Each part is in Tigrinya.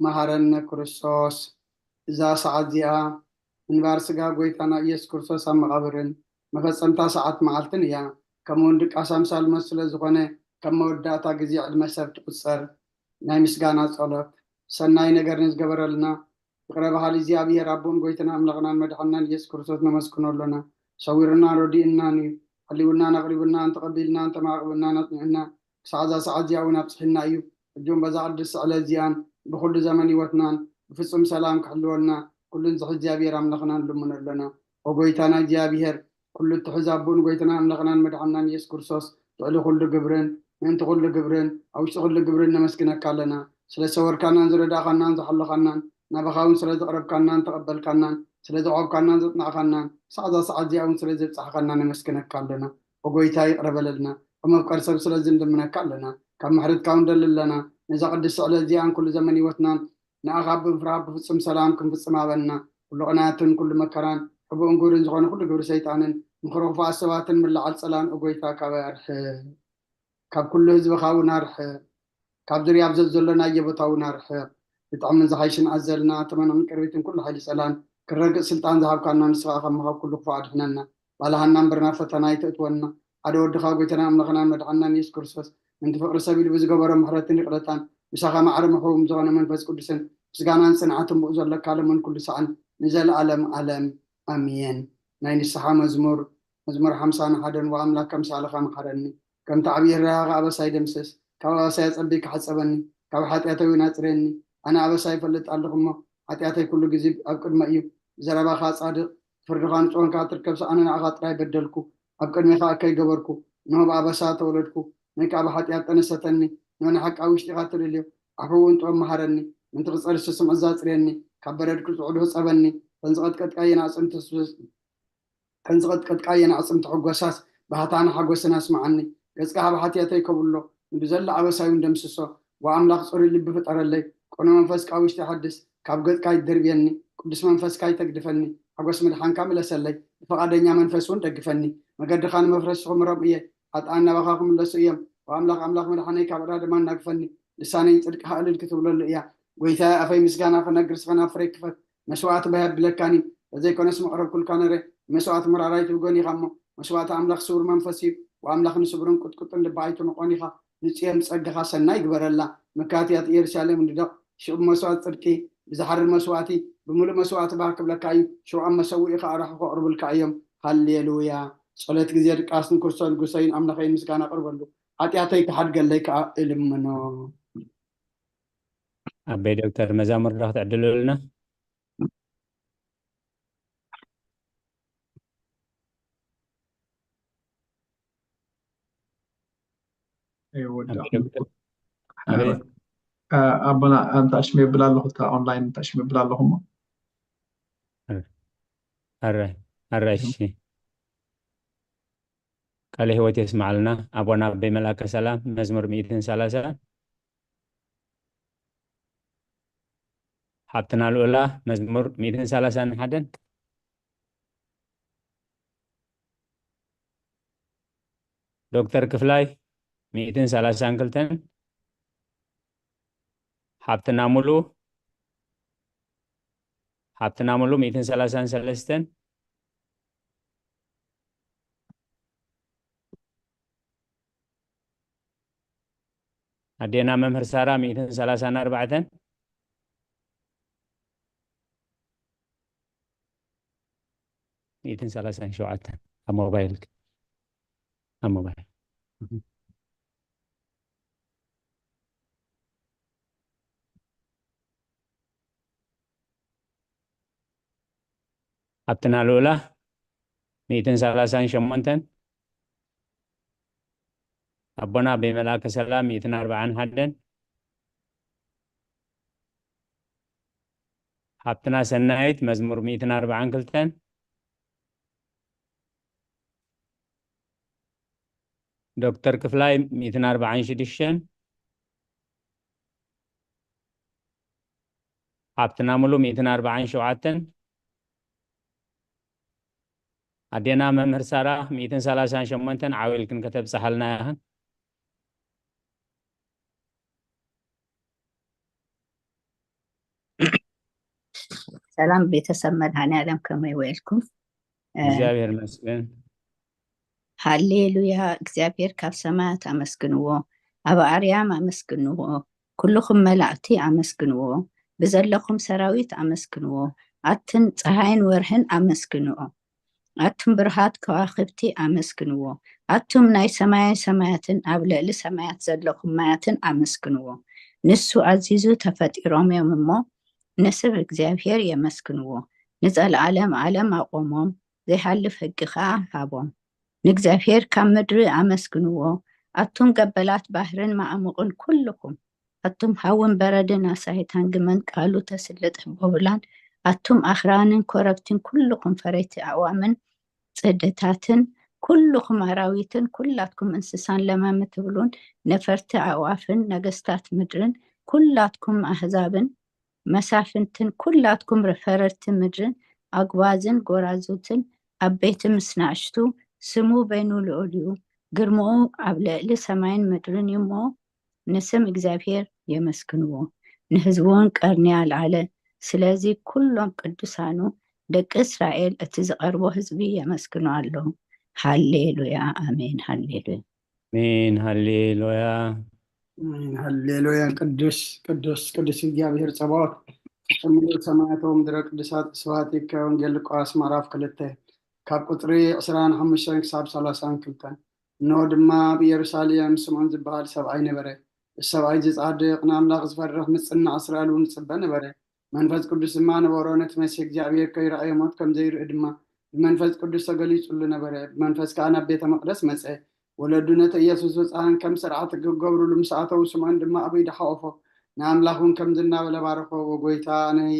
መሃረነ ክርስቶስ። እዛ ሰዓት እዚኣ ምንባር ስጋ ጎይታና ኢየሱስ ክርስቶስ ኣብ መቓብርን መፈጸምታ ሰዓት መዓልትን እያ። ከምኡውን ድቃስ ኣምሳል ሞት ስለ ዝኾነ፣ ከም መወዳእታ ግዜ ዕድመ ሰብ ትቑጸር። ናይ ምስጋና ጸሎት። ሰናይ ነገር ንዝገበረልና ይቕረ በሃሊ እግዚኣብሔር ኣቦን ጎይታና ኣምላኽናን መድሓንናን ኢየሱስ ክርስቶስ ነመስግኖ ኣሎና። ሰዊሩናን ረዲኡናን እዩ። ሓሊውናን ኣቕሪቡናን ተቐቢልናን ተማዕቕብናን ኣጽኒዑና ክሳዕ እዛ ሰዓት እዚኣ እውን ኣብጽሒና እዩ። ሕጂ እውን በዛ ቅድስቲ ዕለት እዚኣን ብኹሉ ዘመን ህይወትናን ብፍጹም ሰላም ክሕልወልና ኩሉ ንዝሒ እግዚኣብሔር ኣምላኽና ንልምኖ ኣሎና። ኦ ጎይታና እግዚኣብሔር፣ ኩሉ እትሕዝ ኣቦን ጎይታና ኣምላኽናን መድሓንናን ኢየሱስ ክርስቶስ፣ ልዕሊ ኩሉ ግብርን ምእንቲ ኩሉ ግብርን ኣብ ውሽጢ ኩሉ ግብርን ነመስግነካ ኣለና። ስለ ዝሰወርካናን ዝረዳእኻናን ዝሓለኻናን፣ ናባኻ እውን ስለ ዘቕረብካናን ተቐበልካናን፣ ስለ ዘዕቆብካናን ዘጽናዕካናን፣ ክሳዕ እዛ ሰዓት እዚኣ እውን ስለ ዘብጻሕኻና ነመስግነካ ኣለና። ኦ ጎይታ ይቕረ በለልና። ከም መፍቀሪ ሰብ ስለዚ ንልምነካ ኣለና። ካብ ምሕረትካ እውን ደሊ ኣለና። ነዛ ቅድስቲ ዕለት እዚኣን ኩሉ ዘመን ህይወትናን ንኣኻ ብምፍራህ ብፍጹም ሰላም ክንፍጽም ሃበና። ኩሉ ቅንኣትን ኩሉ መከራን ሕቡእን ግብርን ዝኾነ ኩሉ ግብሪ ሰይጣንን ምኽሪ ክፉኣት ሰባትን ምልዓል ጸላን ኦ ጎይታ ካባይ ኣርሕቕ። ካብ ኩሉ ህዝብኻ እውን ኣርሕቕ። ካብ ዙርያ ኣብ ዘዘሎናዮ ቦታ እውን ኣርሕቕ። ብጥዕምን ዝሓይሽን ኣዘልና ተመንቕን ቅርቢትን ኩሉ ሓይሊ ጸላን ክረግጽ ስልጣን ዝሃብካና ንስኻ ከማኻ ካብ ኩሉ ክፉእ ኣድሕነና። ባልሃና እምበር ናብ ፈተና ኣይተእትወና። ሓደ ወድኻ ጎይታና ኣምላኽናን መድሓንናን ኢየሱስ ክርስቶስ ምእንቲ ፍቕሪ ሰብ ኢሉ ብዝገበሮ ምሕረትን ይቕረታን ምሳኻ ማዕረ ምሕውም ዝኾነ መንፈስ ቅዱስን ምስጋናን ጽንዓትን ብኡ ዘለካ ለምን ኩሉ ሳዕን ንዘለኣለም ኣለም ኣሜን። ናይ ንስሓ መዝሙር። መዝሙር ሓምሳን ሓደን። ወኣምላክ ከምሳልኻ መሓረኒ፣ ከምቲ ዓብዪ ርህራኸ ኣበሳይ ደምስስ። ካብ ኣበሳይ ኣጸቢካ ሓጸበኒ፣ ካብ ሓጢኣተይ እውን ኣጽርየኒ። ኣነ ኣበሳይ ይፈልጥ ኣለኹ እሞ፣ ሓጢኣተይ ኩሉ ግዜ ኣብ ቅድመ እዩ። ዘረባኻ ጻድቕ፣ ፍርድኻ ንጽዮን ከኣ ትርከብ። ኣነ ንዓኻ ጥራይ በደልኩ፣ ኣብ ቅድሜኻ እከይ ገበርኩ። እንሆ ብኣበሳ ተወለድኩ፣ ነይ ከኣ ብሓጢኣት ጠነሰተኒ። እንሆ ንሓቂ ኣብ ውሽጢኻ ትደልዮ፣ ዓፉ እውን ጥበብ መሃረኒ። ምእንቲ ክጸርስ ስምዒት ኣጽርየኒ፣ ካብ በረድ ክጽዕዱ ሕጸበኒ። እተን ዝቐጥቀጥካየን ኣዕጽምቲ ተን ዝቐጥቀጥካየን ኣዕጽምቲ ሕጎሳስ፣ ባህታን ሓጎስን ኣስምዓኒ። ገጽካ ካብ ሓጢኣተይ ከብሎ፣ ንብዘሎ ኣበሳይ እውን ደምስሶ። ወኣምላኽ ጽሩይ ልቢ ፍጠረለይ፣ ቅኑዕ መንፈስ ከኣ ውሽጢ ሓድስ። ካብ ገጽካ ኣይትደርብየኒ፣ ቅዱስ መንፈስካ ኣይተግድፈኒ። ሓጎስ ምድሓንካ ምለሰለይ፣ ብፍቓደኛ መንፈስ እውን ደግፈኒ። መገድኻ ንመፍረስቲ ክምሮም እየ፣ ሓጥኣን ናባኻ ክምለሱ እዮም። ወኣምላኽ ኣምላኽ መድሓነይ ካብ ዕዳ ድማ ኣናግፈኒ። ልሳነይ ንጽድቅኻ እልል ክትብለሉ እያ። ጎይታየ፣ ኣፈይ ምስጋና ክነግር፣ ስኸን ኣፍረይ ክፈት። መስዋእቲ ባህ የብለካን እዩ፣ ተዘይኮነስ መቕረብኩልካ ነይረ። ንመስዋእቲ ምራር ኣይትብጎን ኢኻ እሞ፣ መስዋእቲ ኣምላኽ ስቡር መንፈስ እዩ፣ ወኣምላኽ ንስቡርን ቁጥቁጥን ልቢ ኣይትንቆን ኢኻ። ንጽዮን ጸጋኻ ሰናይ ግበረላ፣ መካትያት ኢየሩሳሌም ንደቕ። ሽዑ ብመስዋእቲ ጽድቂ፣ ብዝሓርር መስዋእቲ፣ ብምሉእ መስዋእቲ ባህ ክብለካ እዩ። ሽዑ ኣብ መሰውኢ ከኣ ኣራሑ ከቕርቡልካ እዮም። ሃሌሉያ። ጸሎት ግዜ ድቃስ ንክርስቶስ ንጉሰይን ኣምላኸይን ምስጋና ኣቕርበሉ፣ ሓጢኣተይ ክሓድገለይ ከኣ እልምኖ። ኣበይ ዶክተር መዛሙር ዶ ክትዕድሉልና? ኣበይ ዶክተር? ኣበይ? ኣቦና፣ ኣንታ ሽም የብል ኣለኹ፣ እታ ኦንላይን፣ እታ ሽም የብል ኣለኹ እሞ። ኣራይ፣ ኣራይ፣ እሺ። ቃለ ህይወት የስማዓልና። ኣቦና ኣበይ መልኣከ ሰላም፣ መዝሙር ሚእትን ሰላሳን። ሓብትና ልኡላ፣ መዝሙር ሚእትን ሰላሳን ሓደን። ዶክተር ክፍላይ፣ ሚእትን ሰላሳን ክልተን። ሓብትና ሙሉ፣ ሓብትና ሙሉ፣ ሚእትን ሰላሳን ሰለስተን። ኣዴና መምህር ሳራ፣ ሚእትን ሰላሳን ኣርባዕተን። ሚእትን ሰላሳን ሸውዓተን ኣብ ሞባይል፣ ኣብ ሞባይል። ሓብትና ልኡላ፣ ሚእትን ሰላሳን ሸሞንተን። ኣቦና ኣበይ መልኣከ ሰላም፣ ሚእትን ኣርባዓን ሓደን። ሓብትና ሰናይት፣ መዝሙር ሚእትን ኣርባዓን ክልተን። ዶክተር ክፍላይ፣ ሚእትን ኣርባዓን ሽዱሽተን። ሓብትና ሙሉ፣ ሚእትን ኣርባዓን ሸውዓተን። ኣዴና መምህር ሳራ፣ ሚእትን ሰላሳን ሸሞንተን። ዓው ኢልክን ከተብጽሓልና ኢኽን። ሰላም ቤተሰብ መድኃኔዓለም፣ ከመይ ውዒልኩም? እ፣ እግዚኣብሔር ይመስገን። ሃሌሉያ! እግዚኣብሔር ካብ ሰማያት ኣመስግንዎ፣ ኣብ ኣርያም ኣመስግንዎ፣ ኩልኹም መላእክቲ ኣመስግንዎ፣ ብዘለኹም ሰራዊት ኣመስግንዎ፣ ኣትን ፀሃይን ወርህን ኣመስግንዎ፣ ኣቱም ብርሃት ከዋኽብቲ ኣመስግንዎ፣ ኣቱም ናይ ሰማየ ሰማያትን ኣብ ልዕሊ ሰማያት ዘለኹም ማያትን ኣመስግንዎ። ንሱ ኣዚዙ ተፈጢሮም እዮም እሞ ንስም እግዚኣብሔር የመስግንዎ። ንዘለዓለም ዓለም ኣቆሞም፣ ዘይሃልፍ ሕጊ ኸዓ ሃቦም። ንእግዚኣብሔር ካብ ምድሪ ኣመስግንዎ፣ ኣቱም ገበላት ባሕርን መዓሙቕን ኩልኹም፣ ኣቱም ሃውን በረድን ኣሳይታን ግመን ቃሉ ተስልጥ ህቦብላን፣ ኣቱም ኣኽራንን ኮረብትን ኩልኹም ፈረይቲ ኣእዋምን ጽድታትን ኩልኹም ኣራዊትን ኩላትኩም እንስሳን ለማም ትብሉን ነፈርቲ ኣእዋፍን ነገስታት ምድርን ኩላትኩም ኣህዛብን መሳፍንትን ኩላትኩም ፈረርቲ ምድርን ኣጉባዝን ጎራዙትን ዓበይቲ ምስ ናእሽቱ ስሙ በይኑ ልዑል እዩ፣ ግርምኡ ኣብ ልዕሊ ሰማይን ምድርን እዩ እሞ ንስም እግዚኣብሔር የመስግንዎ። ንህዝቡን ቀርኒ ኣልዓለ። ስለዚ ኩሎም ቅዱሳኑ ደቂ እስራኤል እቲ ዝቐርቦ ህዝቢ የመስግኑ ኣለዉ። ሃሌሉያ ኣሜን። ሃሌሉያ ኣሜን። ሃሌሉያ ኣሜን። ሃሌሉያ። ቅዱስ ቅዱስ ቅዱስ እግዚኣብሔር ጸባኦት፣ ምሉእ ሰማያት ወምድረ ቅዱሳት፣ ስብሐት ይከ። ወንጌል ሉቃስ ምዕራፍ ክልተ ካብ ቁጽሪ ዕስራን ሓሙሽተን ክሳብ ሰላሳን ክልተን። እንሆ ድማ ኣብ ኢየሩሳሌም ስምዖን ዝበሃል ሰብኣይ ነበረ። እዚ ሰብኣይ እዚ ጻድቕ፣ ንኣምላኽ ዝፈርሕ፣ ምጽናዕ እስራኤል እውን ዝጽበ ነበረ። መንፈስ ቅዱስ ድማ ነበሮ። ነቲ መሲሕ እግዚኣብሔር ከይረኣየ ሞት ከም ዘይርኢ ድማ ብመንፈስ ቅዱስ ተገሊጹሉ ነበረ። ብመንፈስ ከኣ ናብ ቤተ መቕደስ መጸ። ወለዱ ነቲ ኢየሱስ ብጻህን ከም ስርዓት ክገብሩሉ ምስ ኣተዉ፣ ስምዖን ድማ ኣብ ኢዱ ሓቆፎ፣ ንኣምላኽ እውን ከምዚ እናበለ ባረኾ፣ "ወጎይታ ነይ፣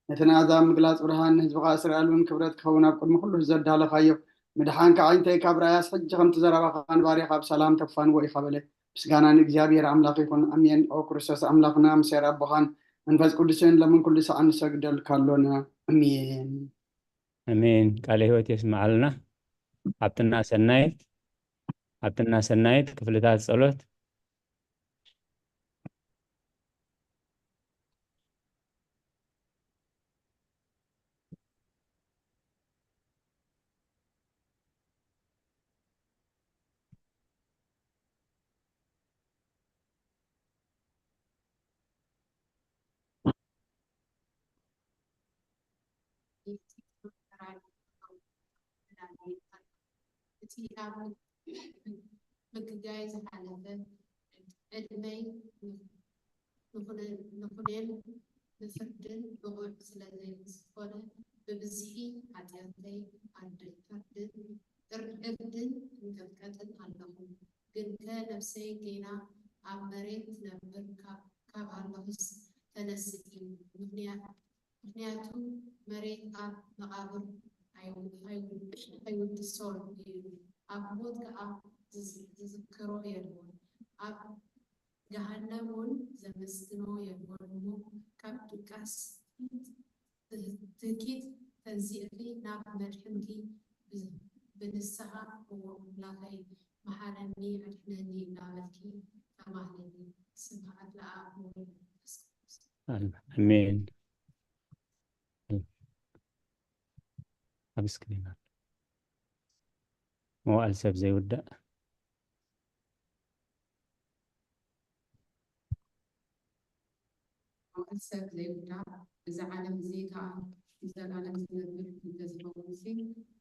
ነቲ ናዛ ምግላጽ ብርሃን፣ ንህዝብኻ እስራኤል እውን ክብረት ክኸውን ኣብ ቅድሚ ኩሉ ዘዳለኻዮ ምድሓንካ፣ ዓይንተይ ካብ ርኣያስ፣ ሕጂ ከምቲ ዘረባኻ ንባርያኻ ብሰላም ተፋንዎ ኢኻ" በለ። ምስጋና ንእግዚኣብሔር ኣምላኽ ይኹን። ኣሜን። ኦ ክርስቶስ ኣምላኽና፣ ምስ ኣቦኻን መንፈስ ቅዱስን ለምን ኩሉ ሰዓት ንሰግደልካ ኣሎና። ኣሜን። ኣሜን። ቃለ ህይወት የስምዓልና። ሓብትና ሰናይት፣ ሓብትና ሰናይት ክፍልታት ጸሎት። እቲ ኣብ ምግጋይ ዝሓለፈ ዕድመይ ንኹነ- ንኹነን ንፍርድን ብቑዕ ስለ ዘይዝኾነ ብብዝሒ ሓጢኣተይ ኣርድ- ኣርድን እር- እርድን እንቀጥቀጥን ኣለኹ። ግንከ ነፍሰይ ጌና ኣብ መሬት ትነብር ካብ ካብ ኣለኹስ ተነስኢ። ምኽንያት ምኽንያቱ መሬት ኣብ መቓብር ኣይው- ኣይው- ኣይውድሶን እዩ። ኣብ ሞት ከኣ ዝዝ- ዝዝክሮ የልቦን። ኣብ ገሃነም እውን ዘመስግኖ የልቦን እሞ ካብ ድቃስ ትህ- ትህኪት ተንሲእኺ ናብ መድሕንኪ ብ- ብንስሓ እዎ ኣምላኸይ መሓረኒ ኣድሕነኒ እናበልኪ ተማህለሊ። ስብሓት ለኣብ ወወልድ ወመንፈስ ቅዱስ። ኣሜን። ኣብ ስክሪን ኣሎ። መዋእል ሰብ ዘይውዳእ። መዋእል ሰብ ዘይውዳእ፣ እዚ ዓለም እዚ ከኣ ንዘለኣለም ዝነብር እንተዝኸውን ሲ፣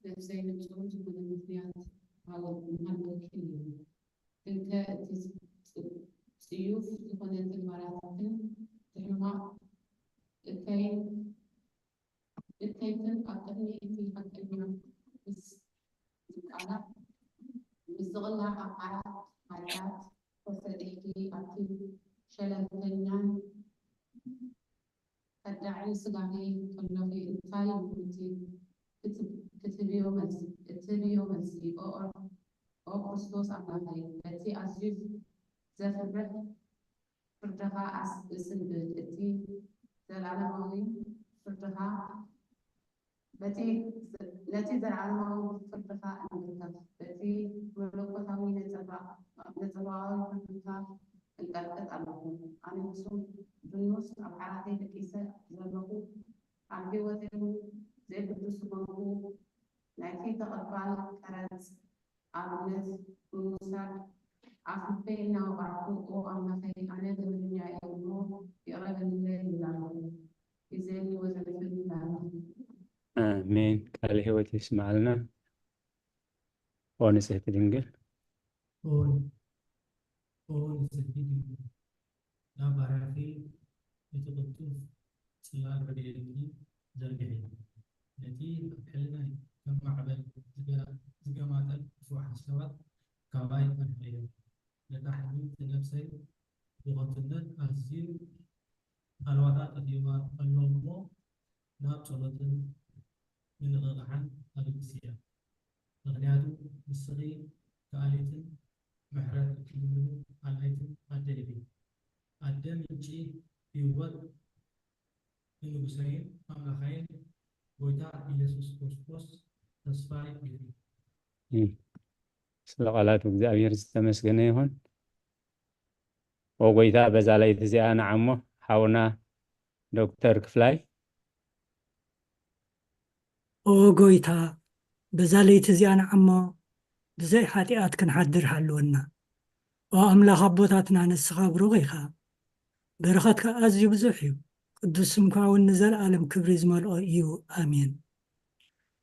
ነፍሰይ ንጹር ዝኾነ ምኽንያት ምሃለ- ምሃለወኪ ነይሩ። ግንከ እቲ ጽ- ጽዩፍ ዝኾነ ተግባራትክን እቲ ሕማቕ እከይን እከይክን ኣብ ቅድሚ እቲ ሓቀኛ ምስ ዝቃላዕ ምስ ዝቕላዕ ኣብ ዓራት ሓጢኣት ተሰጢሕኪ ኣብቲ ሸለልተኛን ከዳዕን ስጋኺ ከሎኺ እንታይ እዩ እቲ ክትብ- ክትብዮ መልሲ- እትብዮ መልሲ? ኦ ኦ- ኦ ክርስቶስ ኣምላኸይ፣ በቲ ኣዝዩ ዘፍርሕ ፍርድኻ ኣስ- እስንብድ፣ እቲ ዘለኣለማዊ ፍርድኻ በቲ ነቲ ዘለዓለማዊ ፍርድኻ እንርከብ፣ በቲ መለኮታዊ ነጸብራቕ- ነጸብራቓዊ ፍርድኻ እንቀጥቅጥ ኣለኹ። ኣነ ብሱም ድኑስ ኣብ ዓራተይ ደቂሰ ዘለኹ፣ ኣነ ህይወትን ዘይቅዱስ መንጉ ናይቲ ተቐባል ቀረጽ ኣብነት ብምውሳድ ኣፍልፈይ እናወቓዕኩ፣ ኦ ኣምላኸይ፣ ኣነ ገበነኛ እየ እሞ ይቕረ በልለይ ይብል ኣለኹ። ግዜኒ ወዘልፍኒ ይብል ኣለኹ። ኣሜን። ቃለ ህይወት የስምዓልና። ኦ ንጽሕቲ ድንግል። ኦ ንጽሕቲ ድንግል፣ ናብ ባርያኺ እቲ ቅልጡፍ ጽላል ረድኤትኪ ዘርግሒ። ነቲ ኣብ ሕልናይ ከም ማዕበል ዝገ- ዝገማጠል ክፉእ ሓሳባት ካባይ ኣርሕቕዮ። ነታ ሕልምቲ ነፍሰይ ብኸንቱነት ኣዝዩ ሃለዋታ ጠፊእዋ ኣሎ እሞ ናብ ጸሎትን ምንቕቓሕን ኣገግስያ። ምኽንያቱ ንስኺ ከኣሊትን ምሕረት እትልምኒ ኣላይትን ኣደ ኢኺ። ኣደ ምንጪ ህይወት ንንጉሰይን ኣምላኸይን ጎይታ ኢየሱስ ክርስቶስ ተስፋይ ኢኺ። ስለ ቃላቱ እግዚኣብሔር ዝተመስገነ ይኹን። ኦ ጎይታ፣ በዛ ለይቲ እዚኣ ንዓሞ ሓውና ዶክተር ክፍላይ። ኦ ጎይታ፣ በዛ ለይቲ እዚኣ ንዓሞ ብዘይ ሓጢኣት ክንሓድር ሃልወና። ኦ ኣምላኽ ኣቦታትና፣ ንስኻ ብሩኽ ኢኻ፣ በረኸትካ ኣዝዩ ብዙሕ እዩ። ቅዱስ ስምካ እውን ንዘለኣለም ክብሪ ዝመልኦ እዩ። ኣሜን።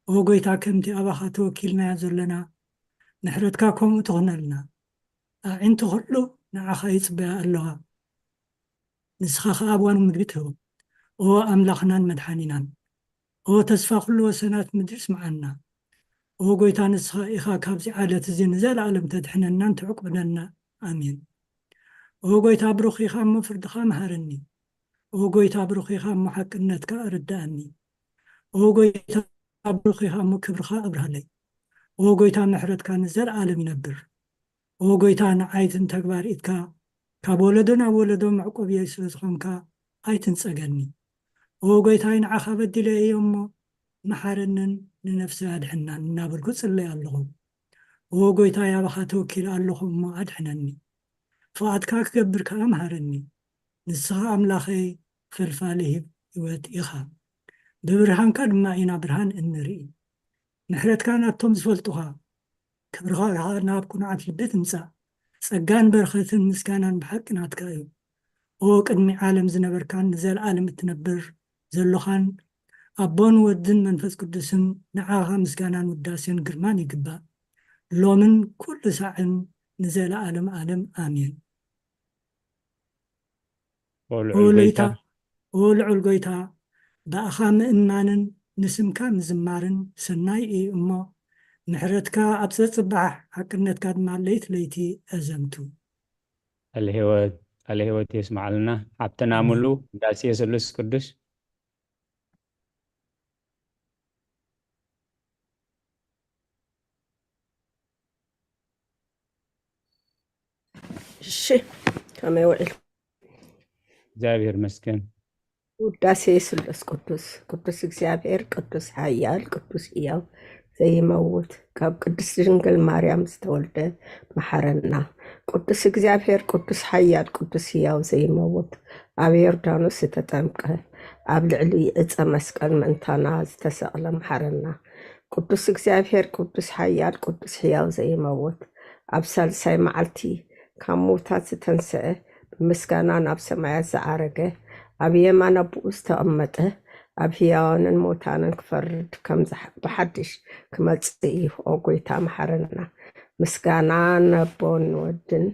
ኦ ጎይታ፣ ከምቲ ኣባኻ ተወኪልናዮ ዘለና፣ ምሕረትካ ከምኡ ትኹነልና። ኣዒንቲ ኩሉ ንዓኻ ይጽበያ ኣለዋ። ንስኻ ኸኣ ኣብ እዋኑ ምግቢ ትህቦም። ኦ ኣምላኽናን መድሓኒናን፣ ኦ ተስፋ ኩሉ ወሰናት ምድሪ ስምዓና። ኦ ጎይታ፣ ንስኻ ኢኻ ካብዚ ዓለት እዚ ንዘለኣለም ተድሕነናን ትዕቁብነና። ኣሜን። ኦ ጎይታ፣ ብሩኽ ኢኻ እሞ ፍርድኻ መሃረኒ። ኦ ጎይታ፣ ብሩኽ ኢኻ እሞ ሓቅነትካ ኣረድኣኒ። ኦ ጎይታ፣ ብሩኽ ኢኻ እሞ ክብርኻ ኣብርሃለይ። ኦ ጎይታ፣ ምሕረትካ ንዘለኣለም ይነብር። ኦ ጎይታ፣ ንዓይትን ተግባር ኢድካ ካብ ወለዶ ናብ ወለዶ መዕቆብየይ ስለ ዝኾንካ ኣይትንጸገኒ። ኦ ጎይታይ፣ ንዓኻ በዲለ እየ እሞ መሓረንን ንነፍሰይ ኣድሕናን እናበልኩ ጽለይ ኣለኹ። ኦ ጎይታይ፣ ኣባኻ ተወኪለ ኣለኹ እሞ ኣድሕነኒ። ፍቓድካ ክገብር ከኣ መሃረኒ። ንስኻ ኣምላኸይ ፈልፋሊ ህይወት ኢኻ። ብብርሃንካ ድማ ኢና ብርሃን እንርኢ። ምሕረትካ ናብቶም ዝፈልጡኻ፣ ክብርኻ ከኣ ናብ ቅኑዓት ልቢ ትምጻእ። ጸጋን በረኸትን ምስጋናን ብሓቂ ናትካ እዩ። ኦ ቅድሚ ዓለም ዝነበርካን ንዘለኣለም እትነብር ዘሎኻን፣ ኣቦን ወድን መንፈስ ቅዱስን ንዓኻ ምስጋናን ውዳሴን ግርማን ይግባእ፣ ሎምን ኩሉ ሳዕን ንዘለኣለም ኣለም ኣሜን። ኦ ኦ ልዑል ለይታ ጎይታ፣ ኦ ልዑል ጎይታ፣ ብኣኻ ምእማንን ንስምካ ምዝማርን ሰናይ እዩ እሞ፣ ምሕረትካ ኣብ ዘጽባሕ ሓቅነትካ ድማ ለይት ለይቲ ኣዘምቱ። ቃለ ህይወት፣ ቃለ ህይወት የስምዓልና። ሓብትና ኣሜን። ሙሉ፣ ውዳሴ ስሉስ ቅዱስ። እሺ፣ ከመይ ውዒልኩም? እግዚኣብሔር ይመስገን። ውዳሴ ስሉስ ቅዱስ። ቅዱስ እግዚኣብሔር፣ ቅዱስ ሓያል፣ ቅዱስ ሕያው ዘይመውት፣ ካብ ቅድስት ድንግል ማርያም ዝተወልደ መሓረና። ቅዱስ እግዚኣብሔር፣ ቅዱስ ሓያል፣ ቅዱስ ሕያው ዘይመውት፣ ኣብ ዮርዳኖስ ዝተጠምቀ፣ ኣብ ልዕሊ ዕፀ መስቀል ምእንታና ዝተሰቕለ መሓረና። ቅዱስ እግዚኣብሔር፣ ቅዱስ ሓያል፣ ቅዱስ ሕያው ዘይመውት፣ ኣብ ሳልሳይ መዓልቲ ካብ ምውታት ዝተንስአ፣ ብምስጋና ናብ ሰማያት ዝዓረገ፣ ኣብ የማን ኣቦኡ ዝተቐመጠ፣ ኣብ ህያዋንን ሙታንን ክፈርድ ከም ዝሓ- ብሓድሽ ክመጽእ እዩ። ኦ ጎይታ መሓረና። ምስጋና ነቦን ንወድን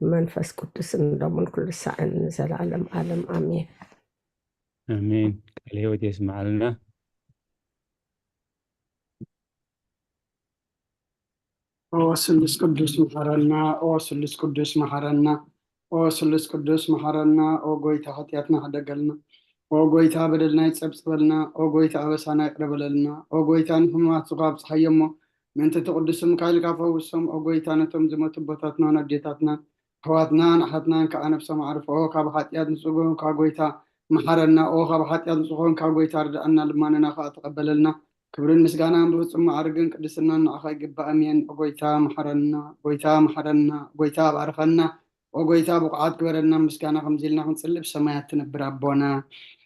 ንመንፈስ ቅዱስን ሎምን ኩሉ ሳዕን ንዘለኣለም ኣለም ኣሜን። ኣሜን። ቃለ ህይወት የስምዓልና። ኦ ስሉስ ቅዱስ መሓረና፣ ኦ ስሉስ ቅዱስ መሓረና፣ ኦ ስሉስ ቅዱስ መሓረና። ኦ ጎይታ ሓጢኣትና ሕደገልና፣ ኦ ጎይታ በደልና ይጸብጸበልና፣ ኦ ጎይታ ኣበሳና ይቕረ በለልና፣ ኦ ጎይታ ንሕሙማት ዙኻ ኣብጽሓዮ እሞ ምእንቲ እቲ ቅዱስ ስምካ ኢልካ ፈውሶም። ኦ ጎይታ ነቶም ዝሞቱ ኣቦታትናን ኣዴታትናን ኣሕዋትናን ኣሓትናን ከዓ ነብሶም ኣዕርፎ። ኦ ካብ ሓጢኣት ንጹህ ዝኾንካ ጎይታ መሓረና፣ ኦ ካብ ሓጢኣት ንጹህ ዝኾንካ ጎይታ ርድኣና፣ ልማንና ከዓ ተቐበለልና። ክብርን ምስጋናን ብፍጹም ማዕርግን ቅድስናን ንዓኻ ይግባእ። ኣሜን። ኦ ጎይታ መሓረና፣ ጎይታ መሓረና፣ ጎይታ ባርኸና፣ ኦ ጎይታ ብቑዓት ግበረና። ምስጋና ከምዚ ኢልና ክንጽሊ ብሰማያት ትነብር ኣቦና፣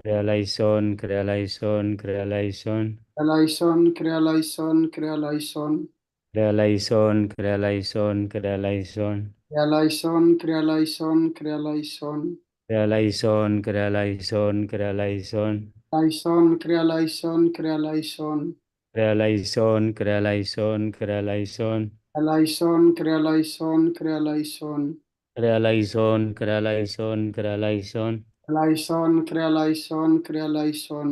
ክሪያላይሶን፣ ክሪያላይሶን፣ ክሪያላይሶን። ክሪያላይሶን፣ ክሪያላይሶን፣ ክሪያላይሶን። ክሪያላይሶን፣ ክሪያላይሶን፣ ክሪያላይሶን። ክሪያላይሶን፣ ክሪያላይሶን፣ ክሪያላይሶን። ክሪያላይሶን፣ ክሪያላይሶን፣ ክሪያላይሶን። ላይሶን፣ ክሪያላይሶን፣ ክሪያላይሶን። ክሪያላይሶን፣ ክሪያላይሶን፣ ክሪያላይሶን። ላይሶን፣ ክሪያላይሶን፣ ክሪያላይሶን። ክሪያላይሶን፣ ክሪያላይሶን፣ ክሪያላይሶን። ላይሶን፣ ክሪያላይሶን፣ ክሪያላይሶን።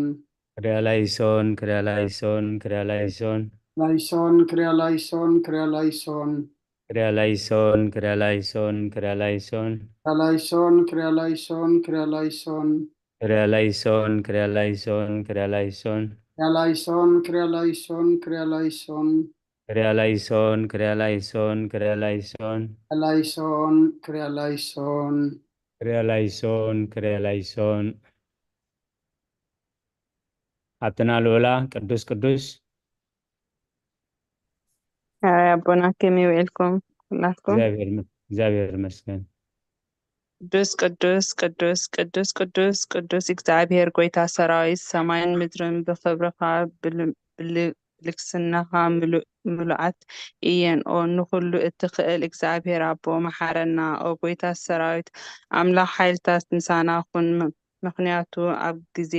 ክሪያላይሶን፣ ክሪያላይሶን፣ ክሪያላይሶን። ላይሶን፣ ክሪያላይሶን፣ ክሪያላይሶን። ክሪያላይሶን፣ ክሪያላይሶን፣ ክሪያላይሶን። ላይሶን፣ ክሪያላይሶን፣ ክሪያላይሶን። ክሪያላይሶን፣ ክሪያላይሶን፣ ክሪያላይሶን። ክሪያላይሶን፣ ክሪያላይሶን፣ ክሪያላይሶን። ክሪያላይሶን፣ ክሪያላይሶን፣ ክሪያላይሶን። ላይሶን፣ ክሪያላይሶን። ክሪያላይሶን፣ ክሪያላይሶን። ኣትና ልዑላ ቅዱስ ቅዱስ። ሕራይ ኣቦና፣ ከመይ ውዒልኩም ኩላትኩም? እግዚኣብሔር ይመ-፣ እግዚኣብሔር ይመስገን። ቅዱስ ቅዱስ ቅዱስ ቅዱስ ቅዱስ ቅዱስ እግዚኣብሔር ጎይታ ሰራዊት፣ ሰማይን ምድርን ብኽብርኻ ብል-፣ ብል-፣ ብልግስናኻ ምሉ-፣ ምሉኣት እየን። ኦ ንኹሉ እትኽእል እግዚኣብሔር ኣቦ፣ መሓረና። ኦ ጎይታ ሰራዊት ኣምላኽ፣ ሓይልታት ምሳና ኩን። ም-፣ ምኽንያቱ ኣብ ግዜ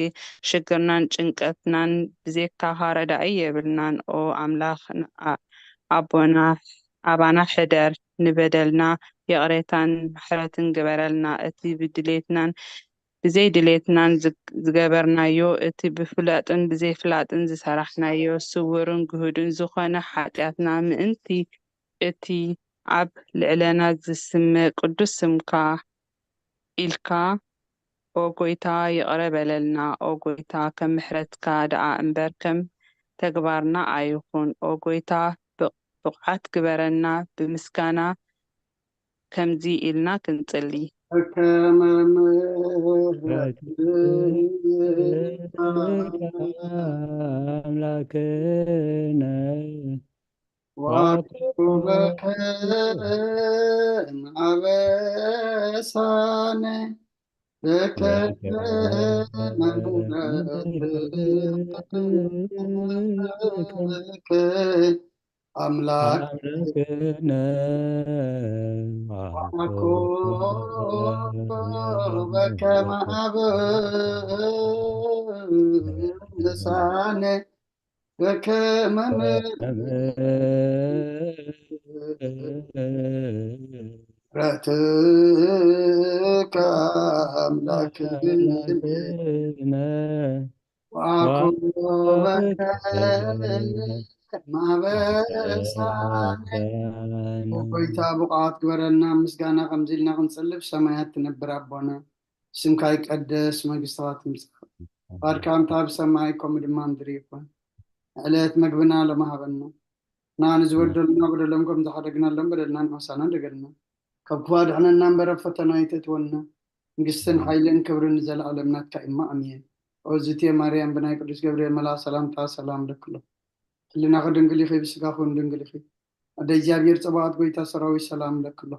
ሽግርናን ጭንቀትናን ብዘይካኻ ረዳኢ የብልናን። ኦ ኣምላኽ፣ ን-፣ ኣ-፣ ኣቦና፣ ኣባና ሕደር፣ ንበደልና ይቕሬታን ምሕረትን ግበረልና። እቲ ብድሌትናን ብዘይ ድሌትናን ዝግ-፣ ዝገበርናዮ፣ እቲ ብፍላጥን ብዘይፍላጥን ዝሰራሕናዮ፣ ስውርን ግሁድን ዝኾነ ሓጢኣትና ምእንቲ እቲ ኣብ ልዕለና ዝስመ ቅዱስ ስምካ ኢልካ፣ ኦ ጎይታ፣ ይቕረ በለልና። ኦ ጎይታ፣ ከም ምሕረትካ ደኣ እምበር ከም ተግባርና ኣይኹን። ኦ ጎይታ፣ ብቕ-፣ ብቑዓት ግበረና። ብምስጋና ከምዚ ኢልና ክንጽሊ። ከመ ምሕረትከ ኣምላክነ ወኩበከ እምኣበሳነ በከመ ምሕረትከ ኣምላክ ኣምላክነ ወኩበከ እምኣበሳነ በከመ ምሕረትከ ኣምላክነ ወኩበከ እምኣበሳነ። ጎይታ ብቕዓት ግበረልና፣ ምስጋና ከምዚ ኢልና ክንጽልብ፣ ሰማያት ትነብር ኣቦና፣ ስምካ ይቀደስ፣ መንግስትኻ ትምጻእ፣ ፍቓድካ ከምታ ኣብ ሰማይ ከምኡ ድማ ምድሪ ይኹን። ዕለት መግብና ሎሚ ሃበና፣ ንዓና ንዝበደሉና በደሎም ከም ዝሓደግናሎም በደልና ንሓሳና ደገልና፣ ካብ ክፉእ ኣድሕነና እምበር ኣብ ፈተና ኣይተእትወና፣ መንግስትን ሓይልን ክብርን ንዘለኣለም ናትካ እማ ኣሜን። ኦዝቴ ማርያም ብናይ ቅዱስ ገብርኤል መልኣኽ ሰላምታ ሰላም ለክሎ ህልናኺ ድንግል ኢኺ፣ ብስጋኺ እውን ድንግል ኢኺ። ኣደ እግዚኣብሔር ጸባኦት ጎይታ ሰራዊት ሰላም ለክሎ።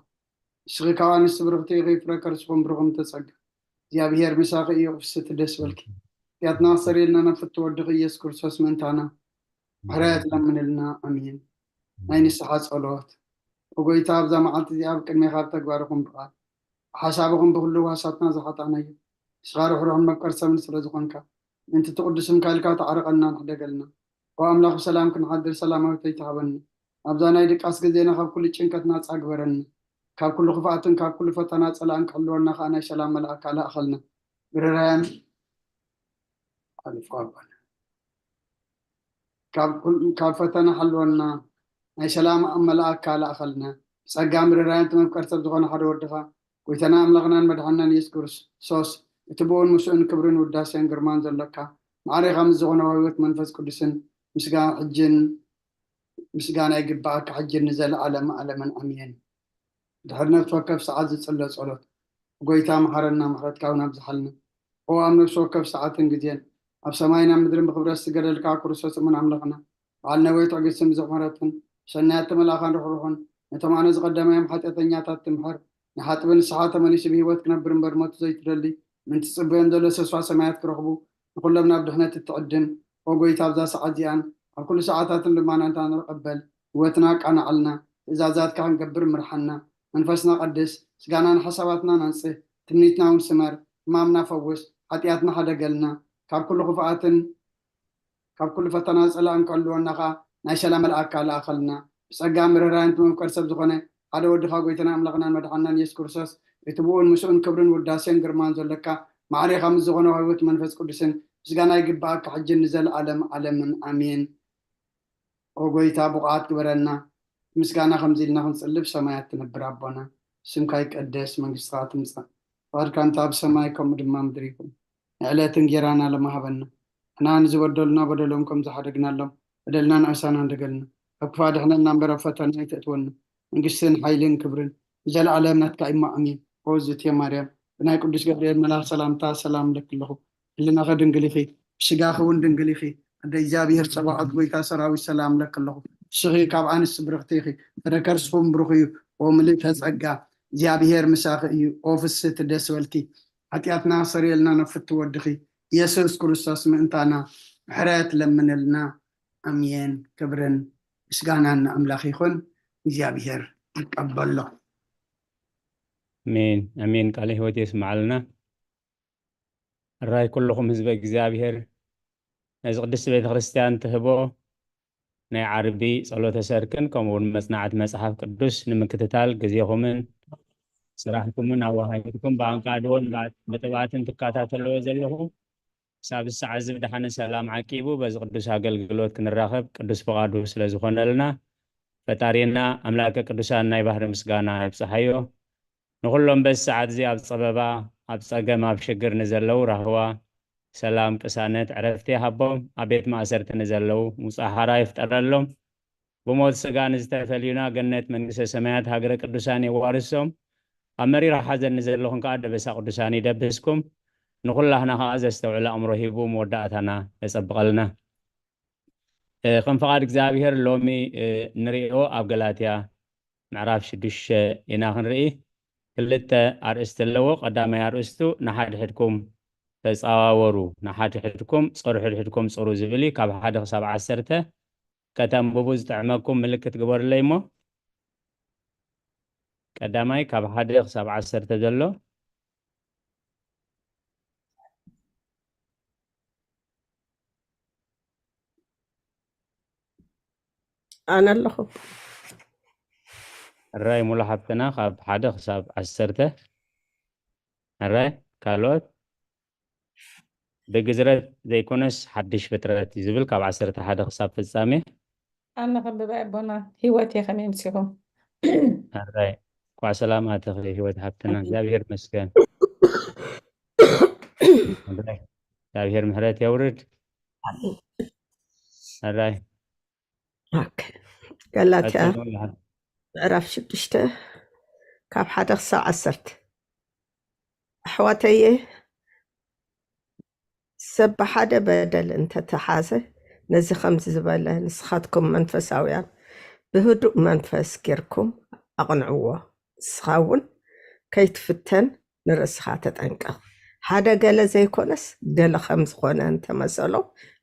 ንስኺ ካብ ኣንስቲ ብርኽቲ ኢኺ፣ ፍረ ከርስኹም ብሩኽ እምተ ጸጋ እግዚኣብሔር ምሳኺ እዩ። ፍስቲ ደስ በልኪ። ኃጢኣትና ክሰርየልና ናብ ፍትው ወድኺ ኢየሱስ ክርስቶስ ምእንታና ምሕረት ለምንልና። ኣሜን። ናይ ንስሓ ጸሎት። ኦ ጎይታ፣ ኣብዛ መዓልቲ እዚኣ ኣብ ቅድሜኻ ኣብ ተግባርኹም ብቓል ሓሳብኹም ብኹሉ ዋሳትና ዝሓጣናዮ፣ ንስኻ ርሕሩሕን መፍቀር ሰብን ስለ ዝኾንካ፣ ምእንቲ እቲ ቅዱስ ስምካ ኢልካ ተዓረቐና፣ ንሕደገልና። ኦ ኣምላኽ፣ ብሰላም ክንሓድር ሰላማዊት ለይቲ ሃበና። ኣብዛ ናይ ድቃስ ግዜና ካብ ኩሉ ጭንቀት ናጻ ግበረና። ካብ ኩሉ ክፍኣትን ካብ ኩሉ ፈተና ጸላእን ክሕልወና ከኣ ናይ ሰላም መልኣካ ላእኸልና። ብርራያን ኣልፎ ኣባና። ካብ ኩል-፣ ካብ ፈተና ሓልወና፣ ናይ ሰላም መልኣካ ላእኸልና። ብጸጋ ምርራይን እቲ መፍቀር ሰብ ዝኾነ ሓደ ወድኻ፣ ጎይታና ኣምላኽናን መድሓንናን ኢየሱስ ክርስቶስ፣ እቲ ብኡን ምስኡን ክብርን ውዳሴን ግርማን ዘሎካ፣ ማዕሬኻ ምስ ዝኾነ ህይወት መንፈስ ቅዱስን ምስጋ-፣ ሕጅን ምስጋና ይግብኣካ፣ ሕጅን ንዘለዓለም ዓለምን ኣሜን። ድሕሪ ነፍሲ ወከፍ ሰዓት ዝጽለ ጸሎት። ጎይታ መሓረና፣ ምሕረትካ እውን ኣብዝሓልና። ኦ ኣብ ነፍሲ ወከፍ ሰዓትን ግዜን፣ ኣብ ሰማይን ኣብ ምድርን ብኽብረት ዝገደልካ ክርስቶስ እሙን ኣምላኽና፣ በዓል ነዊሕ ትዕግስትን ብዙሕ ምሕረትን፣ ብሰናያት መልኣኻን ርሕሩሕን፣ ነቶም ኣነ ዝቐደማዮም ሓጢኣተኛታት ትምሕር፣ ንሓጥቢ ንስሓ ተመሊሱ ብህይወት ክነብር እምበር ሞት ዘይትደሊ፣ ምእንቲ ጽቡዮም ዘሎ ተስፋ ሰማያት ክረኽቡ፣ ንኹሎም ናብ ድሕነት እትዕድም፣ ኦ ጎይታ፣ ኣብዛ ሰዓት እዚኣን ኣብ ኩሉ ሰዓታትን ልማናና ንቕበል፣ ህይወትና ኣቃናዕልና፣ ትእዛዛትካ ክንገብር ምርሓና፣ መንፈስና ቀድስ፣ ስጋናን ሓሳባትናን ኣንጽህ፣ ትምኒትና እውን ስመር፣ ሕማምና ፈውስ፣ ሓጢኣትና ሓደገልና፣ ካብ ኩሉ ክፍኣትን ካብ ኩሉ ፈተና ጸላእን ክሕልወና ከኣ ናይ ሰላም መልኣካ ለኣኸልና። ብጸጋ ምርህራይን እቲ መፍቀር ሰብ ዝኾነ ሓደ ወድኻ ጎይታና ኣምላኽናን መድሓንናን የሱስ ክርስቶስ እቲ ብኡን ምስኡን ክብርን ውዳሴን ግርማን ዘለካ ማዕሬኻ ምስ ዝኾነ ህይወት መንፈስ ቅዱስን ምስጋና ይግብኣካ ሕጅን ንዘለኣለም ዓለምን ኣሜን። ኦ ጎይታ ብቑዓት ግበረና። ምስጋና ከምዚ ኢልና ክንጽልብ ሰማያት ትነብር ኣቦና ስምካ ይቀደስ መንግስትኻ ትምጻእ ፍቓድካ እንተ ኣብ ሰማይ ከምኡ ድማ ምድሪ ይኹን። ንዕለት እንጌራና ለማሃበና ንሕና ንዝበደሉና በደሎም ከም ዝሓደግናሎም በደልና ንኣሳና እንደገልና ካብ ክፋ ድሕነና እምበር ኣብ ፈተና ኣይተእትወና መንግስትን ሓይልን ክብርን ንዘለኣለም ናትካ ኢማ ኣሜን። ኦ ዝትየ ማርያም ብናይ ቅዱስ ገብርኤል መልኣኽ ሰላምታ ሰላም ለክለኹ ህልናኸ ድንግል ኢኺ ብስጋኺ እውን ድንግል ኢኺ ኣደ እግዚኣብሔር ጸባዖት ጎይታ ሰራዊት ሰላም ለክለኹ ንስኺ ካብ ኣንስቲ ብርኽቲ ኢኺ ፍረ ከርስኹም ብሩኽ እዩ። ኦ ምልእተ ጸጋ እግዚኣብሔር ምሳኺ እዩ። ኦ ፍስህቲ ደስ በልኪ ሓጢኣትና ክሰርየልና ነፍቲ ወድኺ ኢየሱስ ክርስቶስ ምእንታና ምሕረት ለምነልና። ኣሜን። ክብርን ምስጋናን ንኣምላኽ ይኹን። እግዚኣብሔር ይቀበሎ። ኣሜን ኣሜን። ቃለ ህይወት የስምዓልና። እራይ ኩልኹም ህዝበ እግዚኣብሔር ነዚ ቅድስቲ ቤተ ክርስቲያን ትህቦ ናይ ዓርቢ ጸሎተ ሰርክን ከምኡ እውን መጽናዕቲ መጽሓፍ ቅዱስ ንምክትታል ግዜኹምን ስራሕኩምን ኣዋሃሂድኩም ብኣንቃድዎን ብጥብኣትን ትከታተልዎ ዘለኹ ክሳብ ሰዓት እዚ ብድሓነ ሰላም ዓቂቡ በዚ ቅዱስ ኣገልግሎት ክንራኸብ ቅዱስ ፍቓዱ ስለ ዝኾነልና ፈጣሪና ኣምላከ ቅዱሳን ናይ ባህሪ ምስጋና ይብጽሓዮ። ንኹሎም በዚ ሰዓት እዚ ኣብ ጸበባ ኣብ ጸገም ኣብ ሽግር ንዘለዉ ራህዋ ሰላም ቅሳነት ዕረፍቲ ይሃቦም። ኣብ ቤት ማእሰርቲ ንዘለዉ ሙጻ ሓራ ይፍጠረሎም። ብሞት ስጋ ንዝተፈልዩና ገነት መንግስተ ሰማያት ሃገረ ቅዱሳን የዋርሶም። ኣብ መሪር ሓዘን ንዘለኹም ከዓ ደበሳ ቅዱሳን ይደብስኩም። ንኹላህና ከዓ ዘስተውዕል ኣእምሮ ሂቡ መወዳእታና የጸብቐልና። ከም ፍቓድ እግዚኣብሔር ሎሚ ንሪኦ ኣብ ገላትያ ምዕራፍ ሽዱሽተ ኢና ክንርኢ። ክልተ ኣርእስቲ ኣለዎ። ቀዳማይ ኣርእስቱ ንሓድሕድኩም ተጻዋወሩ፣ ንሓድሕድኩም ጾሩ፣ ሕድሕድኩም ጾሩ ዝብል እዩ። ካብ ሓደ ክሳብ ዓሰርተ ከተንብቡ ዝጥዕመኩም ምልክት ግበሩለይ እሞ ቀዳማይ ካብ ሓደ ክሳብ ዓሰርተ ዘሎ ኣነ ኣለኹ። ሕራይ ሙሉ ሓፍትና ካብ ሓደ ክሳብ ዓሰርተ። ሕራይ ካልኦት ብግዝረት ዘይኮነስ ሓድሽ ፍጥረት እዩ ዝብል ካብ ዓሰርተ ሓደ ክሳብ ፍጻሜ። ኣነ ከንብባ ኣቦና ህይወት እየ ከመይ ምሲኹም? ሕራይ ኳዕ ሰላም ኣተኺ ህይወት ሓፍትና እግዚኣብሔር መስገን። ሕራይ እግዚኣብሔር ምሕረት የውርድ። ሕራይ ኦኬ። ገላትያ ምዕራፍ ሽዱሽተ ካብ ሓደ ክሳብ ዓሰርተ። ኣሕዋተየ ሰብ ብሓደ በደል እንተተሓዘ ነዚ ከምዚ ዝበለ ንስኻትኩም መንፈሳውያን ብህዱእ መንፈስ ጌርኩም ኣቕንዕዎ። ንስኻ እውን ከይትፍተን ንርእስኻ ተጠንቀቕ። ሓደ ገለ ዘይኮነስ ገለ ከም ዝኾነ እንተመሰሎ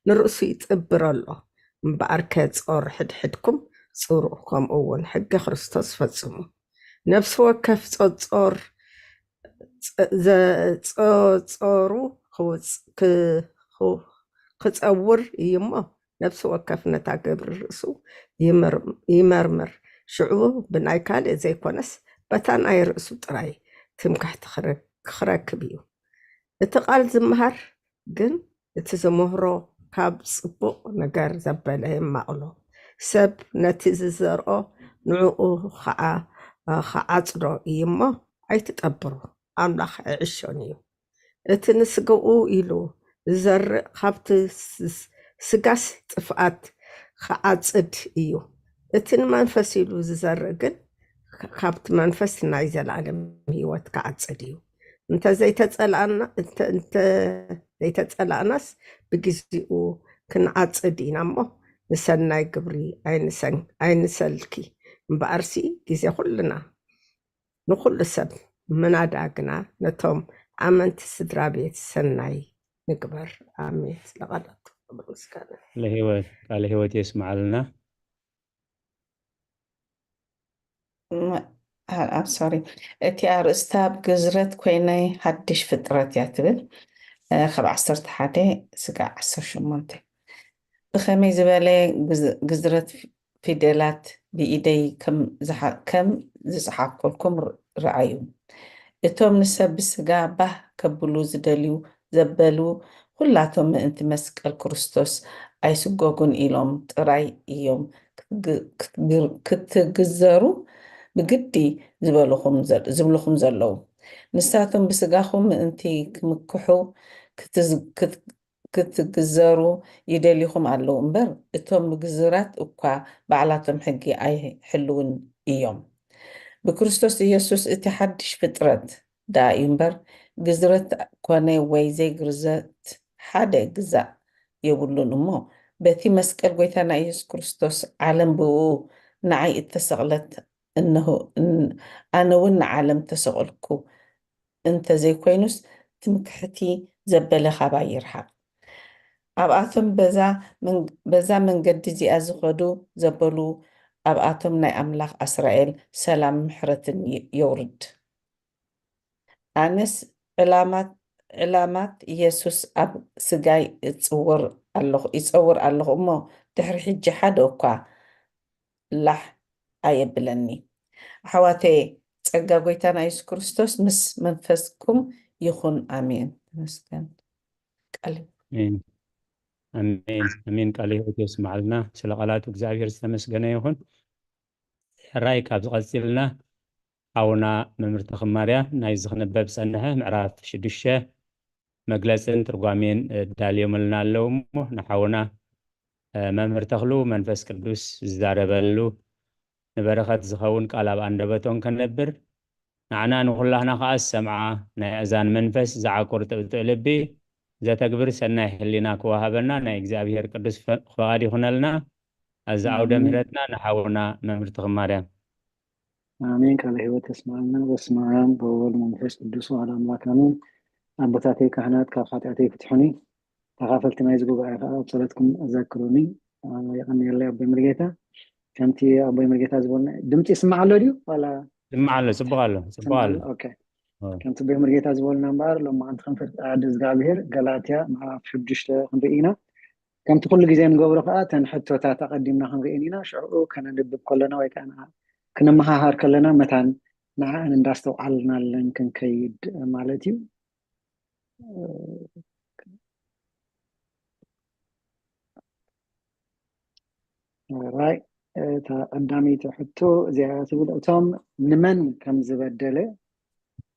ንርእሱ ይጥብር ኣሎ። እምበኣርከ ጾር ሕድሕድኩም ጽሩ፣ ከምኡ እውን ሕገ ክርስቶስ ፈጽሙ። ነፍሲ ወከፍ ጸጾር ጸጾሩ ክጸውር እዩ እሞ ነፍሲ ወከፍ ነታ ግብሪ ርእሱ ይመርምር፣ ሽዑ ብናይ ካልእ ዘይኮነስ በታ ናይ ርእሱ ጥራይ ትምክሕቲ ክረክብ እዩ። እቲ ቃል ዝመሃር ግን እቲ ዝምህሮ ካብ ጽቡቕ ነገር ዘበለ የማቕሎ። ሰብ ነቲ ዝዘርኦ ንዕኡ ኸዓ ክዓጽዶ እዩ እሞ ኣይትጠብሩ፣ ኣምላኽ ኣይዕሾን እዩ። እቲ ንስጋኡ ኢሉ ዝዘርእ ካብቲ ስጋስ ጥፍኣት ክዓጽድ እዩ። እቲ ንመንፈስ ኢሉ ዝዘርእ ግን ካብቲ መንፈስ ናይ ዘለኣለም ህይወት ክዓጽድ እዩ። እንተዘይተጸላእናስ ብግዚኡ ክንዓጽድ ኢና እሞ ንሰናይ ግብሪ ኣይንሰልኪ። እምበኣርሲ ግዜ ኩልና ንኹሉ ሰብ ምናዳ ግና ነቶም ኣመንቲ ስድራ ቤት ሰናይ ንግበር። ኣሜን። ስለቓላቱ ክብር ምስጋና። ቃለ ህይወት የስምዓልና። ሶሪ፣ እቲ ኣርእስታ ብግዝረት ኮይነ ሓድሽ ፍጥረት እያ ትብል። ካብ ዓሰርተ ሓደ ስጋዕ ዓሰርተ ሸሞንተ። ብኸመይ ዝበለ ግዝረት ፊደላት ብኢደይ ከም ዝጸሓፍኩልኩም ርኣዩ። እቶም ንሰብ ብስጋ ባህ ከብሉ ዝደልዩ ዘበሉ ኩላቶም ምእንቲ መስቀል ክርስቶስ ኣይስጎጉን ኢሎም ጥራይ እዮም ክትግዘሩ ብግዲ ዝበልኹም ዘለዉ። ንሳቶም ብስጋኹም ምእንቲ ክምክሑ ክትግዘሩ ይደልዩኹም ኣለዉ እምበር፣ እቶም ግዙራት እኳ ባዕላቶም ሕጊ ኣይሕልውን እዮም። ብክርስቶስ ኢየሱስ እቲ ሓድሽ ፍጥረት ደኣ እዩ እምበር፣ ግዝረት ኮነ ወይ ዘይግርዘት ሓደ ግዛእ የብሉን እሞ፣ በቲ መስቀል ጐይታና ኢየሱስ ክርስቶስ ዓለም ብእኡ ንዓይ እተሰቕለት፣ ኣነ እውን ንዓለም ተሰቐልኩ እንተ ዘይኮይኑስ፣ ትምክሕቲ ዘበለ ኻባይ ይርሓቕ። ኣብኣቶም በዛ መንገዲ እዚኣ ዝኸዱ ዘበሉ ኣብኣቶም ናይ ኣምላኽ ኣስራኤል ሰላም ምሕረትን የውርድ። ኣነስ ዕላማት ኢየሱስ ኣብ ስጋይ ይጸውር ኣለኹ እሞ ድሕሪ ሕጂ ሓደ እኳ ላሕ ኣየብለኒ። ኣሕዋተየ፣ ጸጋ ጐይታና የሱስ ክርስቶስ ምስ መንፈስኩም ይኹን። ኣሜን። ተመስገን። ቃል ኣሜን። ኣሜን። ኣሜን። ቃለ ህይወት የስምዓልና። ስለ ቃላቱ እግዚኣብሔር ዝተመስገነ ይኹን። ሕራይ ካብ ዝቐጽልና ሓውና መምህር ተኽማርያም ናይዚ ክንበብ ዝጸንሐ ምዕራፍ ሽዱሽተ መግለጽን ትርጓሜን ዳልዮምልና ኣለዉ እሞ ንሓውና መምህር ተኽሉ መንፈስ ቅዱስ ዝዛረበሉ ንበረኸት ዝኸውን ቃል ኣብ ኣንደበቶም ከነብር ንዓና ንኹላህና ከኣ ዝሰምዓ ናይ ኣእዛን መንፈስ ዝዓቁር ጥብጥእ ልቢ ዘተግብር ሰናይ ሕሊና ክወሃበና ናይ እግዚኣብሔር ቅዱስ ፈቓድ ይኹነልና። ኣብዚ ዓውደ ምህረትና ንሓውና መምህር ተኽማርያም ኣሜን። ቃለ ህይወት የስምዓልና። በስመ ኣብ ወወልድ መንፈስ ቅዱስ ወአሐዱ አምላክ ኣሜን። ኣቦታተይ ካህናት ካብ ሓጢኣተይ ፍትሑኒ፣ ተኻፈልቲ ናይዚ ጉባኤ ከዓ ኣብ ጸሎትኩም ኣዘክሩኒ። የቐንየለይ ኣቦይ መርጌታ። ከምቲ ኣቦይ መርጌታ ዝበልና ድምፂ ይስማዕ ኣሎ ድዩ ዋላ? ይስማዕ ኣሎ፣ ጽቡቕ ኣሎ፣ ጽቡቕ ኣሎ። ኦኬ። ከምቲ ኣቦይ መርጌታ ዝበልና እምበኣር ሎማዓንቲ ከም ፍቃድ እግዚኣብሔር ገላትያ ምዕራፍ ሽዱሽተ ክንርኢ ኢና። ከምቲ ኩሉ ግዜ ንገብሮ ከዓ እተን ሕቶታት ኣቐዲምና ክንርእየን ኢና። ሽዕኡ ከነንብብ ከለና ወይ ከዓ ክንመሃሃር ከለና መታን ንዓኣን እንዳስተውዓልናለን ክንከይድ ማለት እዩ። ራይ እታ ቀዳመይቲ ሕቶ እዚኣ ትብል፣ እቶም ንመን ከም ዝበደለ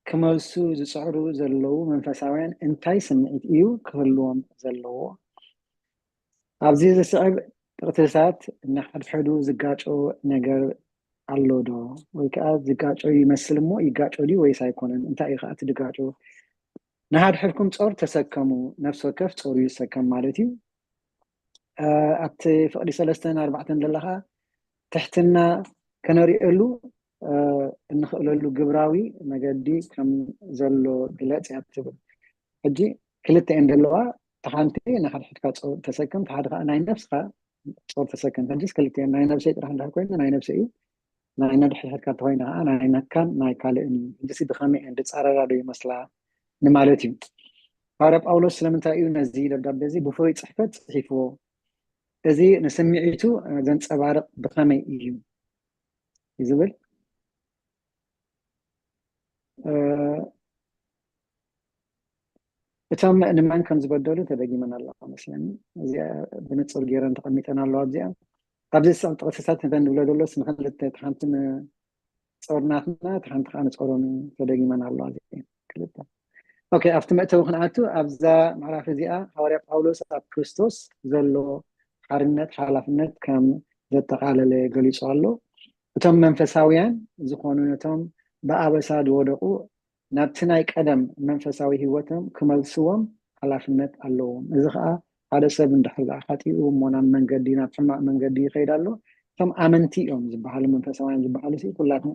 ክመልሱ ዝጽዕሩ ዘለዉ መንፈሳውያን እንታይ ስምዒት እዩ ክህልዎም ዘለዎ? ኣብዚ ዝስዕብ ጥቕስታት ንሓድሕዱ ዝጋጮ ነገር ኣሎ ዶ? ወይ ከዓ ዝጋጮ ይመስል እሞ ይጋጮ ድዩ ወይስ ኣይኮነን? እንታይ እዩ ከዓ እቲ ድጋጮ? ንሓድሕድኩም ጾር ተሰከሙ፣ ነፍሲ ወከፍ ጾሩ ይሰከም ማለት እዩ። ኣብቲ ፍቕዲ ሰለስተን ኣርባዕተን ዘለኻ ትሕትና ከነሪኤሉ እንኽእለሉ ግብራዊ መገዲ ከም ዘሎ ግለጽ እያ ትብል። ሕጂ ክልተ እየን ዘለዋ። እቲ ሓንቲ ንሓድሕድካ ጾር ተሰክም፣ እቲ ሓደ ከዓ ናይ ነብስኻ ጾር ተሰክም። ሕጂስ ክልተ እየን፣ ናይ ነብሰይ ጥራሕ እንድሕር ኮይኑ ናይ ነብሰይ እዩ፣ ናይ ነድሕድሕድካ እንተኮይኑ ከዓ ናይ ነካን ናይ ካልእን እዩ። ሕጂስ ብኸመይ እየን ዝጻረራ ዶ ይመስላ ንማለት እዩ። ሃዋርያ ጳውሎስ ስለምንታይ እዩ ነዚ ደብዳቤ እዚ ብፍሩይ ጽሕፈት ጽሒፍዎ? እዚ ንስምዒቱ ዘንጸባርቕ ብኸመይ እዩ ዝብል እቶም ንመን ከም ዝበደሉ ተደጊመን ኣለዋ መስለኒ። እዚኣ ብንጹር ገይረን ተቐሚጠን ኣለዋ። ኣብዚኣ ኣብዚ ዝስዕብ ጥቕስታት እተን ንብሎ ዘሎስ ንክልተ፣ እቲ ሓንቲ ንጾርናትና፣ እቲ ሓንቲ ከዓ ንጾሮም እዩ ተደጊመን ኣለዋ። እዚኣ ክልተ ኦኬ፣ ኣብቲ መእተዊ ክንኣቱ ኣብዛ ምዕራፍ እዚኣ ሃዋርያ ጳውሎስ ኣብ ክርስቶስ ዘሎ ሓርነት ሓላፍነት ከም ዘጠቓለለ ገሊጹ ኣሎ። እቶም መንፈሳውያን ዝኾኑ ነቶም ብኣበሳ ዝወደቑ ናብቲ ናይ ቀደም መንፈሳዊ ህይወቶም ክመልስዎም ሓላፍነት ኣለዎም። እዚ ኸዓ ሓደ ሰብ እንድሕር ደኣ ሓጢኡ እሞ ናብ መንገዲ ናብ ሕማቕ መንገዲ ይኸይድ ኣሎ። እቶም ኣመንቲ እዮም ዝበሃሉ መንፈሳውያን ዝበሃሉ ሲ ኩላትና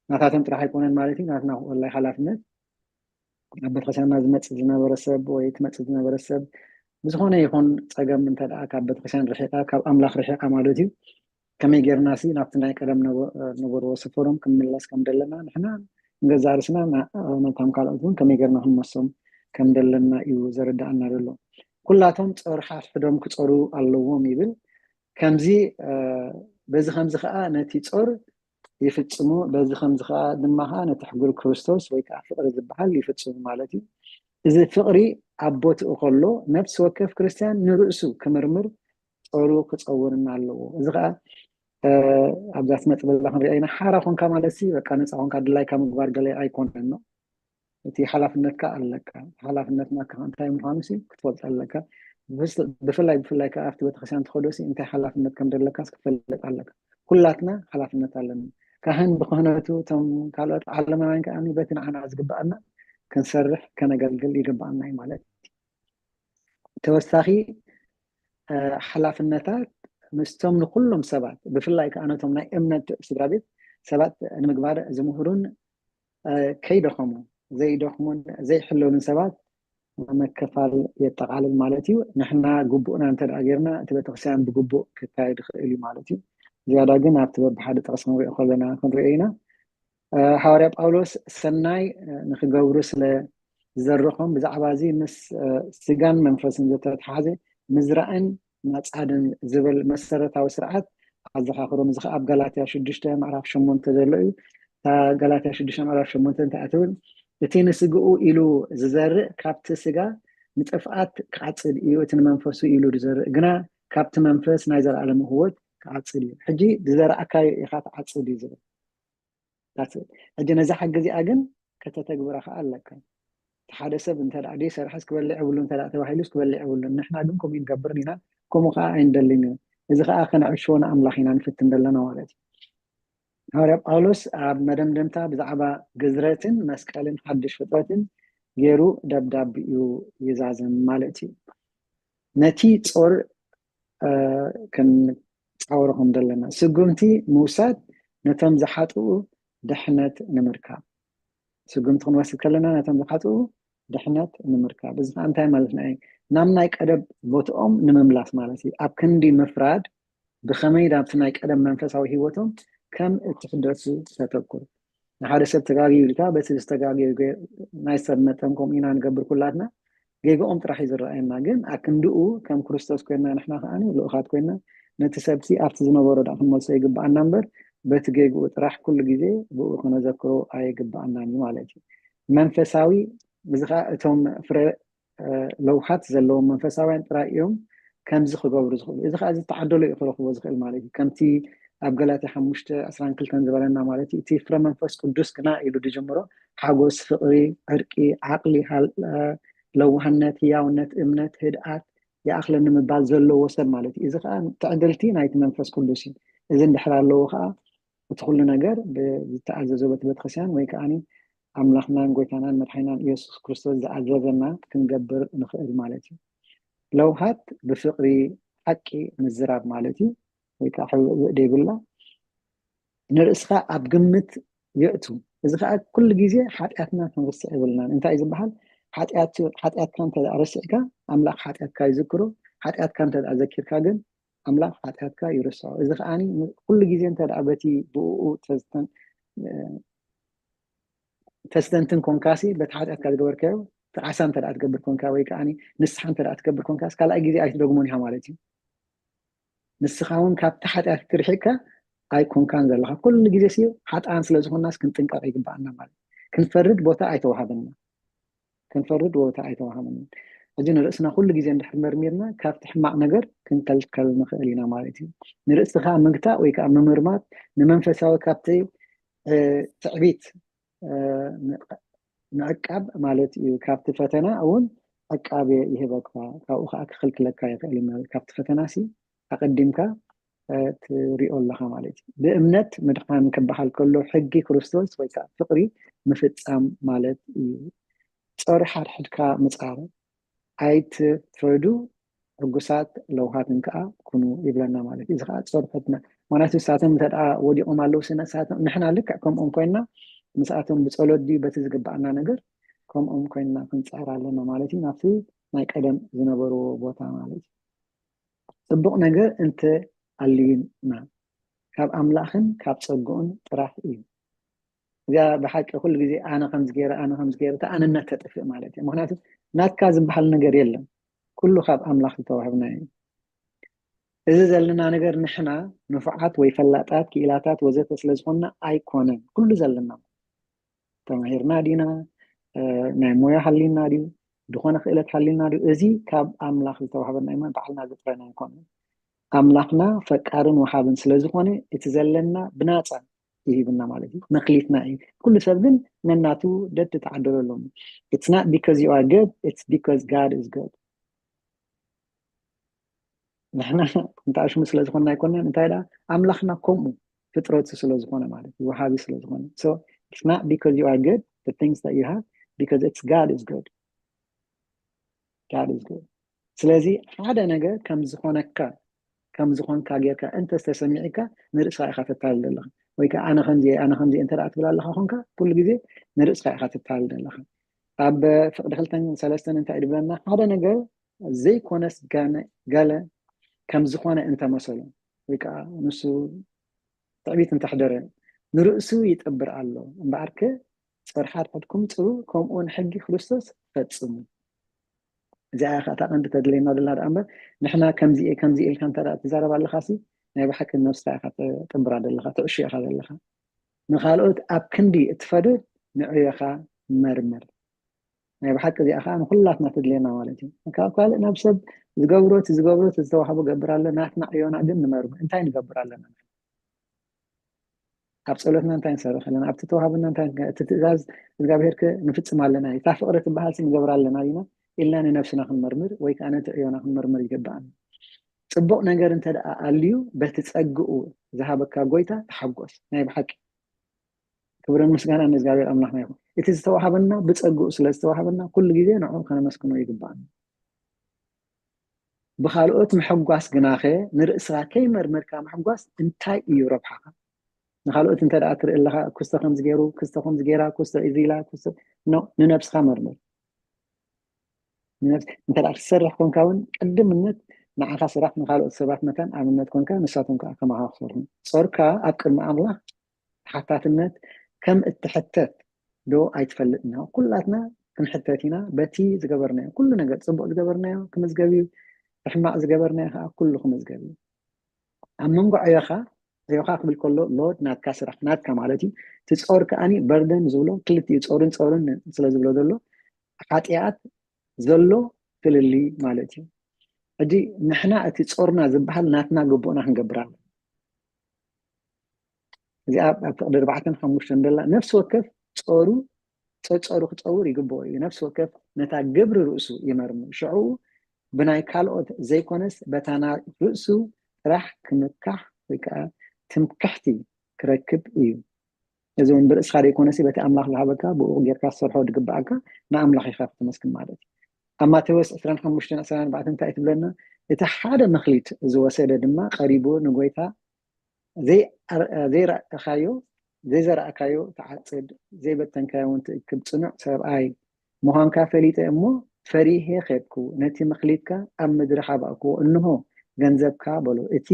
ናታቶም ጥራሕ ኣይኮነን ማለት እዩ። ናትና ወላይ ሓላፍነት ኣብ ቤተክርስትያንና ዝመፅእ ዝነበረ ሰብ ወይ ትመፅእ ዝነበረ ሰብ ብዝኾነ ይኹን ፀገም እንተ ደኣ ካብ ቤተክርስትያን ርሒቓ፣ ካብ ኣምላኽ ርሒቓ ማለት እዩ፣ ከመይ ጌርና ሲ ናብቲ ናይ ቀደም ነበርዎ ሰፈሮም ክንምለስ ከም ደለና፣ ንሕና ንገዛ ርእስና፣ ነቶም ካልኦት እውን ከመይ ጌርና ክንመሶም ከም ደለና እዩ ዘረዳእና ዘሎ። ኩላቶም ጾር ሓድሕዶም ክጾሩ ኣለዎም ይብል። ከምዚ በዚ ከምዚ ከዓ ነቲ ጾር ይፍጽሙ፣ በዚ ከምዚ ከዓ ድማ ከዓ ነቲ ሕጉር ክርስቶስ ወይ ከዓ ፍቕሪ ዝበሃል ይፍጽሙ ማለት እዩ። እዚ ፍቕሪ ኣብ ቦትኡ ከሎ ነፍሲ ወከፍ ክርስትያን ንርእሱ ክምርምር ጾሩ ክጸውርና ኣለዎ። እዚ ከዓ ኣብዛ ትመጽእ በላ ክንሪኦ ኢና። ሓራ ኮንካ ማለት ሲ በቃ ነፃ ኮንካ ድላይካ ምግባር ገለ ኣይኮነን ነው። እቲ ሓላፍነትካ ኣለካ። ሓላፍነትና ከዓ እንታይ ምዃኑ ሲ ክትፈልጥ ኣለካ። ብፍላይ ብፍላይ ከዓ ኣብቲ ቤተክርስትያን ትኸዶ ሲ እንታይ ሓላፍነት ከም ዘለካ ክትፈልጥ ኣለካ። ኩላትና ሓላፍነት ኣለና። ካህን ብክህነቱ፣ እቶም ካልኦት ዓለማውያን ከዓ በቲ ንዓና ዝግባኣና ክንሰርሕ ከነገልግል ይግባኣና እዩ ማለት እዩ። ተወሳኺ ሓላፍነታት ምስቶም ንኩሎም ሰባት ብፍላይ ከዓ ነቶም ናይ እምነት ስድራ ቤት ሰባት ንምግባር ዝምህሩን ከይደኸሙ ዘይደኽሙን ዘይሕለሉን ሰባት መከፋል የጠቓልል ማለት እዩ። ንሕና ግቡእና እንተ ጌርና እቲ ቤተክርስትያን ብግቡእ ክካየድ ይኽእል እዩ ማለት እዩ። ዝያዳ ግን ኣብቲ በብሓደ ጥቕሲ ክንሪኦ ከለና ክንሪኦ ኢና። ሃዋርያ ጳውሎስ ሰናይ ንክገብሩ ስለ ዝዘረኾም ብዛዕባ እዚ ምስ ስጋን መንፈስን ዝተተሓዘ ምዝራእን ማጻድን ዝብል መሰረታዊ ስርዓት ኣዘኻኽሮም። እዚ ከዓ ኣብ ጋላትያ ሽዱሽተ ምዕራፍ ሸሞንተ ዘሎ እዩ። እታ ጋላትያ ሽዱሽተ ምዕራፍ ሸሞንተ እንታይ ትብል? እቲ ንስግኡ ኢሉ ዝዘርእ ካብቲ ስጋ ንጥፍኣት ክዓጽድ እዩ፣ እቲ ንመንፈሱ ኢሉ ዝዘርእ ግና ካብቲ መንፈስ ናይ ዘለኣለም ህይወት ክዓጽድ እዩ። ሕጂ ዝዘራእካዮ ኢኻ ትዓጽድ እዩ ዝብል። ሕጂ ነዛ ሕጊ እዚኣ ግን ከተተግብራ ከዓ ኣለካ። እቲ ሓደ ሰብ እንተ ደኣ ዘይሰርሐስ ክበልዕ የብሉን፣ እንተ ደኣ ተባሂሉስ ክበልዕ የብሉን። ንሕና ግን ከምኡ ንገብርን ኢና፣ ከምኡ ከዓ ኣይንደልን ኢና። እዚ ከዓ ከነዕሽዎ ንኣምላኽ ኢና ንፍትን ዘለና ማለት እዩ። ሃዋርያ ጳውሎስ ኣብ መደምደምታ ብዛዕባ ግዝረትን መስቀልን ሓድሽ ፍጥረትን ገይሩ ደብዳቤኡ ይዛዝም ማለት እዩ። ነቲ ጾር ክንጻወሮ ከም ዘለና፣ ስጉምቲ ምውሳድ ነቶም ዝሓጥኡ ድሕነት ንምርካብ። ስጉምቲ ክንወስድ ከለና ነቶም ዝሓጥኡ ድሕነት ንምርካብ። እዚ ከዓ እንታይ ማለትና እዩ? ናብ ናይ ቀደም ቦትኦም ንምምላስ ማለት እዩ። ኣብ ክንዲ ምፍራድ ብኸመይ ናብቲ ናይ ቀደም መንፈሳዊ ህይወቶም ከም እትሕደሱ ተተኩር። ንሓደ ሰብ ተጋግዩ ኢልካ በቲ ዝተጋግዩ ገ-፣ ናይ ሰብ መጠን ከምኡ ኢና ንገብር ኩላትና። ጌግኦም ጥራሕ እዩ ዝረኣየና። ግን ኣክንድኡ ከም ክርስቶስ ኮይና ንሕና ከኣ ልኡኻት ኮይና ነቲ ሰብሲ ኣብቲ ዝነበሮ ደኣ ክንመልሶ ይግብኣና እምበር በቲ ጌግኡ ጥራሕ ኩሉ ግዜ ብኡ ክነዘክሮ ኣይግብኣናን እዩ ማለት እዩ። መንፈሳዊ እዚ ከዓ እቶም ፍረ ለውሃት ዘለዎም መንፈሳውያን ጥራይ እዮም ከምዚ ክገብሩ ዝኽእሉ። እዚ ከዓ ዝተዓደሎ እዩ ክረኽቦ ዝኽእል ማለት እዩ። ከምቲ ኣብ ገላትያ ሓሙሽተ ዕስራን ክልተን ዝበለና ማለት እዩ። እቲ ፍረ መንፈስ ቅዱስ ግና ኢሉ ድጅምሮ ሓጎስ፣ ፍቕሪ፣ ዕርቂ፣ ዓቕሊ፣ ሃል-፣ ለዋህነት፣ ህያውነት፣ እምነት፣ ህድኣት ይኣኽለኒ ምባል ዘለዎ ሰብ ማለት እዩ። እዚ ከዓ ትዕድልቲ ናይቲ መንፈስ ቅዱስ እዩ። እዚ እንድሕር ኣለዎ ከዓ እቲ ኩሉ ነገር ብዝተኣዘዞ በቲ ቤተክርስትያን ወይ ከዓ ኣምላኽናን ጎይታናን መድሓኒናን ኢየሱስ ክርስቶስ ዝኣዘዘና ክንገብር ንኽእል ማለት እዩ። ለውሃት ብፍቕሪ ሓቂ ምዝራብ ማለት እዩ። ወይ ከዓ ሕብእ ዘይብላ ንርእስኻ ኣብ ግምት የእቱ። እዚ ከዓ ኩሉ ግዜ ሓጢኣትና ክንርስዕ የብልናን። እንታይ እዩ ዝበሃል? ሓጢኣት፣ ሓጢኣትካ እንተ ደኣ ረሲዕካ ኣምላኽ ሓጢኣትካ ይዝክሮ። ሓጢኣትካ እንተ ደኣ ዘኪርካ ግን ኣምላኽ ሓጢኣትካ ይርስዖ። እዚ ከዓ ኩሉ ግዜ እንተ ደኣ በቲ ብኡ ተዝተን-፣ ተስተንትን ኮንካሲ በቲ ሓጢኣትካ ዝገበርካዮ ጣዕሳ እንተ ደኣ ትገብር ኮንካ ወይ ከዓ ንስሓ እንተ ደኣ ትገብር ኮንካስ ካልኣይ ግዜ ኣይትደግሞን ኢኻ ማለት እዩ። ንስኻ እውን ካብቲ ሓጢኣት ትርሒቅካ ኣይኮንካን ዘለኻ። ኩሉ ግዜ ሲ ሓጥኣን ስለ ዝኾንናስ ክንጥንቀቕ ይግብኣና ማለት እዩ። ክንፈርድ ቦታ ኣይተዋሃበና። ክንፈርድ ቦታ ኣይተዋሃበና። ሕጂ ንርእስና ኩሉ ግዜ እንድሕር መርሚርና ካብቲ ሕማቕ ነገር ክንከልከል ንኽእል ኢና ማለት እዩ። ንርእስኻ ምግታእ ወይ ከዓ ምምርማር ንመንፈሳዊ ካብቲ፣ እ፣ ትዕቢት፣ እ፣ ምዕቃብ ማለት እዩ። ካብቲ ፈተና እውን ዕቃቤ ይህበካ፣ ካብኡ ከዓ ክኽልክለካ ይኽእል እዩ ማለት እዩ። ካብቲ ፈተና ሲ ኣቐዲምካ፣ እ፣ ትሪኦ ኣለኻ ማለት እዩ። ብእምነት ምድሓን ክበሃል ከሎ ሕጊ ክርስቶስ ወይ ከዓ ፍቕሪ ምፍጻም ማለት እዩ። ጾር ሓድሕድካ ምጻር፣ ኣይትፍረዱ፣ ሕጉሳት ለውሃትን ከዓ ኩኑ ይብለና ማለት እዩ። እዚ ከዓ ጾር ሕድና፣ ምኽንያቱ ንሳቶም እንተ ደኣ ወዲቖም ኣለዉ፣ ንሳቶም፣ ንሕና ልክዕ ከምኦም ኮይንና፣ ንሳቶም ብጸሎት ድዩ በቲ ዝግብኣና ነገር ከምኦም ኮይንና ክንፅዕር ኣለና ማለት እዩ። ናብቲ ናይ ቀደም ዝነበርዎ ቦታ ማለት እዩ። ፅቡቕ ነገር እንተ ኣልዩና ካብ ኣምላኽን ካብ ፀግኡን ጥራሕ እዩ። እዚኣ ብሓቂ ኩሉ ግዜ ኣነ ከምዚ ገይረ ኣነ ከምዚ ገይረ እቲ ኣነነት ተጥፍእ ማለት እዩ። ምክንያቱ ናትካ ዝበሃል ነገር የለን። ኩሉ ካብ ኣምላኽ ዝተዋህብና እዩ። እዚ ዘለና ነገር ንሕና ንፉዓት ወይ ፈላጣት ክኢላታት ወዘተ ስለ ዝኾንና ኣይኮነን። ኩሉ ዘለና ተማሂርና ዲና፣ ናይ ሞያ ሃሊና ድዩ፣ ዝኾነ ክእለት ሃሊና ድዩ፣ እዚ ካብ ኣምላኽ ዝተዋህበና እዩ። ባዕልና ዝጥረና ኣይኮነን። ኣምላኽና ፈቃርን ወሃብን ስለ ዝኾነ እቲ ዘለና ብናፃ ይሂብና ማለት እዩ። መክሊትና እዩ። ኩሉ ሰብ ግን ነናቱ ደድ ተዓደለሎም። It's not because you are good, it's because God is good። ንሕና እንተኣሽሙ ስለ ዝኾንና ኣይኮነን። እንታይ ደኣ ኣምላኽና ከምኡ ፍጥረቱ ስለ ዝኾነ ማለት እዩ፣ ወሃቢ ስለ ዝኾነ። So it's not because you are good, the things that you have, because it's God is good. God is good. ስለዚ ሓደ ነገር ከም ዝኾነካ ከም ዝኾንካ ጌርካ እንተ ዝተሰሚዕካ ንርእስኻ ኢኻ ተታልል ኣለኻ። ወይ ከዓ ኣነ ከምዚ ኣነ ከምዚ እንተ ደኣ ትብል ኣለኻ ኮንካ ኩሉ ግዜ ንርእስኻ ኢኻ ተታልል ኣለኻ። ኣብ ፍቕዲ ክልተን ሰለስተን እንታይ ድብለና? ሓደ ነገር ዘይኮነስ ገለ ከም ዝኾነ እንተመሰሎ ወይ ከዓ ንሱ ትዕቢት እንተሕደረ ንርእሱ ይጥብር ኣሎ እምበኣርከ ጽርሓት ሕድኩም ጽሩ ከምኡ ንሕጊ ክርስቶስ ፈጽሙ። እዚኣ እያ ከኣ እታ ቀንዲ ተድልየና ዘላ ደኣ እምበር ንሕና ከምዚ እየ ከምዚ ኢልካ እንተ ደኣ ትዛረብ ኣለኻሲ ናይ ብሓቂ ነብስኻ ኢኻ ትጥብራ ዘለኻ ትዕሹ ኢኻ ዘለኻ። ንኻልኦት ኣብ ክንዲ እትፈድር ንዕዮኻ መርምር። ናይ ብሓቂ እዚኣ ከዓ ንኩላትና ትድልየና ማለት እዩ። ካብ ካልእ ናብ ሰብ ዝገብሮ እቲ ዝገብሮ እቲ ዝተዋህቦ ገብር ኣሎ ናትና ዕዮና ግን ንመርምር እንታይ ንገብር ኣለና? ኣብ ፀሎትና እንታይ ንሰርሕ ኣለና? ኣብቲ ተዋህብና እንታይ እቲ ትእዛዝ እግዚኣብሔር ከ ንፍፅም ኣለና? እታ ፍቅሪ ትበሃል ንገብር ኣለና ኢና ኢልና ንነብስና ክንመርምር ወይ ከዓ ነቲ ዕዮና ክንመርምር ይግበኣና። ፅቡቅ ነገር እንተ ደኣ ኣልዩ በቲ ፀግኡ ዝሃበካ ጎይታ ተሓጎስ። ናይ ብሓቂ ክብርን ምስጋና ንእግዚኣብሔር ኣምላኽና ይኹን። እቲ ዝተዋሃበና ብጸግኡ ስለ ዝተዋሃበና ኩሉ ግዜ ንዕኡ ከነመስግኖ ይግባኣና። ብኻልኦት ምሕጓስ ግናኸ ንርእስኻ ከይመርመርካ ምሕጓስ እንታይ እዩ ረብሓኻ? ንኻልኦት እንተ ደኣ ትርኢ ኣለኻ፣ ክስቶ ከምዚ ገይሩ፣ ክስቶ ከምዚ ገይራ፣ ክስቶ እዚ ኢላ፣ ክስቶ፣ ኖ፣ ንነብስኻ መርምር። ንነብስ-፣ እንተ ደኣ ክትሰርሕ ኮንካ እውን ቅድምነት ንዓኻ ስራሕ፣ ንኻልኦት ሰባት መታን ኣብነት ኮንካ ንሳቶም ከዓ ከማኻ ክሰርሑ። ጾርካ ኣብ ቅድሚ ኣምላኽ ተሓታትነት ከም እትሕተት ዶ ኣይትፈልጥን? ኩላትና ክንሕተት ኢና። በቲ ዝገበርናዮ ኩሉ ነገር፣ ጽቡቕ ዝገበርናዮ ክምዝገብ እዩ፣ ሕማቕ ዝገበርናዮ ከዓ ኩሉ ክምዝገብ እዩ። ኣብ መንጎ ዕዮኻ፣ ዕዮኻ ክብል ከሎ ሎድ ናትካ ስራሕ ናትካ ማለት እዩ። እቲ ጾር ከኣኒ በርደን ዝብሎ ክልቲኡ ጾርን ጾርን ስለ ዝብሎ ዘሎ ሓጢኣት ዘሎ ፍልልይ ማለት እዩ። ሕጂ ንሕና እቲ ጾርና ዝበሃል ናትና ግቡእና ክንገብር ኣለና። እዚኣ ኣብ ፍቕዲ ኣርባዕተን ሓሙሽተን ደላ ነፍሲ ወከፍ ጾሩ ጸጸሩ ክጸውር ይግብኦ እዩ። ነፍሲ ወከፍ ነታ ግብሪ ርእሱ ይመርምር። ሽዑ ብናይ ካልኦት ዘይኮነስ በታ ናይ ርእሱ ጥራሕ ክምካሕ ወይ ከዓ ትምክሕቲ ክረክብ እዩ። እዚ እውን ብርእስኻ ዘይኮነሲ በቲ ኣምላኽ ዝሃበካ ብኡ ጌርካ ክትሰርሖ ዝግብኣካ ንኣምላኽ ኢኻ ከተመስግን ማለት እዩ። ኣብ ማቴዎስ ዕስራን ሓሙሽተን ዕስራን ኣርባዕተን እንታይ ትብለና? እቲ ሓደ መክሊት ዝወሰደ ድማ ቀሪቡ ንጎይታ ዘይዘራእካዮ ዘይዘራእካዮ ትዓጽድ ዘይበተንካዮ እውን ትእክብ ጽኑዕ ሰብኣይ ምዃንካ ፈሊጠ እሞ ፈሪሄ ኸድኩ፣ ነቲ መክሊትካ ኣብ ምድሪ ሓባእክዎ፣ እንሆ ገንዘብካ በሎ። እቲ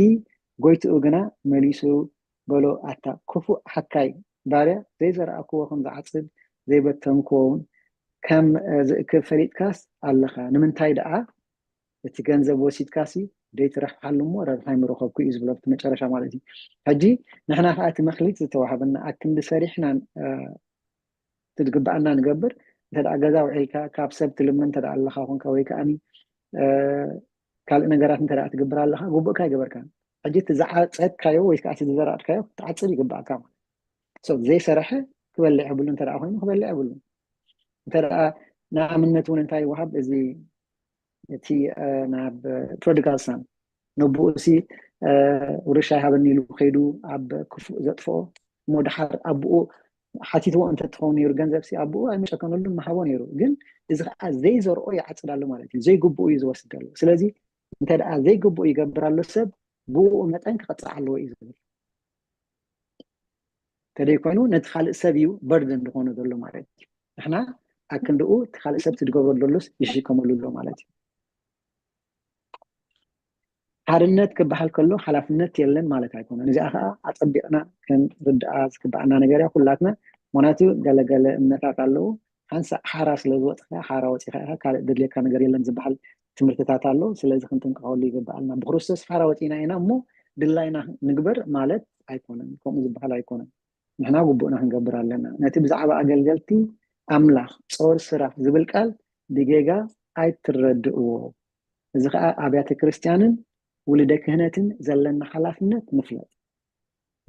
ጎይትኡ ግና መሊሱ በሎ፣ ኣታ ክፉእ ሓካይ ባርያ፣ ዘይዘራእክዎ ከም ዝዓጽድ ዘይበተንክዎ እውን ከም ዝእክብ ፈሊጥካስ ኣለኻ። ንምንታይ ደኣ እቲ ገንዘብ ወሲድካሲ ዘይትረሕሓሉ እሞ ረብሓ ኣይምረኸብኩ እዩ ዝብሎ ኣብቲ መጨረሻ ማለት እዩ። ሕጂ ንሕና ከዓ እቲ መክሊት ዝተዋህበና ኣክንዲ ሰሪሕና ትድግበኣና ንገብር። እንተ ደኣ ገዛ ውዒልካ ካብ ሰብ ትልምን እንተ ደኣ ኣለኻ ኮንካ ወይ ከኣኒ ካልእ ነገራት እንተ ደኣ ትገብር ኣለኻ ግቡእካ ይገበርካ። ሕጂ እቲ ዝዓጸድካዮ ወይ ከዓ እቲ ዝዘራእካዮ ክትዓጽድ ይግባእካ ማለት ዘይሰረሐ ክበልዕ የብሉ እንተ ደኣ ኮይኑ ክበልዕ የብሉ። እንተ ደኣ ንኣብነት እውን እንታይ ይወሃብ እዚ እቲ ናብ ፕሮዲጋል ሳን ነብኡ ሲ ውርሻ ይሃበኒ ኢሉ ከይዱ ኣብ ክፉእ ዘጥፍኦ እሞ ድሓር ኣቦኡ ሓቲትዎ እንተትኸውን ነይሩ ገንዘብ ሲ ኣቦኡ ኣይመጨከነሉን ምሃቦ ነይሩ። ግን እዚ ከዓ ዘይዘርኦ ይዓፅድ ኣሎ ማለት እዩ። ዘይግብኡ እዩ ዝወስድ ዘሎ። ስለዚ እንተ ደኣ ዘይግብኡ ይገብር ኣሎ ሰብ ብኡ መጠን ክቐፅዕ ኣለዎ እዩ ዝብል። ተደይ ኮይኑ ነቲ ካልእ ሰብ እዩ በርደን ዝኾነ ዘሎ ማለት እዩ። ንሕና ኣክንድኡ እቲ ካልእ ሰብ ትድገብሮ ደሎስ ይሽከመሉ ኣሎ ማለት እዩ። ሓርነት ክበሃል ከሎ ሓላፍነት የለን ማለት ኣይኮነን። እዚኣ ከዓ ኣፀቢቕና ክንርድኣ ዝግበኣና ነገር እያ ኩላትና። ምክንያቱ ገለገለ እምነታት ኣለዉ። ሓንሳእ ሓራ ስለ ዝወፅኻ ሓራ ወፂኻ ኢኻ፣ ካልእ ዘድልየካ ነገር የለን ዝበሃል ትምህርትታት ኣሎ። ስለዚ ክንጥንቀቐሉ ይግበኣልና። ብክርስቶስ ሓራ ወፂና ኢና እሞ ድላይና ንግበር ማለት ኣይኮነን። ከምኡ ዝበሃል ኣይኮነን። ንሕና ግቡእና ክንገብር ኣለና። ነቲ ብዛዕባ ኣገልገልቲ ኣምላኽ ጾር ስራሕ ዝብል ቃል ብጌጋ ኣይትረድእዎ። እዚ ኸኣ ኣብያተ ክርስቲያንን ውልደ ክህነትን ዘለና ሓላፍነት ንፍለጥ።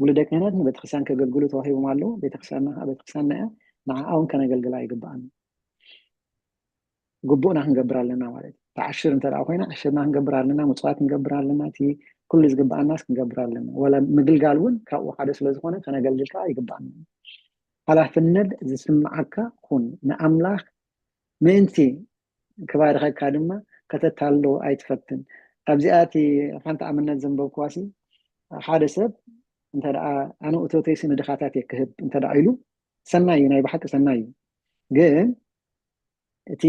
ውልደ ክህነት ንቤተክርስትያን ከገልግሉ ተዋሂቦም ኣለዉ። ቤተክርስትያንና ኸኣ ቤተክርስትያንና እያ። ንዓኣ እውን ከነገልግላ ይግብኣና። ግቡእና ክንገብር ኣለና ማለት እዩ። ተዓሽር እንተ ደኣ ኮይና ዕሽርና ክንገብር ኣለና፣ ምጽዋት ክንገብር ኣለና፣ እቲ ኩሉ ዝግብኣናስ ክንገብር ኣለና። ወላ ምግልጋል እውን ካብኡ ሓደ ስለ ዝኾነ ከነገልግል ከዓ ይግብኣና። ሓላፍነት ዝስምዓካ ኩን። ንኣምላኽ ምእንቲ ክባርኸካ ድማ ከተታልሎ ኣይትፈትን። ካብዚኣ እቲ ሓንቲ ኣብነት ዘንበብክዋሲ ሓደ ሰብ እንተ ደኣ ኣነ እቶተይሲ ንድኻታት እየ ክህብ እንተ ደኣ ኢሉ ሰናይ እዩ፣ ናይ ብሓቂ ሰናይ እዩ። ግን እቲ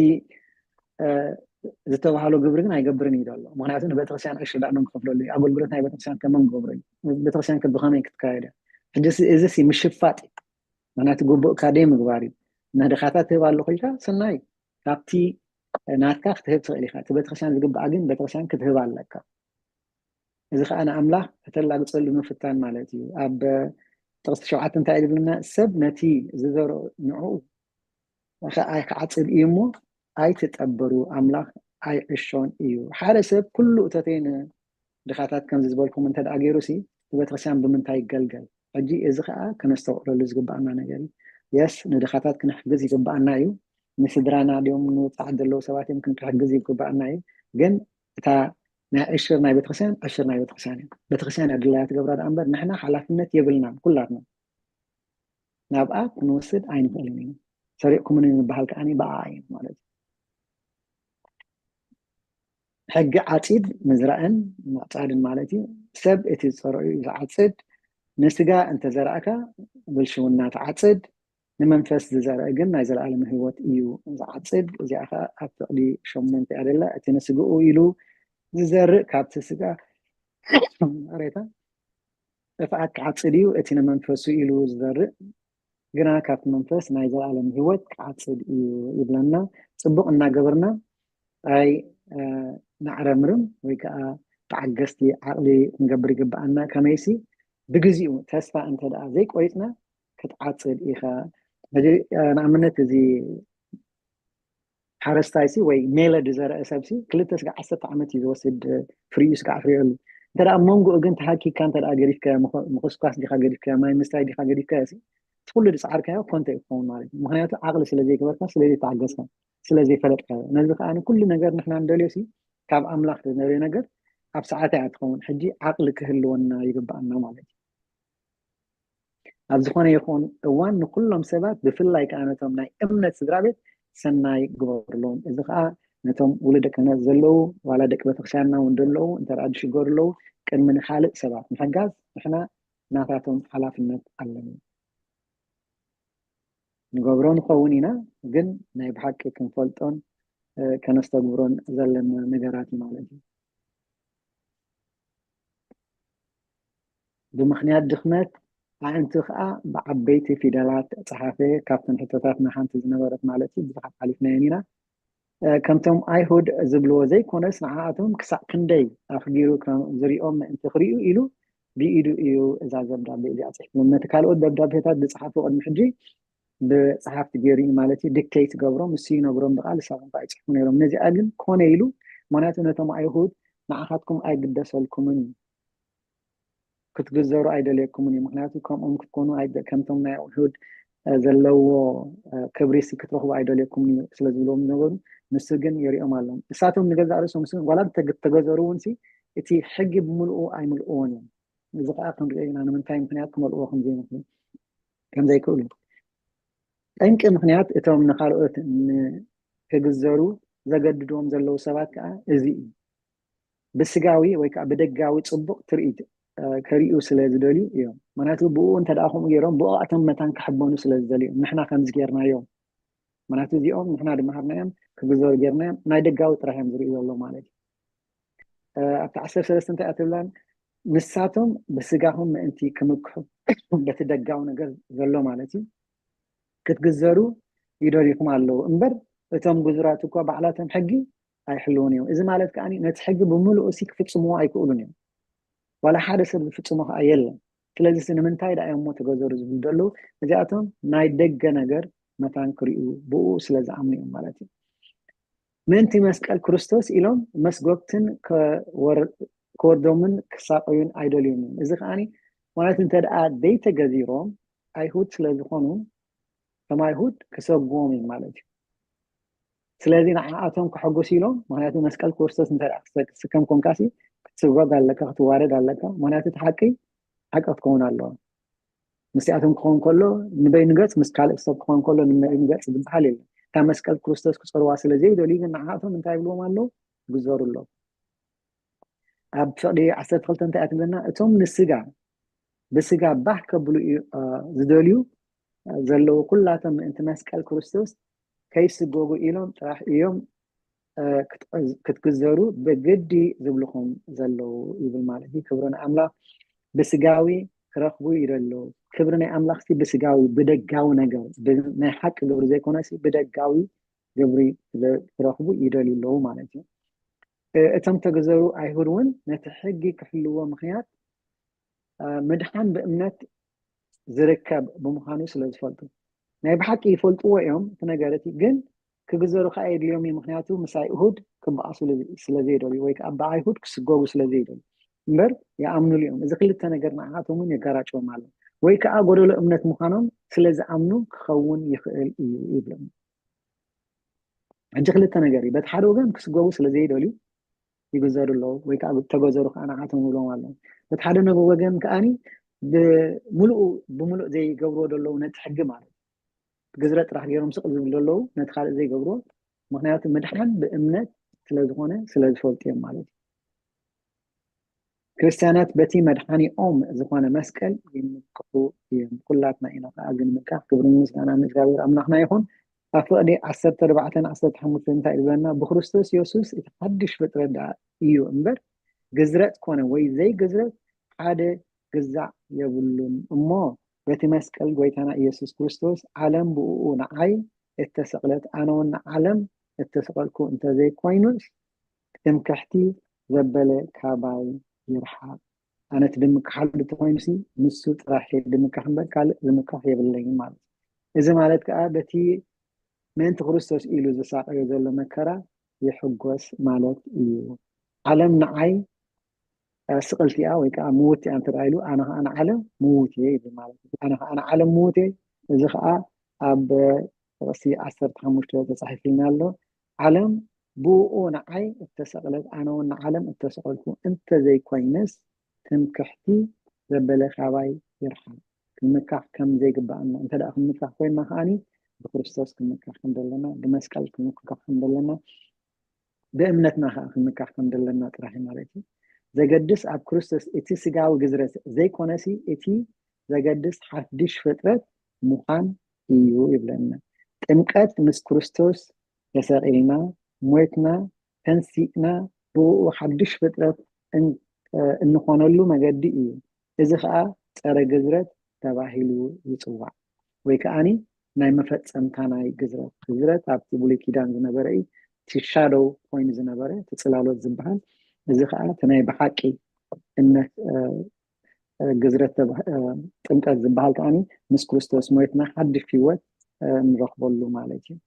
ዝተባህሎ ግብሪ ግን ኣይገብርን እዩ ዘሎ። ምክንያቱ ንቤተክርስትያን ዕሽር ዳእኖም ክኸፍለሉ እዩ። ኣገልግሎት ናይ ቤተክርስትያን ከመን ክገብሮ እዩ? ቤተክርስትያን ከ ብኸመይ ክትካየድ እያ? ሕጂ እዚ ምሽፋጥ እዩ። ምክንያቱ ግቡእካ ደይ ምግባር እዩ። ንድኻታት ትህብ ኣሎ ኮይልካ ሰናይ፣ ካብቲ ናትካ ክትህብ ትኽእል ኢኻ። እቲ ቤተክርስትያን ዝግብኣ ግን ቤተክርስትያን ክትህብ ኣለካ። እዚ ከዓ ንኣምላኽ ከተላግፀሉ ምፍታን ማለት እዩ። ኣብ ጥቕሲ ሸውዓተ እንታይ ዝብልና? ሰብ ነቲ ዝዘርኦ ንዕኡ ክዓፅድ እዩ እሞ ኣይትጠብሩ፣ ኣምላኽ ኣይዕሾን እዩ። ሓደ ሰብ ኩሉ እተተይ ንድኻታት ከምዚ ዝበልኩም እንተ ደኣ ገይሩ ሲ ቤተክርስትያን ብምንታይ ይገልገል? ሕጂ እዚ ከዓ ከነስተውዕለሉ ዝግብኣና ነገር እዩ። የስ ንድኻታት ክንሕግዝ ይግብኣና እዩ። ንስድራና ድዮም ንውፃዓት ዘለዉ ሰባት እዮም ክንክሕግዝ ይግብኣና እዩ። ግን እታ ናይ ዕሽር ናይ ቤተክርስትያን ዕሽር ናይ ቤተክርስትያን እዩ። ቤተክርስትያን እያ ድላያ ትገብራ ደኣ እምበር ንሕና ሓላፍነት የብልናን ኩላትና ናብኣ ክንወስድ ኣይንኽእልን ኢና። ሰሪቕኩምኒ ንበሃል ከዓኒ ብኣ እዩ ማለት እዩ። ሕጊ ዓፂድ ምዝራእን ምዕፃድን ማለት እዩ። ሰብ እቲ ዝፀርኦ እዩ ዝዓፅድ። ንስጋ እንተዘራእካ ብልሽውና ትዓፅድ፣ ንመንፈስ ዝዘርእ ግን ናይ ዘለኣለም ህይወት እዩ ዝዓፅድ። እዚኣ ከዓ ኣብ ፍቕዲ ሸሞንተ እያ ደላ። እቲ ንስግኡ ኢሉ ዝዘርእ ካብቲ ስጋ ሬታ ጥፍኣት ክዓፅድ እዩ። እቲ ንመንፈሱ ኢሉ ዝዘርእ ግና ካብቲ መንፈስ ናይ ዘለኣለም ህይወት ክዓፅድ እዩ ይብለና። ፅቡቕ እናገበርና ኣይ ንዕረምርም ወይ ከዓ ተዓገስቲ ዓቕሊ ክንገብር ይግብኣና። ከመይሲ ብግዚኡ ተስፋ እንተ ደኣ ዘይቆሪፅና ክትዓፅድ ኢኻ። ሕጂ ንኣብነት እዚ ሓረስታይሲ ወይ ሜለ ዝዘረአ ሰብሲ ክልተ ስጋዕ ዓሰርተ ዓመት እዩ ዝወስድ ፍሪኡ ስጋዕ ፍሪየሉ። እንተ ደኣ መንጎኡ ግን ተሃኪካ እንተ ደኣ ገዲፍካዮ ምኹስኳስ ዲኻ ገዲፍካዮ ማይ ምስታይ ዲኻ ገዲፍካዮ ሲ እቲ ኩሉ ዝፀዓርካዮ ኮንተ እዩ ክኸውን ማለት እዩ። ምክንያቱ ዓቕሊ ስለ ዘይገበርካ ስለ ዘይተዓገስካ ስለ ዘይፈለጥካዮ። ነዚ ከዓ ኩሉ ነገር ንሕና ንደልዮ ሲ ካብ ኣምላኽ ንደልዮ ነገር ኣብ ሰዓታ እያ ትኸውን። ሕጂ ዓቕሊ ክህልወና ይግብኣና ማለት እዩ። ኣብ ዝኾነ ይኹን እዋን ንኩሎም ሰባት ብፍላይ ከዓ ነቶም ናይ እምነት ስድራ ቤት ሰናይ ግበርሎም። እዚ ከዓ ነቶም ውሉደ ክህነት ዘለዉ ዋላ ደቂ ቤተክርስትያንና እውን ዘለዉ እንተ ደኣ ዝሽገሩ ኣለዉ ቅድሚ ንካልእ ሰባት ምሕጋዝ ንሕና ናታቶም ሓላፍነት ኣለና። ንገብሮ ንኸውን ኢና፣ ግን ናይ ብሓቂ ክንፈልጦን ከነስተግብሮን ዘለና ነገራት እዩ ማለት እዩ። ብምኽንያት ድኽመት ኣዕንቲ ከዓ ብዓበይቲ ፊደላት ጸሓፈ። ካብተን ሕቶታትና ሓንቲ ዝነበረት ማለት እዩ፣ ብዙሓት ሓሊፍናየን ኢና። ከምቶም ኣይሁድ ዝብልዎ ዘይኮነስ ንዓኣቶም ክሳዕ ክንደይ ኣኽጊሩ ዝሪኦም ምእንቲ ክሪኡ ኢሉ ብኢዱ እዩ እዛ ደብዳቤ እዚኣ ፅሒፍሎም። ነቲ ካልኦት ደብዳቤታት ዝፀሓፉ ቅድሚ ሕጂ ብፀሓፍቲ ገይሩ እዩ ማለት እዩ። ዲክቴት ገብሮም፣ ንሱ ይነግሮም ብቃል፣ ንሳቶም ከዓ ይፅሕፉ ነይሮም። ነዚኣ ግን ኮነ ኢሉ፣ ምክንያቱ ነቶም ኣይሁድ ንዓኻትኩም ኣይግደሰልኩምን እዩ፣ ክትግዘሩ ኣይደልየኩምን እዩ። ምክንያቱ ከምኦም ክትኮኑ ከምቶም ናይ ኣይሁድ ዘለዎ ክብሪ ሲ ክትረኽቡ ኣይደልየኩምን እዩ ስለ ዝብልዎም ዝነበሩ፣ ንሱ ግን ይሪኦም ኣለዎም። እሳቶም ንገዛእ ርእሶም ሲ ዋላ ተገዘሩ እውን ሲ እቲ ሕጊ ብምልኡ ኣይምልእዎን እዮም። እዚ ከዓ ክንሪኦ ኢና ንምንታይ ምክንያት ክመልእዎ ከምዘይምክኑ ከምዘይክእሉ። ጠንቂ ምክንያት እቶም ንካልኦት ክግዘሩ ዘገድድዎም ዘለዉ ሰባት ከዓ እዚ እዩ። ብስጋዊ ወይ ከዓ ብደጋዊ ፅቡቕ ትርኢት ከርእዩ ስለ ዝደልዩ እዮም። ምክንያቱ ብኡ እንተ ደኣ ከምኡ ገይሮም ብኡ ኣቶም መታን ክሕበኑ ስለ ዝደልዩ እዮም። ንሕና ከምዚ ገይርናዮም ምክንያቱ እዚኦም ንሕና ድመሃርናዮም ክግዘሩ ጌርናዮም ናይ ደጋዊ ጥራሕ እዮም ዝርእዩ ዘሎ ማለት እዩ። ኣብቲ ዓሰርተ ሰለስተ እንታይ እያ ትብላን? ንሳቶም ብስጋኹም ምእንቲ ክምክሑ በቲ ደጋዊ ነገር ዘሎ ማለት እዩ ክትግዘሩ ይደልዩኹም ኣለዉ እምበር እቶም ግዙራት እኳ ባዕላቶም ሕጊ ኣይሕልውን እዮም። እዚ ማለት ከዓ ነቲ ሕጊ ብምሉኡ ሲ ክፍፅምዎ ኣይክእሉን እዮም። ዋላ ሓደ ሰብ ዝፍፅሞ ከዓ የለን። ስለዚ ንምንታይ ደኣ እዮም ተገዘሩ ዝብሉ ዘለዉ? እዚኣቶም ናይ ደገ ነገር መታን ክርእዩ ብኡ ስለ ዝኣምኑ እዮም ማለት እዩ። ምእንቲ መስቀል ክርስቶስ ኢሎም መስጎግትን ክወርዶምን ክሳቀዩን ኣይደልዩን እዮም። እዚ ከዓ ማለት እንተ ደኣ ዘይተገዚሮም ኣይሁድ ስለ ዝኾኑ ከም ኣይሁድ ክሰጉዎም እዩ ማለት እዩ። ስለዚ ንዓኣቶም ከሐጉስ ኢሎም፣ ምክንያቱ መስቀል ክርስቶስ እንተ ክትስከም ኮንካሲ ክትስጎግ ኣለካ፣ ክትዋረድ ኣለካ። ምክንያቱ እቲ ሓቂ ሓቂ ክትከውን ኣለዎ። ምስቲኣቶም ክኸውን ከሎ ንበይኑ ገፅ፣ ምስ ካልእ ሰብ ክኸውን ከሎ ንበይኑ ገፅ ዝበሃል የለን። እታ መስቀል ክርስቶስ ክፀርዋ ስለ ዘይደልዩ ግን ንዓኣቶም እንታይ ይብልዎም ኣለዉ? ግዘሩ ኣለዉ። ኣብ ፍቕዲ ዓሰርተ ክልተ እንታይ እያ ትብለና? እቶም ንስጋ ብስጋ ባህ ከብሉ እዩ፣ እ፣ ዝደልዩ፣ እ፣ ዘለዉ ኩላቶም ምእንቲ መስቀል ክርስቶስ ከይስጎጉ ኢሎም ጥራሕ እዮም፣ እ፣ ክት-፣ ክትግዘሩ ብግዲ ዝብልኹም ዘለዉ ይብል ማለት እዩ። ክብሪ ንኣምላኽ። ብስጋዊ ክረኽቡ ይደለዉ። ክብሪ ናይ ኣምላኽሲ ብስጋዊ ብደጋዊ ነገር ብ-፣ ናይ ሓቂ ግብሪ ዘይኮነሲ ብደጋዊ ግብሪ ስለ ክረኽቡ ይደልዩ ኣለዉ ማለት እዩ። እ፣ እቶም ተገዘሩ ኣይሁድ እውን ነቲ ሕጊ ክሕልዎ ምኽንያት እ፣ ምድሓን ብእምነት ዝርከብ ብምዃኑ ስለ ዝፈልጡ። ናይ ብሓቂ ይፈልጥዎ እዮም እቲ ነገር እቲ፣ ግን ክግዘሩ ከዓ የድልዮም እዩ፣ ምኽንያቱ ምስ ኣይሁድ ክበኣሱ ስለ ዘይደልዩ ወይ ከዓ ብኣይሁድ ክስጎጉ ስለ ዘይደልዩ እምበር ይኣምኑሉ እዮም። እዚ ክልተ ነገር ንዓኣቶም እውን የጋራጭዎም ኣሎ። ወይ ከዓ ጎደሎ እምነት ምዃኖም ስለ ዝኣምኑ ክኸውን ይኽእል እዩ ይብሎም። ሕጂ ክልተ ነገር እዩ። በቲ ሓደ ወገን ክስጎጉ ስለ ዘይደልዩ ይግዘሩ ኣለዉ፣ ወይ ከዓ ተገዘሩ ከዓ ንዓቶም ይብሎም ኣለዉ። በቲ ሓደ ነገር ወገን ከዓኒ ብምሉኡ ብምሉእ ዘይገብርዎ ዘለዉ ነቲ ሕጊ ማለት እዩ። ግዝረት ጥራሕ ገይሮም ስቕ ዝብሉ ዘለዉ ነቲ ካልእ ዘይገብርዎ፣ ምኽንያቱ ምድሓን ብእምነት ስለ ዝኾነ ስለ ዝፈልጡ እዮም ማለት እዩ። ክርስትያናት በቲ መድሓኒኦም ዝኾነ መስቀል ይምክሑ እዮም። ኩላትና ኢና ከዓ ግን ምልካሕ። ክብርን ምስጋና ንእግዚኣብሔር ኣምላኽና ይኹን። ኣብ ፍቕዲ ዓሰርተ ኣርባዕተን ዓሰርተ ሓሙሽተን እንታይ ይብለና? ብክርስቶስ የሱስ እቲ ሓድሽ ፍጥረት ደኣ እዩ እምበር፣ ግዝረት ኮነ ወይ ዘይግዝረት ሓደ ግዛዕ የብሉን። እሞ በቲ መስቀል ጎይታና ኢየሱስ ክርስቶስ ዓለም ብእኡ ንዓይ እተሰቕለት፣ ኣነ እውን ንዓለም እተሰቐልኩ እንተዘይኮይኑስ፣ ትምክሕቲ ዘበለ ካባይ ይርሓቕ። ኣነ እቲ ድምክሓሉ እንተኾይኑሲ፣ ንሱ ጥራሕ እየ ድምካሕ እምበር ካልእ ዝምካሕ የብለይን ማለት እዩ። እዚ ማለት ከኣ በቲ ምእንቲ ክርስቶስ ኢሉ ዝሳቐዮ ዘሎ መከራ ይሕጎስ ማለት እዩ። ዓለም ንዓይ፣ እ፣ ስቕልቲ እያ ወይ ከኣ ምውቲ እያ እንተ ኢሉ፣ ኣነ ከኣ ንዓለም ምውት እየ ይብል ማለት እዩ። ኣነ ከኣ ንዓለም ምውት እየ። እዚ ከኣ ኣብ ጥቕሲ ዓሰርተ ሓሙሽተ ተጻሒፉልና ኣሎ። ዓለም ብእኡ ንዓይ እተሰቕለት፣ ኣነ እውን ንዓለም እተሰቐልኩ እንተ ዘይኮይነስ፣ ትምክሕቲ ዘበለ ካባይ ይርሓቕ። ክንምካሕ ከም ዘይግባኣና፣ እንተ ደኣ ክንምካሕ ኮይንና ከኣኒ፣ ብክርስቶስ ክንምካሕ ከም ዘለና፣ ብመስቀል ክንምካሕ ከም ዘለና፣ ብእምነትና ከኣ ክንምካሕ ከም ዘለና ጥራሕ እዩ ማለት እዩ። ዘገድስ ኣብ ክርስቶስ እቲ ስጋዊ ግዝረት ዘይኮነሲ፣ እቲ ዘገድስ ሓድሽ ፍጥረት ምዃን እዩ ይብለና። ጥምቀት ምስ ክርስቶስ ተሰቒልና፣ ሞይትና፣ ተንሲእና፣ ብእኡ ሓድሽ ፍጥረት እን-፣ እ፣ እንኾነሉ መገዲ እዩ። እዚ ኸኣ ጸረ ግዝረት ተባሂሉ ይጽዋዕ። ወይ ከኣኒ ናይ መፈጸምታ ናይ ግዝረት። ግዝረት ኣብቲ ብሉይ ኪዳን ዝነበረ እዩ። እቲ ሻዶው ኮይኑ ዝነበረ፣ እቲ ጽላሎት ዝበሃል። እዚ ኸኣ እቲ ናይ ብሓቂ እምነት፣ እ፣ እ፣ ግዝረት ተባ-፣ እ፣ ጥምቀት ዝበሃል ከኣኒ ምስ ክርስቶስ ሞይትና ሓድሽ ህይወት፣ እ፣ ንረኽበሉ ማለት እዩ።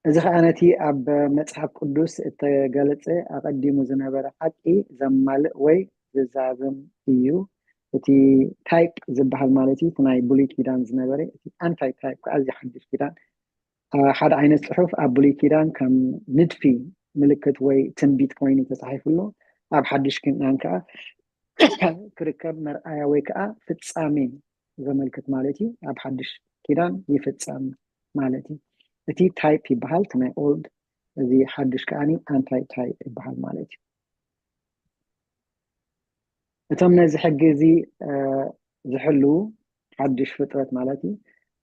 እዚ ኸኣ ነቲ ኣብ መጽሓፍ ቅዱስ እተገለጸ ኣቐዲሙ ዝነበረ ሓቂ ዘማልእ ወይ ዝዛዝም እዩ። እቲ ታይፕ ዝበሃል ማለት እዩ፣ እቲ ናይ ብሉይ ኪዳን ዝነበረ፣ እቲ ኣንታይ ታይፕ ከኣ እዚ ሓድሽ ኪዳን። አ፣ ሓደ ዓይነት ጽሑፍ ኣብ ብሉይ ኪዳን ከም ንድፊ፣ ምልክት ወይ ትንቢት ኮይኑ ተጻሒፉ ኣሎ። ኣብ ሓድሽ ኪዳን ከኣ ክርከብ መርኣያ ወይ ከኣ ፍጻሜ ዘመልክት ማለት እዩ። ኣብ ሓድሽ ኪዳን ይፍጸም ማለት እዩ። እቲ ታይፕ ይበሃል፣ እቲ ናይ ኦልድ፣ እዚ ሓድሽ ከኣኒ ኣንታይ ታይፕ ይበሃል ማለት እዩ። እቶም ነዚ ሕጊ እዚ፣ እ፣ ዝሕልዉ ሓድሽ ፍጥረት ማለት እዩ።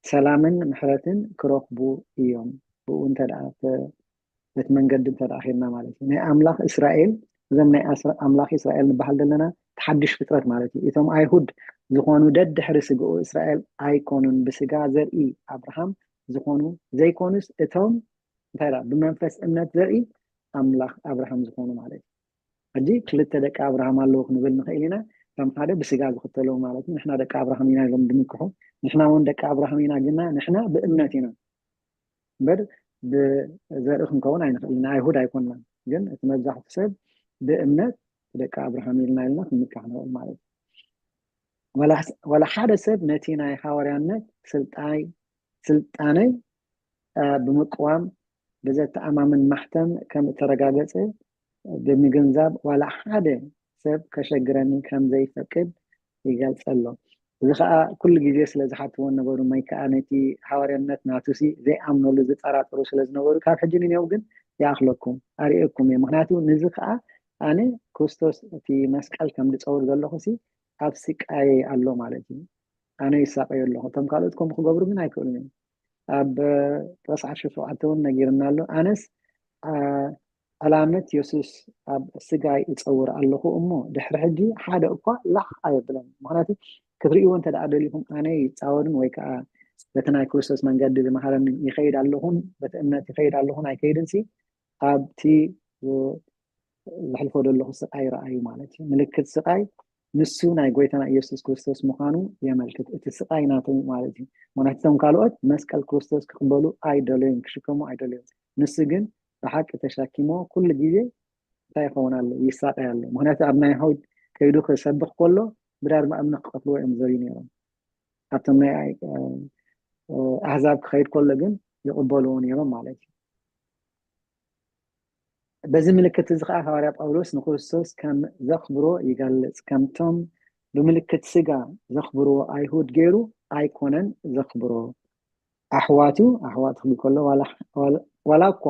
ሰላምን ምሕረትን ክረኽቡ እዮም። ብኡ እንተ ደኣ ተ-፣ በቲ መንገዲ እንተ ደኣ ኸድና ማለት እዩ። ናይ ኣምላኽ እስራኤል፣ እዞም ናይ ኣስራ-፣ ኣምላኽ እስራኤል ንበሃል ዘለና፣ እቲ ሓድሽ ፍጥረት ማለት እዩ። እቶም ኣይሁድ ዝኾኑ ደድሕሪ ስግኡ እስራኤል ኣይኮኑን፣ ብስጋ ዘርኢ ኣብርሃም ዝኾኑ ዘይኮኑስ፣ እቶም እንታይ ደኣ ብመንፈስ እምነት ዘርኢ ኣምላኽ ኣብርሃም ዝኾኑ ማለት እዩ። ሕጂ ክልተ ደቂ ኣብርሃም ኣለዉ ክንብል ንኽእል ኢና። ከም ሓደ ብስጋ ዝኽተሉ ማለት እዩ። ንሕና ደቂ ኣብርሃም ኢና ኢሎም ድምክሑ። ንሕና እውን ደቂ ኣብርሃም ኢና፣ ግና ንሕና ብእምነት ኢና እምበር ብዘርኢ ክንከውን ኣይንኽእልን። ኣይሁድ ኣይኮንናን፣ ግን እቲ መብዛሕቱ ሰብ ብእምነት ደቂ ኣብርሃም ኢልና ኢልና ክንምካሕ ንኽእል ማለት እዩ። ወላ፣ ወላ ሓደ ሰብ ነቲ ናይ ሃዋርያነት ስልጣይ-፣ ስልጣነይ፣ አ፣ ብምቅዋም ብዘተኣማምን ማሕተም ከም እተረጋገጸ ብምግንዛብ፣ ዋላ ሓደ ሰብ ከሸግረኒ ከም ዘይፈቅድ ይገልጸ ኣሎ። እዚ ኸኣ ኩሉ ግዜ ስለ ዝሓትዎ ነበሩ፣ ማይ ከኣ ነቲ ሃዋርያነት ናቱሲ ዘይኣምነሉ ዝጠራጠሩ ስለ ዝነበሩ፣ ካብ ሕጂ ንኔው ግን ይኣኽለኩም፣ ኣርእየኩም እየ። ምኽንያቱ ንዚ ኸኣ ኣነ ክርስቶስ እቲ መስቀል ከም ዝጸውር ዘለኹሲ ኣብ ስቃየይ ኣሎ ማለት እዩ። ኣነ ይሳቀዮ ኣለኹ። እቶም ካልኦት ከምኡ ክገብሩ ግን ኣይክእሉን እዮም። ኣብ ጥቕሲ ዓሰርተ ሸውዓተ እውን ነጊርና ኣሎ። ኣነስ፣ አ፣ ዕላመት የሱስ ኣብ ስጋይ እጸውር ኣለኹ እሞ፣ ድሕሪ ሕጂ ሓደ እኳ ላሕ ኣየብለን። ምኽንያቱ ክትርእይዎ እንተ ደኣ ደሊኹም፣ ኣነ ይጻወርን ወይ ከኣ በቲ ናይ ክርስቶስ መንገዲ ዝመሃረኒ ይኸይድ ኣለኹን፣ በቲ እምነት ይኸይድ ኣለኹን ኣይከይድንሲ፣ ኣብቲ ዝ-፣ ዘሕልፎ ዘለኹ ስቃይ ረኣዩ ማለት እዩ። ምልክት ስቃይ ንሱ ናይ ጎይታና ኢየሱስ ክርስቶስ ምዃኑ የመልክት። እቲ ስቃይ ናቱ ማለት እዩ። ምኽንያቱ እቶም ካልኦት መስቀል ክርስቶስ ክቕበሉ ኣይደለዩን፣ ክሽከሙ ኣይደለዩን። ንሱ ግን ብሓቂ ተሸኪሞ ኩሉ ግዜ እንታይ ይኸውን ኣሎ? ይሳቀይ ኣሎ። ምኽንያቱ ኣብ ናይ ኣይሁድ ከይዱ ክሰብኽ ከሎ ብዳርማ እምኒ ክቐትልዎ እዮም ዝደልዩ ነይሮም። ኣብቶም ናይ፣ እ፣ እ፣ ኣህዛብ ክኸይድ ከሎ ግን ይቕበልዎ ነይሮም ማለት እዩ። በዚ ምልክት እዚ ኸኣ ሃዋርያ ጳውሎስ ንክርስቶስ ከም ዘኽብሮ ይገልጽ። ከምቶም ብምልክት ስጋ ዘኽብርዎ ኣይሁድ ገይሩ ኣይኮነን ዘኽብሮ። ኣሕዋቱ፣ ኣሕዋቱ ክብል ከሎ ዋላ፣ ዋላ፣ ዋላ እኳ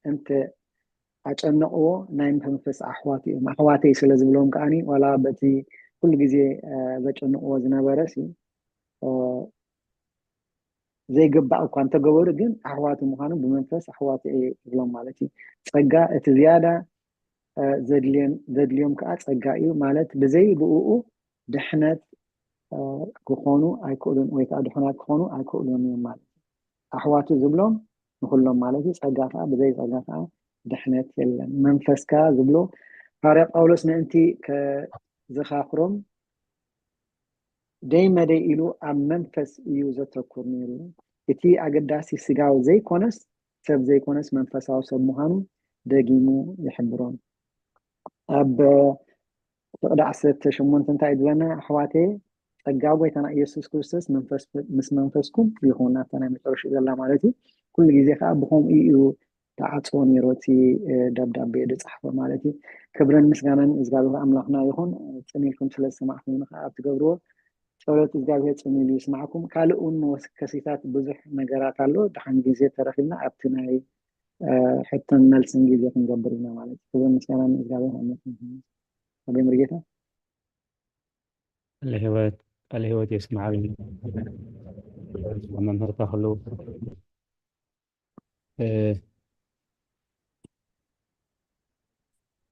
እንተ ኣጨነቕዎ ናይ መንፈስ ኣሕዋቱ እዮም። ኣሕዋተይ ስለ ዝብሎም ከኣኒ ዋላ በቲ ኩሉ ግዜ፣ እ፣ ዘጨንቕዎ ዝነበረ ሲ፣ እ፣ ዘይግባእ እኳ እንተገበሩ ግን ኣሕዋቱ ምዃኑ ብመንፈስ ኣሕዋቱ እየ ይብሎም ማለት እዩ። ጸጋ እቲ ዝያዳ፣ እ፣ ዘድልየን-፣ ዘድልዮም ከኣ ጸጋ እዩ ማለት ብዘይ ብእኡ ድሕነት፣ እ፣ ክኾኑ ኣይክእሉን ወይ ከኣ ድሑናት ክኾኑ ኣይክእሉን እዮም ማለት እዩ። ኣሕዋቱ ዝብሎም ንኹሎም ማለት እዩ። ጸጋ ከኣ ብዘይ ጸጋ ከኣ ድሕነት የለን። መንፈስካ ዝብሎ ሃዋርያ ጳውሎስ ምእንቲ ከዘኻኽሮም ደይ መደይ ኢሉ ኣብ መንፈስ እዩ ዘተኩር ነይሩ። እቲ ኣገዳሲ ስጋዊ ዘይኮነስ ሰብ ዘይኮነስ መንፈሳዊ ሰብ ምዃኑ ደጊሙ ይሕብሮም። ኣብ ፍቕዲ ዓሰርተ ሸሞንተ እንታይ እዩ ዝብለና? ኣሕዋተየ፣ ጸጋ ጎይታና ኢየሱስ ክርስቶስ መንፈስ፣ ምስ መንፈስኩም ይኹን። ኣብታ ናይ መጨረሻ ዘላ ማለት እዩ። ኩሉ ግዜ ከኣ ብኸምኡ እዩ ተዓጽዎ ነይሩ እቲ፣ እ፣ ደብዳቤ ዝጸሓፎ ማለት እዩ። ክብርን ምስጋናን እግዚኣብሔር ኣምላኽና ይኹን። ጽን ኢልኩም ስለ ዝሰማዕኩምኒ ከኣ ኣብ ትገብርዎ ጸሎት እግዚኣብሔር ጽን ኢሉ ይስማዕኩም። ካልእ እውን መወከሲታት ብዙሕ ነገራት ኣሎ። ደሓን ግዜ ተረኺብና ኣብቲ ናይ፣ እ፣ ሕቶን መልስን ግዜ ክንገብር ኢና ማለት እዩ። ክብርን ምስጋናን እግዚኣብሔር ኣምላኽና ይኹን። ኣቤ መርጌታ። ቃለ ህይወት፣ ቃለ ህይወት የስምዓልና መምህር ተኽሉ። እ፣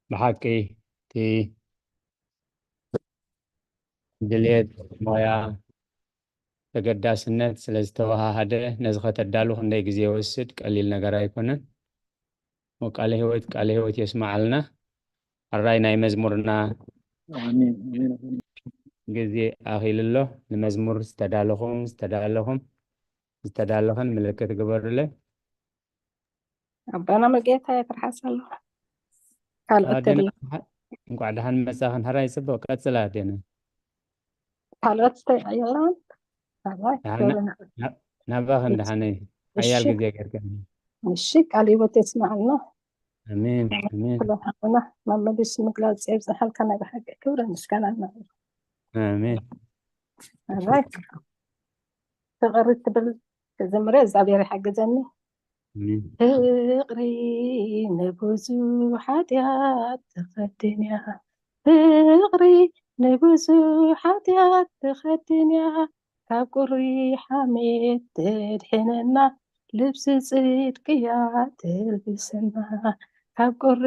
ብሓቂ እቲ ድልየት፣ ሞያ፣ ተገዳስነት ስለ ዝተወሃሃደ ነዚ ከተዳሉ ክንደይ ግዜ ይወስድ፣ ቀሊል ነገር ኣይኮነን። ቃለ ህይወት፣ ቃለ ህይወት የስምዓልና። ሕራይ ናይ መዝሙርና ኣሜን፣ ኣሜን፣ ኣሜን። ግዜ ኣኺሉ ኣሎ። ንመዝሙር ዝተዳለኹም፣ ዝተዳለኹም፣ ዝተዳለኸን ምልክት ግበሩለይ። ኣባና መጌታ የትርሓስ ኣሎ። ካልኦት ኣዴና፣ ተድላ። እንኳዕ ደሓን መጻኽን። ሕራይ ጽቡቕ፣ ቀጽላ ኣዴና። ካልኦት ተ-፣ የለውን? ኣባይ፣ ደሓን፣ ክብሪ ና-፣ ና-፣ ናባኽን እሺ። ደሓነይ። ሓያል እሺ። ግዜ ጌርክኒ። እሺ፣ ቃል ህይወት የስምዓልና። ኣሜን፣ ኣሜን። ኩሉ ሓውና መመሊሱ ምግላጽ የብዝሓልካ፣ ናይ ብሓቂ ክብሪ ምስጋና ንዕኡ። ኣሜን። ኣባይ፣ ፍቕሪ ትብል ክዝምረ እግዚኣብሔር ይሓግዘኒ። ኣሜን። ፍቕሪ ንብዙሕ ሓጢኣት ትኸድን እያ፣ ፍቕሪ ንብዙሕ ሓጢኣት ትኸድን እያ፣ ካብ ቁሪ ሓሜት ተድሕነና፣ ልብሲ ጽድቅያ ተልብሰና። ካብ ቁሪ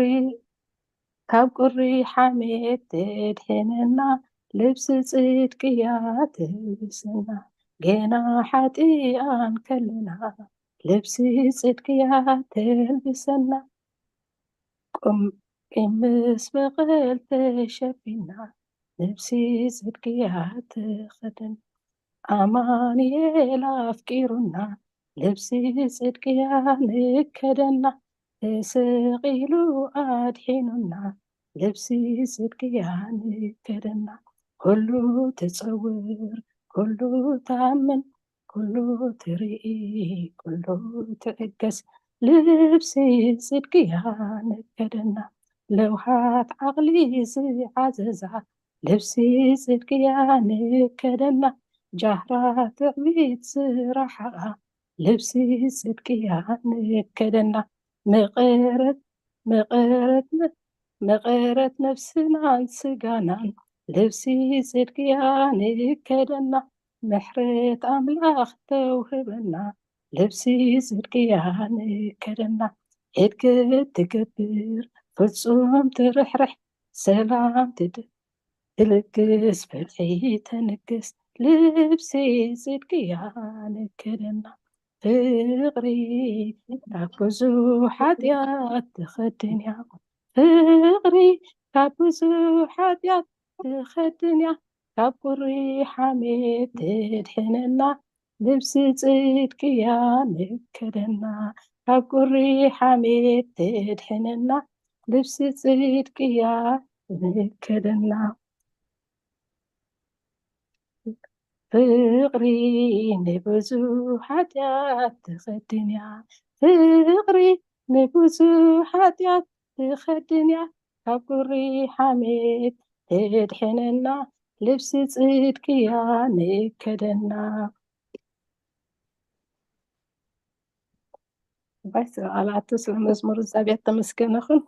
ካብ ቁሪ ሓሜት ተድሕነና፣ ልብሲ ጽድቅያ ተልብሰና። ገና ሓጢኣን ከለና፣ ልብሲ ጽድቅያ ተልብሰና። ቁም ቂም ምስ በቐል ተሸፊና፣ ልብሲ ጽድቅያ ተኸደን። ኣማኑኤል ኣፍቂሩና፣ ልብሲ ጽድቅያ ንከደና። ተሰቒሉ ኣድሒኑና፣ ልብሲ ጽድቅያ ንከደና። ኩሉ ትጸውር፣ ኩሉ ታምን፣ ኩሉ ትርኢ፣ ኩሉ ትዕገስ፣ ልብሲ ጽድቅያ ንከደና። ለውሃት ዓቕሊ ዝዓዘዛ፣ ልብሲ ጽድቅያ ንከደና። ጃህራ ትዕቢት ዝረሓቓ፣ ልብሲ ጽድቅያ ንከደና። መቐረት መቐረት ነ- መቐረት ነፍስናን ስጋናን፣ ልብሲ ጽድቅያ ንከደና። ምሕረት ኣምላኽ ተውህበና፣ ልብሲ ጽድቅያ ንከደና። ሕድገት ትገብር፣ ፍጹም ትርሕርሕ፣ ሰላም ትድ- ትልግስ፣ ፍትሒ ተንግስ፣ ልብሲ ጽድቅያ ንከደና። ፍቕሪ ካብ ብዙሕ ሓጢኣት ትኸድን እያ፣ ፍቕሪ ካብ ብዙሕ ሓጢኣት ትኸድን እያ። ካብ ቁሪ ሓሜት ተድሕነና፣ ልብሲ ጽድቅያ ንከደና። ካብ ቁሪ ሓሜት ተድሕነና፣ ልብሲ ጽድቅያ ንከደና። ፍቕሪ ንብዙሕ ሓጢኣት ትኸድን እያ፣ ፍቕሪ ንብዙሕ ሓጢኣት ትኸድን እያ። ካብ ቁሪ ሓሜት ተድሕነና፣ ልብሲ ጽድቅያ ንከደና። ባይ ስለ ቃላቱ፣ ስለ መዝሙር እግዚኣብሔር ተመስገን ይኹን።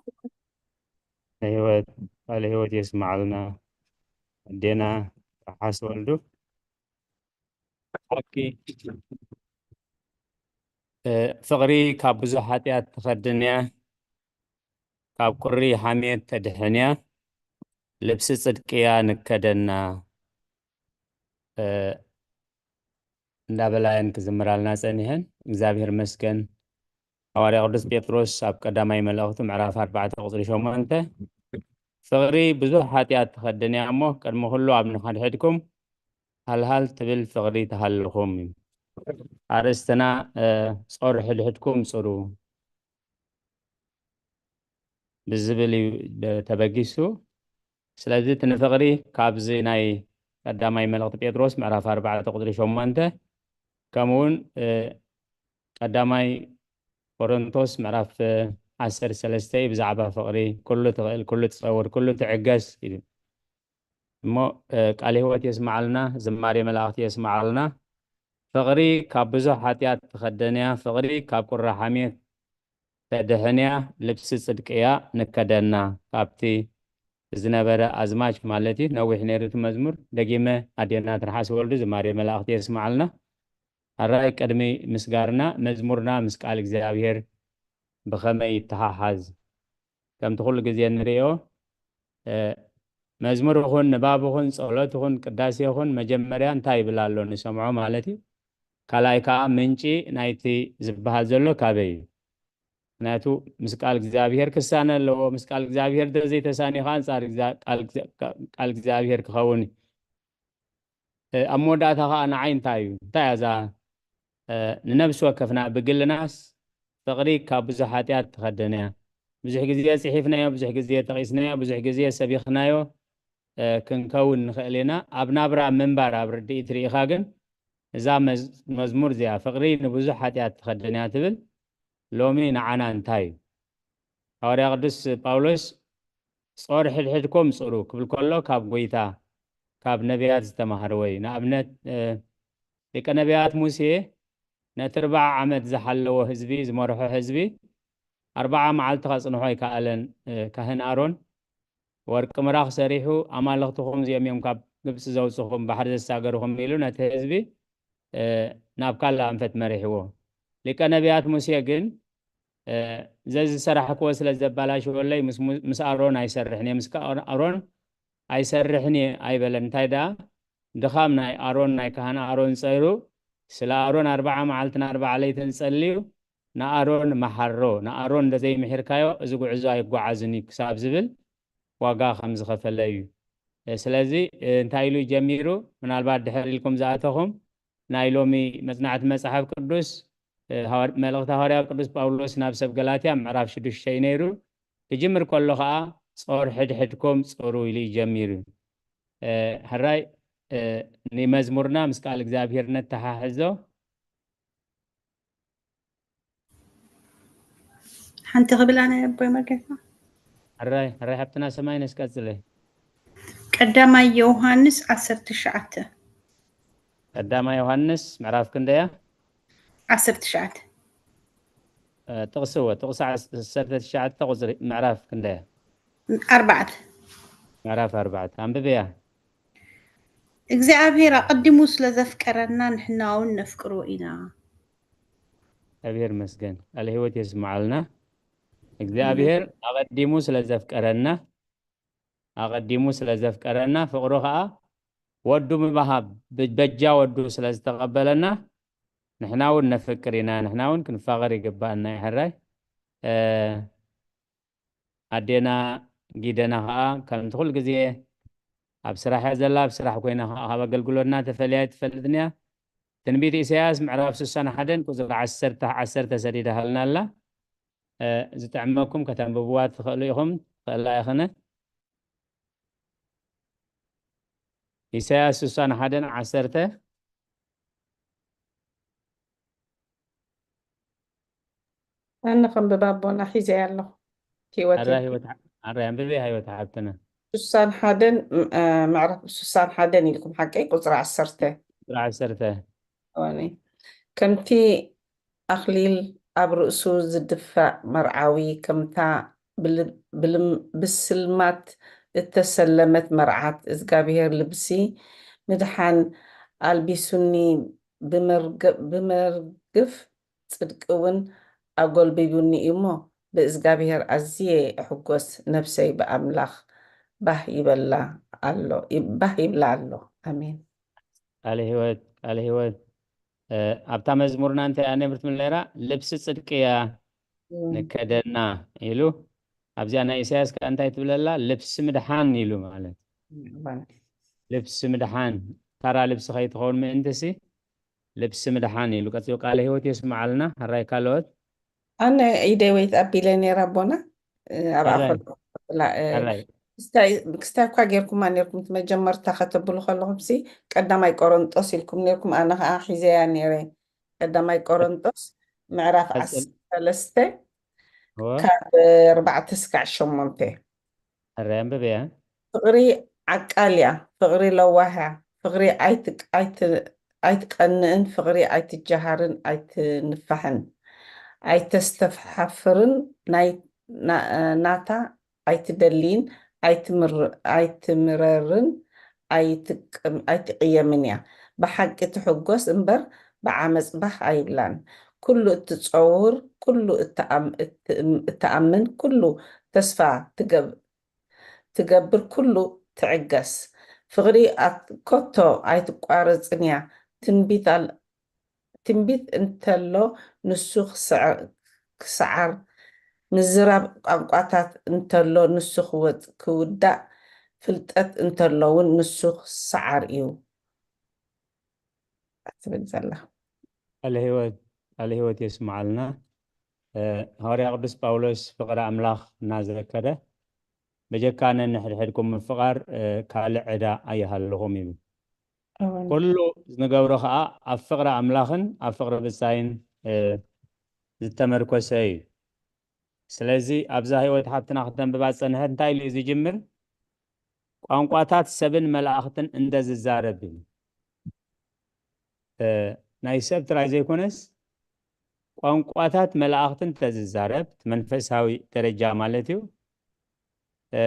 ህይወት ቃለ ህይወት የስማዓልና። ኣዴና ራሓስ ወልዱ። ሓቂ፣ እ፣ ፍቕሪ ካብ ብዙሕ ሓጢኣት ትኸድን እያ፣ ካብ ቁሪ ሓሜት ተድሕን እያ፣ ልብሲ ጽድቅያ ንከደና፣ እ፣ እንዳበላየን ክዝምራልና ጸኒሐን። እግዚኣብሔር መስገን። ሃዋርያ ቅዱስ ጴጥሮስ ኣብ ቀዳማይ መልእኽቱ ምዕራፍ ኣርባዕተ ቁጽሪ ሸሞንተ፣ ፍቕሪ ብዙሕ ሓጢኣት ትኸድን እያ እሞ፣ ቅድሚ ኩሉ ኣብ ንሓድሕድኩም ሃልሃል ትብል ፍቕሪ ትሃልኹም። ኣርእስትና፣ እ፣ ጾር ሕድሕድኩም ጽሩ ብዝብል እዩ ደ-፣ ተበጊሱ። ስለዚ እቲ ንፍቕሪ ካብዚ ናይ ቀዳማይ መልእኽቲ ጴጥሮስ ምዕራፍ ኣርባዕተ ቁጽሪ ሸሞንተ፣ ከምኡ እውን፣ እ፣ ቀዳማይ ቆሮንቶስ ምዕራፍ፣ እ፣ ዓሰርተ ሰለስተ እዩ፣ ብዛዕባ ፍቕሪ፣ "ኩሉ ትኽእል፣ ኩሉ ትጸውር፣ ኩሉ ትዕገስ" ኢሉ። እሞ፣ እ፣ ቃለ ህይወት የስማዓልና፣ ዝማሬ መላእኽቲ የስማዓልና። ፍቕሪ ካብ ብዙሕ ሓጢኣት ትኸደን እያ፣ ፍቕሪ ካብ ቁራ ሓሜት ተድሕን እያ፣ ልብሲ ጽድቂ እያ ንከደና። ካብቲ ዝነበረ ኣዝማች ማለት እዩ፣ ነዊሕ ነይሩ እቲ መዝሙር። ደጊመ ኣዴና ትርሓስ ወልዱ ዝማሬ መላእኽቲ የስማዓልና። ኣራይ ቅድሚ ምስጋርና መዝሙርና ምስ ቃል እግዚኣብሔር ብኸመይ ይተሓሓዝ? ከምቲ ኩሉ ግዜ እንርእዮ፣ እ፣ መዝሙር ይኹን ንባብ ይኹን ጸሎት ይኹን ቅዳሴ ይኹን መጀመርያ እንታይ ይብል ኣሎ ንሰምዖ ማለት እዩ። ካልኣይ ከኣ ምንጪ ናይቲ ዝበሃል ዘሎ ካበይ እዩ? ምክንያቱ ምስ ቃል እግዚኣብሔር ክሳነ ኣለዎ። ምስ ቃል እግዚኣብሔር እንተዘይተሳኒኻ ኣንጻር ግዛ-፣ ቃል ግዛ-፣ ቃል እግዚኣብሔር ክኸውን እዩ። እ፣ ኣብ መወዳእታ ኸኣ ንዓይ እንታይ እዩ? እንታይ እያ እዛ፣ እ፣ ንነብሲ ወከፍና ብግልናስ ፍቕሪ ካብ ብዙሕ ሓጢኣት ትኸደን እያ። ብዙሕ ግዜ ጽሒፍናዮ፣ ብዙሕ ግዜ ጠቒስናዮ፣ ብዙሕ ግዜ ሰቢኽናዮ፣ እ፣ ክንከውን ንኽእል ኢና። ኣብ ናብራ ምንባር፣ ኣብ ርድኢት ርኢኻ ግን እዛ መዝ-፣ መዝሙር እዚኣ ፍቕሪ ንብዙሕ ሓጢኣት ትኸደን እያ ትብል። ሎሚ ንዓና እንታይ እዩ? ሃዋርያ ቅዱስ ጳውሎስ "ጾር ሕድሕድኩም ጽሩ" ክብል ከሎ ካብ ጐይታ፣ ካብ ነቢያት ዝተማህርዎ እዩ። ንኣብነት፣ እ፣ ሊቀ ነቢያት ሙሴ ነቲ ኣርብዓ ዓመት ዝሓለዎ ህዝቢ፣ ዝመርሖ ህዝቢ ኣርብዓ መዓልቲ ከጽንሖ ኣይከኣለን። እ፣ ካህን ኣሮን ወርቂ ምራኽ ሰሪሑ፣ "ኣማልኽትኹም እዚኦም እዮም ካብ ግብጺ ዘውጽኹም፣ ባሕሪ ዘሳገርኹም" ኢሉ ነቲ ህዝቢ እ፣ ናብ ካልእ ኣንፈት መሪሕዎ። ሊቀ ነቢያት ሙሴ ግን፣ እ፣ ዘዝሰራሕክዎ ስለ ዘባላሽወለይ ምስ፣ ምስ ኣሮን ኣይሰርሕን እየ፣ ምስ ኣሮን ኣይሰርሕን እየ ኣይበለን። እንታይ ደኣ ድኻም ናይ ኣሮን፣ ናይ ካህን ኣሮን ጸይሩ፣ ስለ ኣሮን ኣርብዓ መዓልትን ኣርብዓ ለይትን ጸልዩ፣ ንኣሮን መሓሮ፣ ንኣሮን እንተዘይምሒርካዮ እዚ ጉዕዞ ኣይጓዓዝን እዩ ክሳብ ዝብል ዋጋ ከም ዝኸፈለ እዩ። እ፣ ስለዚ፣ እ፣ እንታይ ኢሉ ጀሚሩ? ምናልባት ድሕር ኢልኩም ዝኣተኹም ናይ ሎሚ መጽናዕቲ መጽሓፍ ቅዱስ፣ እ፣ ሃዋር-፣ መልእኽቲ ሃዋርያ ቅዱስ ጳውሎስ ናብ ሰብ ገላትያ ምዕራፍ ሽዱሽተ እዩ ነይሩ። ክጅምር ከሎ ኸኣ ጾር ሕድሕድኩም ጾሩ ኢሉ እዩ ጀሚሩ። እ፣ ሕራይ፣ እ፣ ንመዝሙርና ምስ ቃል እግዚኣብሔር ነተሓሕዞ። ሓንቲ ክብል ኣነ ኣቦይ መርጌታ። ሕራይ፣ ሕራይ ሓብትና ሰማይ ነስቀጽለ። ቀዳማይ ዮሃንስ ዓሰርተ ትሽዓተ። ቀዳማይ ዮሃንስ ምዕራፍ ክንደያ? ዓሰርተ ትሽዓተ። እ፣ ጥቕሲ እወ፣ ጥቕሲ ዓሰርተ ትሽዓተ ቁጽሪ ምዕራፍ ክንደያ? ኣርባዕተ። ምዕራፍ ኣርባዕተ። ኣንብብያ። እግዚኣብሔር ኣቐዲሙ ስለ ዘፍቀረና ንሕና እውን ነፍቅሮ ኢና። እግዚኣብሔር ይመስገን። ቃለ ህይወት የስምዓልና። እግዚኣብሔር ኣቐዲሙ ስለ ዘፍቀረና፣ ኣቐዲሙ ስለ ዘፍቀረና፣ ፍቕሩ ኸኣ ወዱ ብምሃብ፣ ብ-፣ በጃ ወዱ ስለ ዝተቐበለና፣ ንሕና እውን ነፍቅር ኢና፣ ንሕና እውን ክንፋቐር ይግባኣና እዩ። ሕራይ፣ እ፣ ኣዴና ጊደና ኸኣ ከምቲ ኩሉ ግዜ ኣብ ስራሕ እያ ዘላ፣ ኣብ ስራሕ ኮይና ኸኣ ካብ ኣገልግሎትና ተፈልያ ኣይትፈልጥን እያ። ትንቢት ኢሳያስ ምዕራፍ ስሳን ሓደን ቁጽሪ ዓሰርተ፣ ዓሰርተ ሰዲዳሃልና ኣላ። እ፣ ዝጥዕመኩም ከተንብብዋ ትኽእሉ ኢኹም፣ ትኽእላ ኢኽን። ኢሳያስ ስሳን ሓደን ዓሰርተ። ኣነ ከንብባ ኣቦና ሒዘያ ኣለኹ። ህይወት ኣራ እያ። ህይወት ሓ-፣ ኣራ ኣንብቢ ህይወት ሓብትና። ስሳን ሓደን፣ ም-፣ እ፣ ምዕራፍ ስሳን ሓደን ኢልኩም ሓቀይ ቁጽሪ ዓሰርተ። ቁጽሪ ዓሰርተ። እዋኒ። ከምቲ ኣኽሊል ኣብ ርእሱ ዝድፋእ መርዓዊ፣ ከምታ ብል-፣ ብልም-፣ ብስልማት እተሰለመት መርዓት፣ እዝጋብሄር ልብሲ ምድሓን ኣልቢሱኒ፣ ብመርገ-፣ ብመርግፍ ጽድቂ እውን ኣጎልቢቡኒ እዩ እሞ፣ ብእዝጋብሄር ኣዝየ እሕጎስ፣ ነፍሰይ ብኣምላኽ ባህ ይበላ ኣሎ፣ ይ-፣ ባህ ይብላ ኣሎ። ኣሜን። ቃለ ህይወት፣ ቃለ ህይወት። እ፣ ኣብታ መዝሙርና እንታይ እያ ነብርት ምን ነይራ? ልብሲ ጽድቂ እያ እም። ንከደና ኢሉ። ኣብዚኣ ናይ ኢሳያስ ከኣ እንታይ ትብለላ? ልብሲ ምድሓን ኢሉ ማለት። እም፣ እዋን። ልብሲ ምድሓን፣ ታራ ልብሲ ከይትኸውን ምእንትሲ ልብሲ ምድሓን ኢሉ። ቀጺሉ ቃለ ህይወት የስምዓልና። ሕራይ ካልኦት። ኣነ ኢደይ ወይት ኣቢለ ነይረ ኣቦና፣ እ፣ ኣብ ሕራይ። ኣፈር-፣ ላ-፣ እ፣ ሕራይ። ክስታይ፣ ክስታይ እኳ ጌርኩማ ነይርኩም፣ እቲ መጀመርታ ከተብሉ ከለኹም ሲ ቀዳማይ ቆሮንጦስ ኢልኩም ነይርኩም፣ ኣነ ኸዓ ሒዘያ ነይረ። ቀዳማይ ቆሮንጦስ ምዕራፍ ቀጽል። ዓሰርተ ሰለስተ እወ። ካብ ኣርባዕተ እስካዕ ሸሞንተ። ሕራይ ኣንብብያ። ፍቕሪ ዓቃል እያ፣ ፍቕሪ ለዋህ እያ፣ ፍቕሪ ኣይት-፣ ኣይት-፣ ኣይትቀንእን፣ ፍቕሪ ኣይትጀሃርን፣ ኣይትንፋሕን፣ ኣይተስተፍሓፍርን፣ ናይ፣ ና-፣ ናታ ኣይትደልይን፣ ኣይትምር-፣ ኣይትምረርን፣ ኣይትቅም-፣ ኣይትቅየምን እያ። ብሓቂ ትሕጎስ እምበር ብዓመጽ ባህ ኣይብላን። ኩሉ እትጸውር፣ ኩሉ እትኣም-፣ እትእም-፣ እትኣምን፣ ኩሉ ተስፋ ትገብ-፣ ትገብር፣ ኩሉ ትዕገስ። ፍቕሪ ኣት-፣ ከቶ ኣይትቋረጽን እያ። ትንቢት ኣል-፣ ትንቢት እንተሎ ንሱ ክስዕ-፣ ክስዓር፣ ምዝራብ ቋንቋታት እንተሎ ንሱ ክወጽ-፣ ክውዳእ፣ ፍልጠት እንተሎ እውን ንሱ ክስዓር እዩ። ትብል ዘላ። ቃለ ህይወት፣ ቃለ ህይወት የስምዓልና። እ፣ ሃዋርያ ቅዱስ ጳውሎስ ፍቕሪ ኣምላኽ እናዘከረ፣ በጀካ ነንሕድሕድኩም ምፍቓር፣ እ፣ ካልእ ዕዳ ኣይሃልኹም ይብል። እወን። ኩሉ ንገብሮ ኸኣ ኣብ ፍቕሪ ኣምላኽን ኣብ ፍቕሪ ብጻይን፣ እ፣ ዝተመርኮሰ እዩ። ስለዚ ኣብዛ ህይወት ሓብትና ክተንብባ ዝጸንሐት እንታይ ኢሉ እዩ ዝጅምር? ቋንቋታት ሰብን መላእኽትን እንተ ዝዛረብ እዩ። እ፣ ናይ ሰብ ጥራይ ዘይኮነስ ቋንቋታት መላእኽትን እንተ ዝዛረብ፣ እቲ መንፈሳዊ ደረጃ ማለት እዩ። እ፣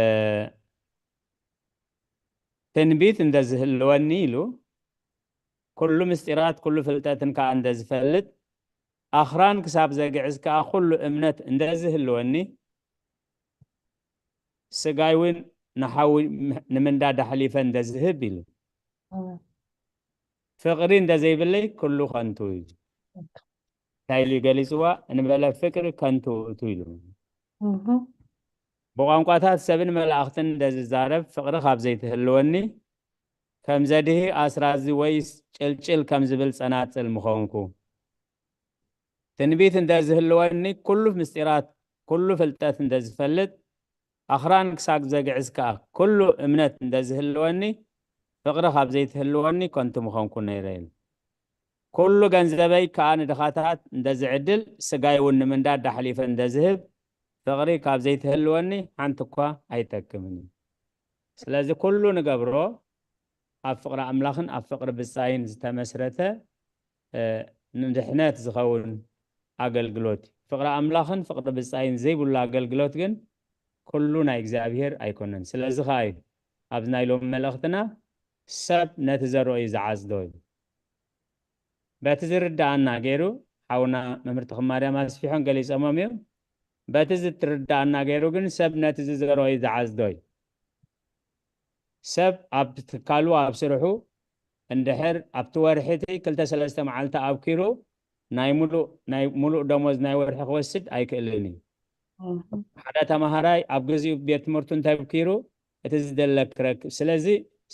ትንቢት እንተ ዝህልወኒ ኢሉ ኩሉ ምስጢራት ኩሉ ፍልጠትን ከኣ እንደዝፈልጥ ኣኽራን ክሳብ ዘግዕዝ ከኣ ኩሉ እምነት እንደዝህልወኒ ስጋይ እውን ንሓዊ ንምንዳድ ኣሕሊፈ እንደዝህብ ኢሉ። ፍቕሪ እንደዘይብለይ ኩሉ ከንቱ እዩ። እንታይ ኢሉ ገሊፅዋ? እንበለ ፍቅሪ ከንቱ ውእቱ ኢሉ። ብቋንቋታት ሰብን መላእኽትን እንደዝዛረብ ፍቕሪ ካብ ዘይትህልወኒ ከም ዘድሂ ኣስራዚ ወይስ ጭልጭል ከም ዝብል ጸናጽል ምኾንኩ። ትንቢት እንደዝህልወኒ ኩሉ ምስጢራት ኩሉ ፍልጠት እንደዝፈልጥ ኣኽራን ክሳብ ዘግዕዝ ከኣ ኩሉ እምነት እንደዝህልወኒ ፍቕሪ ካብ ዘይትህልወኒ ከንቱ ምኾንኩ ነይረ ኢሉ። ኩሉ ገንዘበይ ከኣ ንድኻታት እንደዝዕድል ስጋይ እውን ንምንዳድ ኣሕሊፈ እንደዝህብ ፍቕሪ ካብ ዘይትህልወኒ ሓንቲ እኳ ኣይጠቅምን እዩ። ስለዚ ኩሉ ንገብሮ ኣብ ፍቕሪ ኣምላኽን ኣብ ፍቕሪ ብጻይን ዝተመስረተ ንድሕነት ዝኸውን ኣገልግሎት እዩ። ፍቕሪ ኣምላኽን ፍቕሪ ብጻይን ዘይብሉ ኣገልግሎት ግን ኩሉ ናይ እግዚኣብሔር ኣይኮነን። ስለዚ ኸኣ እዩ ኣብዚ ናይ ሎሚ መልእኽትና ሰብ ነቲ ዘርኦ እዩ ዝዓዝዶ እዩ። በቲ ዝርዳኣና ገይሩ ሓውና መምህር ተኽማርያም ኣስፊሖም ገሊጾሞም እዮም። በቲ ዝትርዳኣና ገይሩ ግን ሰብ ነቲ ዝዘርኦ እዩ ዝዓዝዶ እዩ። ሰብ ኣብ ትካሉ ኣብ ስርሑ እንድሕር ኣብቲ ወርሒ እቲ ክልተ ሰለስተ መዓልቲ ኣብኪሩ ናይ ሙሉእ ናይ ሙሉእ ደሞዝ ናይ ወርሒ ክወስድ ኣይክእልን እዩ። ሓደ ተማሃራይ ኣብ ግዚኡ ቤት ትምህርቱ እንተብኪሩ እቲ ዝደለ ክረክብ። ስለዚ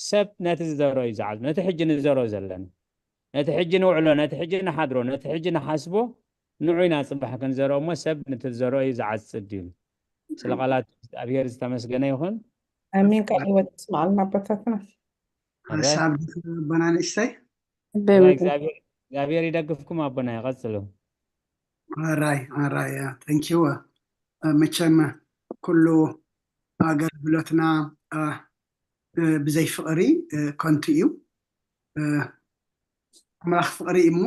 ሰብ ነቲ ዝዘርኦ እዩ ዝዓዝዶ። ነቲ ሕጂ ንዘርኦ ዘለና ነቲ ሕጂ ንውዕሎ ነቲ ሕጂ ንሓድሮ ነቲ ሕጂ ንሓስቦ ንዑ ኢና ጽባሕ ክንዘርኦ እሞ ሰብ ነቲ ዝዘርኦ እዩ ዝዓጽድ እዩ። ስለ ቃላት እግዚኣብሔር ዝተመስገነ ይኹን። ኣሜን። ቃል ህይወት ይስማዓልና ኣቦታትና። ሓሳብ ኣቦና ንእሽተይ እግዚኣብሔር ይደግፍኩም ኣቦና ይቐጽሉ። ኣራይ ኣራይ ተንኪው። መቸም ኩሉ ኣገልግሎትና ብዘይ ፍቕሪ ከንቱ እዩ። ኣምላኽ ፍቕሪ እዩ እሞ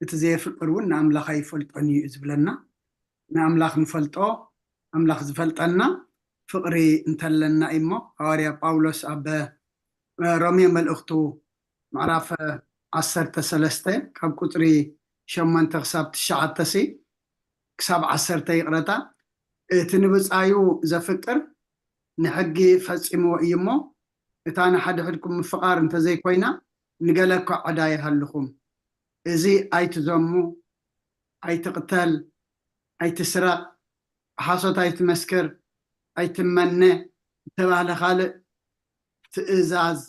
እቲ ዘየፍቅር እውን ንኣምላኽ ኣይፈልጦን እዩ ዝብለና። ንኣምላኽ ንፈልጦ ኣምላኽ ዝፈልጠና ፍቕሪ እንተለና እዩ እሞ። ሃዋርያ ጳውሎስ ኣብ ሮሜ መልእኽቱ ምዕራፍ ዓሰርተ ሰለስተ ካብ ቁፅሪ ሸሞንተ ክሳብ ትሽዓተ ሲ ክሳብ ዓሰርተ ይቕረታ፣ እቲ ንብፃዩ ዘፍቅር ንሕጊ ፈፂምዎ እዩ እሞ፣ እታ ንሓድሕድኩም ምፍቓር እንተዘይኮይና ንገለ እኳ ዕዳ ይሃልኹም። እዚ ኣይትዘሙ፣ ኣይትቕተል፣ ኣይትስረቕ፣ ሓሶት ኣይትመስክር፣ ኣይትመነ ዝተባህለ ካልእ ትእዛዝ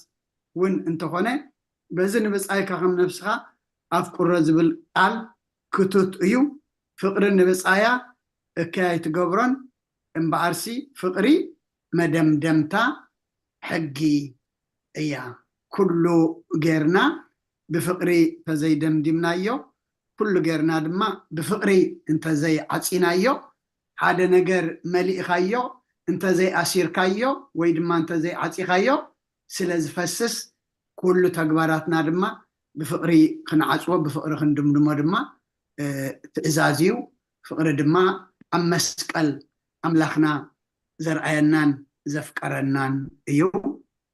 እውን እንተኾነ፣ በዚ ንብጻይካ ከም ነብስኻ ኣፍቅሮ ዝብል ቃል ክቱት እዩ። ፍቕሪ ንብጻያ እከይ ኣይትገብሮን፣ እምበኣርሲ ፍቕሪ መደምደምታ ሕጊ እያ። ኩሉ ጌርና ብፍቕሪ ተዘይደምዲምናዮ፣ ኩሉ ጌርና ድማ ብፍቕሪ እንተዘይዓጺናዮ፣ ሓደ ነገር መሊእኻዮ እንተዘይኣሲርካዮ ወይ ድማ እንተዘይዓጺኻዮ ስለ ዝፈስስ፣ ኩሉ ተግባራትና ድማ ብፍቕሪ ክንዓጽዎ፣ ብፍቕሪ ክንድምድሞ ድማ ትእዛዝ እዩ። ፍቕሪ ድማ ኣብ መስቀል ኣምላኽና ዘርኣየናን ዘፍቀረናን እዩ።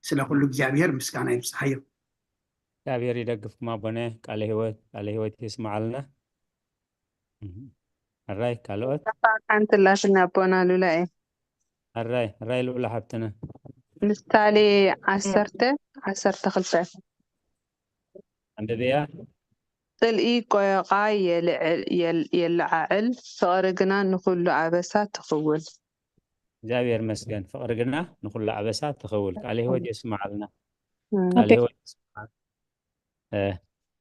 ስለ ኩሉ እግዚኣብሔር ምስጋና ይብጽሓዮ። እግዚኣብሔር ይደግፍኩም ኣቦነ። ቃለ ህይወት ቃለ ህይወት ይስማዓልና። ሕራይ ካልኦት ሓንቲ ላትና ኣቦና ሉላ እየ። ሕራይ ሕራይ ሉላ ሓብትና። ምሳሌ ዓሰርተ ዓሰርተ ክልተ ኣንብብያ። ጽልኢ ቆዮቓ የለዓዕል፣ ፍቕሪ ግና ንኹሉ ኣበሳ ትኽውል። እግዚኣብሔር መስገን፣ ፍቕሪ ግና ንኹሉ ኣበሳ ትኽውል። ቃለ ህይወት የስምዓልና። ቃለ ህይወት የስምዓልና።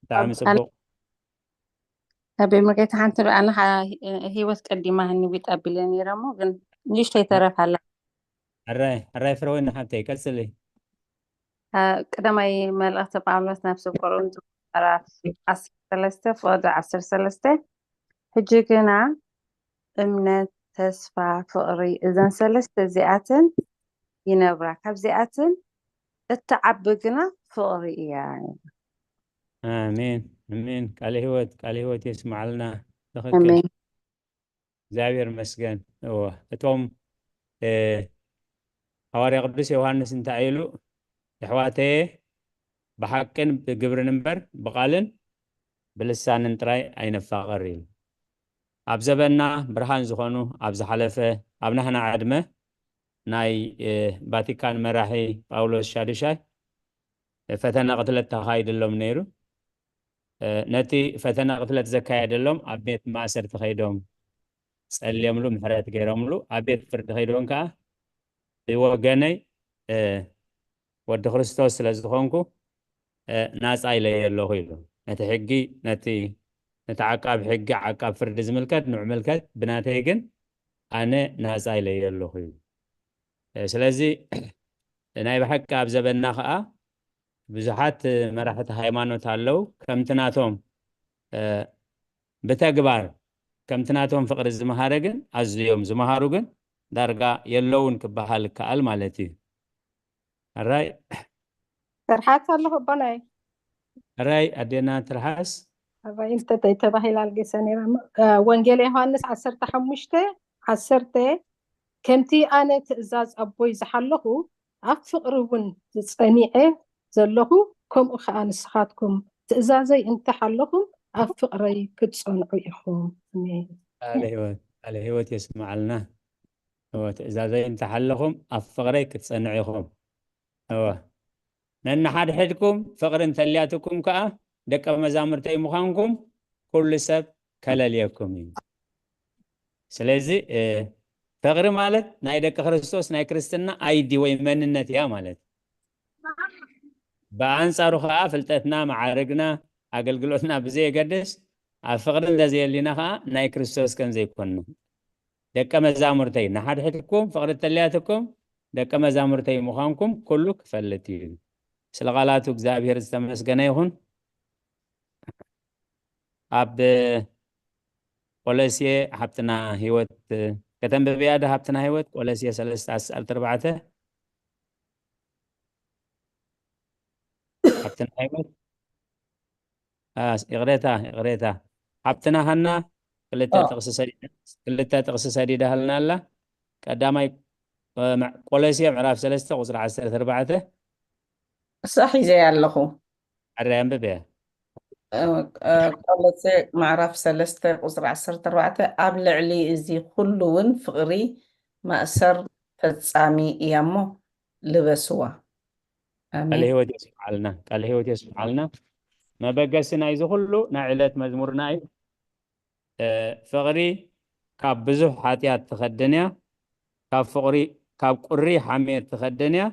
ብጣዕሚ ጽቡቕ። ኣቤ መጌታ ሓንቲ ዶ ኣነ ህይወት ቀዲማ ህኒ ቢጣ ቢለ ነይረ እሞ ግን ንእሽተይ ተረፍ ኣላ። ሕራይ ሕራይ ፍረወይኒ ሓብተይ ቀጽሊ። ቀዳማይ መልእኽቲ ጳውሎስ ናብ ሰብ ቆሮንቶስ ምዕራፍ ዓሰርተ ሰለስተ ፍቕዲ ዓሰርተ ሰለስተ ሕጂ ግና እምነት፣ ተስፋ፣ ፍቕሪ፣ እዘን ሰለስተ እዚኣተን ይነብራ፣ ካብዚኣተን እትዓቢ ግና ፍቕሪ እያ። ኣሜን ኣሜን። ቃለ ህይወት ቃለ ህይወት የስምዓልና። ትኽክል። ኣሜን። እግዚኣብሔር ይመስገን። እወ እቶም ሃዋርያ ቅዱስ ዮሃንስ እንታይ ኢሉ? የሕዋተየ ብሓቅን ብግብርን እምበር ብቓልን ብልሳንን ጥራይ ኣይንፋቐር ኢሉ። ኣብ ዘበንና ብርሃን ዝኾኑ ኣብ ዝሓለፈ ኣብ ናህና ዕድመ ናይ ቫቲካን መራሒ ጳውሎስ ሻዱሻይ ፈተነ ቅትለት ተኻይድሎም ነይሩ። ነቲ ፈተነ ቅትለት ዘካየደሎም ኣብ ቤት ማእሰርቲ ከይዶም ጸልዮምሉ ምሕረት ገይሮምሉ ኣብ ቤት ፍርዲ ከይዶም ከዓ ብወገነይ ወዲ ክርስቶስ ስለ ዝኾንኩ ናፃ ኢለየ ኣለኹ ኢሉ። ነቲ ሕጊ ነቲ ነቲ ዓቃብ ሕጊ ዓቃብ ፍርዲ ዝምልከት ንዑ ምልከት ብናተይ ግን ኣነ ናፃ ኢለየ ኣለኹ ኢሉ። ስለዚ ናይ ብሓቂ ኣብ ዘበንና ከዓ ብዙሓት መራሕቲ ሃይማኖት ኣለዉ ከምቲ ናቶም ብተግባር ከምቲ ናቶም ፍቕሪ ዝመሃረ ግን ኣዝዮም ዝመሃሩ ግን ዳርጋ የለውን ክበሃል ይከኣል ማለት እዩ። ሕራይ ትርሓስ ኣለኹ ኣቦናይ። ሕራይ ኣዴና ትርሓስ። ኣባይ እንተ ተባሂላ ኣልጌሰ ነይራ። ወንጌል ዮሃንስ ዓሰርተ ሓሙሽተ ዓሰርተ ከምቲ ኣነ ትእዛዝ ኣቦይ ዝሓለኹ ኣብ ፍቕሪ እውን ዝጸኒዐ ዘለኹ ከምኡ ኸኣ ንስኻትኩም ትእዛዘይ እንተ ሓለኹም ኣብ ፍቕረይ ክትጸንዑ ኢኹም። ኣሜን። ቃለ ህይወት ቃለ ህይወት የስምዓልና። እወ ትእዛዘይ እንተ ሓለኹም ኣብ ፍቕረይ ክትጸንዑ ኢኹም። እወ ነንሓድሕድኩም ፍቕሪ እንተልያትኩም ከኣ ደቀ መዛሙርተይ ምዃንኩም ኩሉ ሰብ ከለልየኩም እዩ። ስለዚ ፍቕሪ ማለት ናይ ደቂ ክርስቶስ ናይ ክርስትና ኣይዲ ወይ መንነት እያ ማለት። ብኣንጻሩ ከኣ ፍልጠትና፣ መዓርግና፣ ኣገልግሎትና ብዘየገድስ ኣብ ፍቕሪ እንተዘየሊና ከኣ ናይ ክርስቶስ ከም ዘይኮንና ደቀ መዛሙርተይ ንሓድሕድኩም ፍቕሪ ተልያትኩም ደቀ መዛሙርተይ ምዃንኩም ኩሉ ክፈልጥ እዩ። ስለ ቃላቱ እግዚኣብሔር ዝተመስገነ ይኹን። ኣብ ቆለስየ ሓብትና ህይወት ከተንብብያ ዶ? ሓብትና ህይወት ቆለስየ ሰለስተ ዓሰርተ ኣርባዕተ ሓብትና ህይወት ይቕሬታ ይቕሬታ ሓብትና ሃና ክልተ ጥቕሲ ሰዲዳ ሃልና ኣላ። ቀዳማይ ቆለስየ ምዕራፍ ሰለስተ ቁፅሪ ዓሰርተ ኣርባዕተ እሳ ሒዘያ ኣለኹ። ሕራይ ኣንብብያ። ቆለሴ ምዕራፍ ሰለስተ ቁፅሪ ዓሰርተ ኣርባዕተ ኣብ ልዕሊ እዚ ኩሉ እውን ፍቕሪ ማእሰር ፈጻሚ እያ እሞ ልበስዋ። ቃለ ህይወት የስምዓልና። ቃለ ህይወት የስምዓልና። መበገሲ ናይዚ ኩሉ ናይ ዕለት መዝሙርና እዩ። ፍቕሪ ካብ ብዙሕ ሓጢኣት ትኸድን እያ፣ ካብ ፍቕሪ ካብ ቁሪ ሓሜት ትኸድን እያ።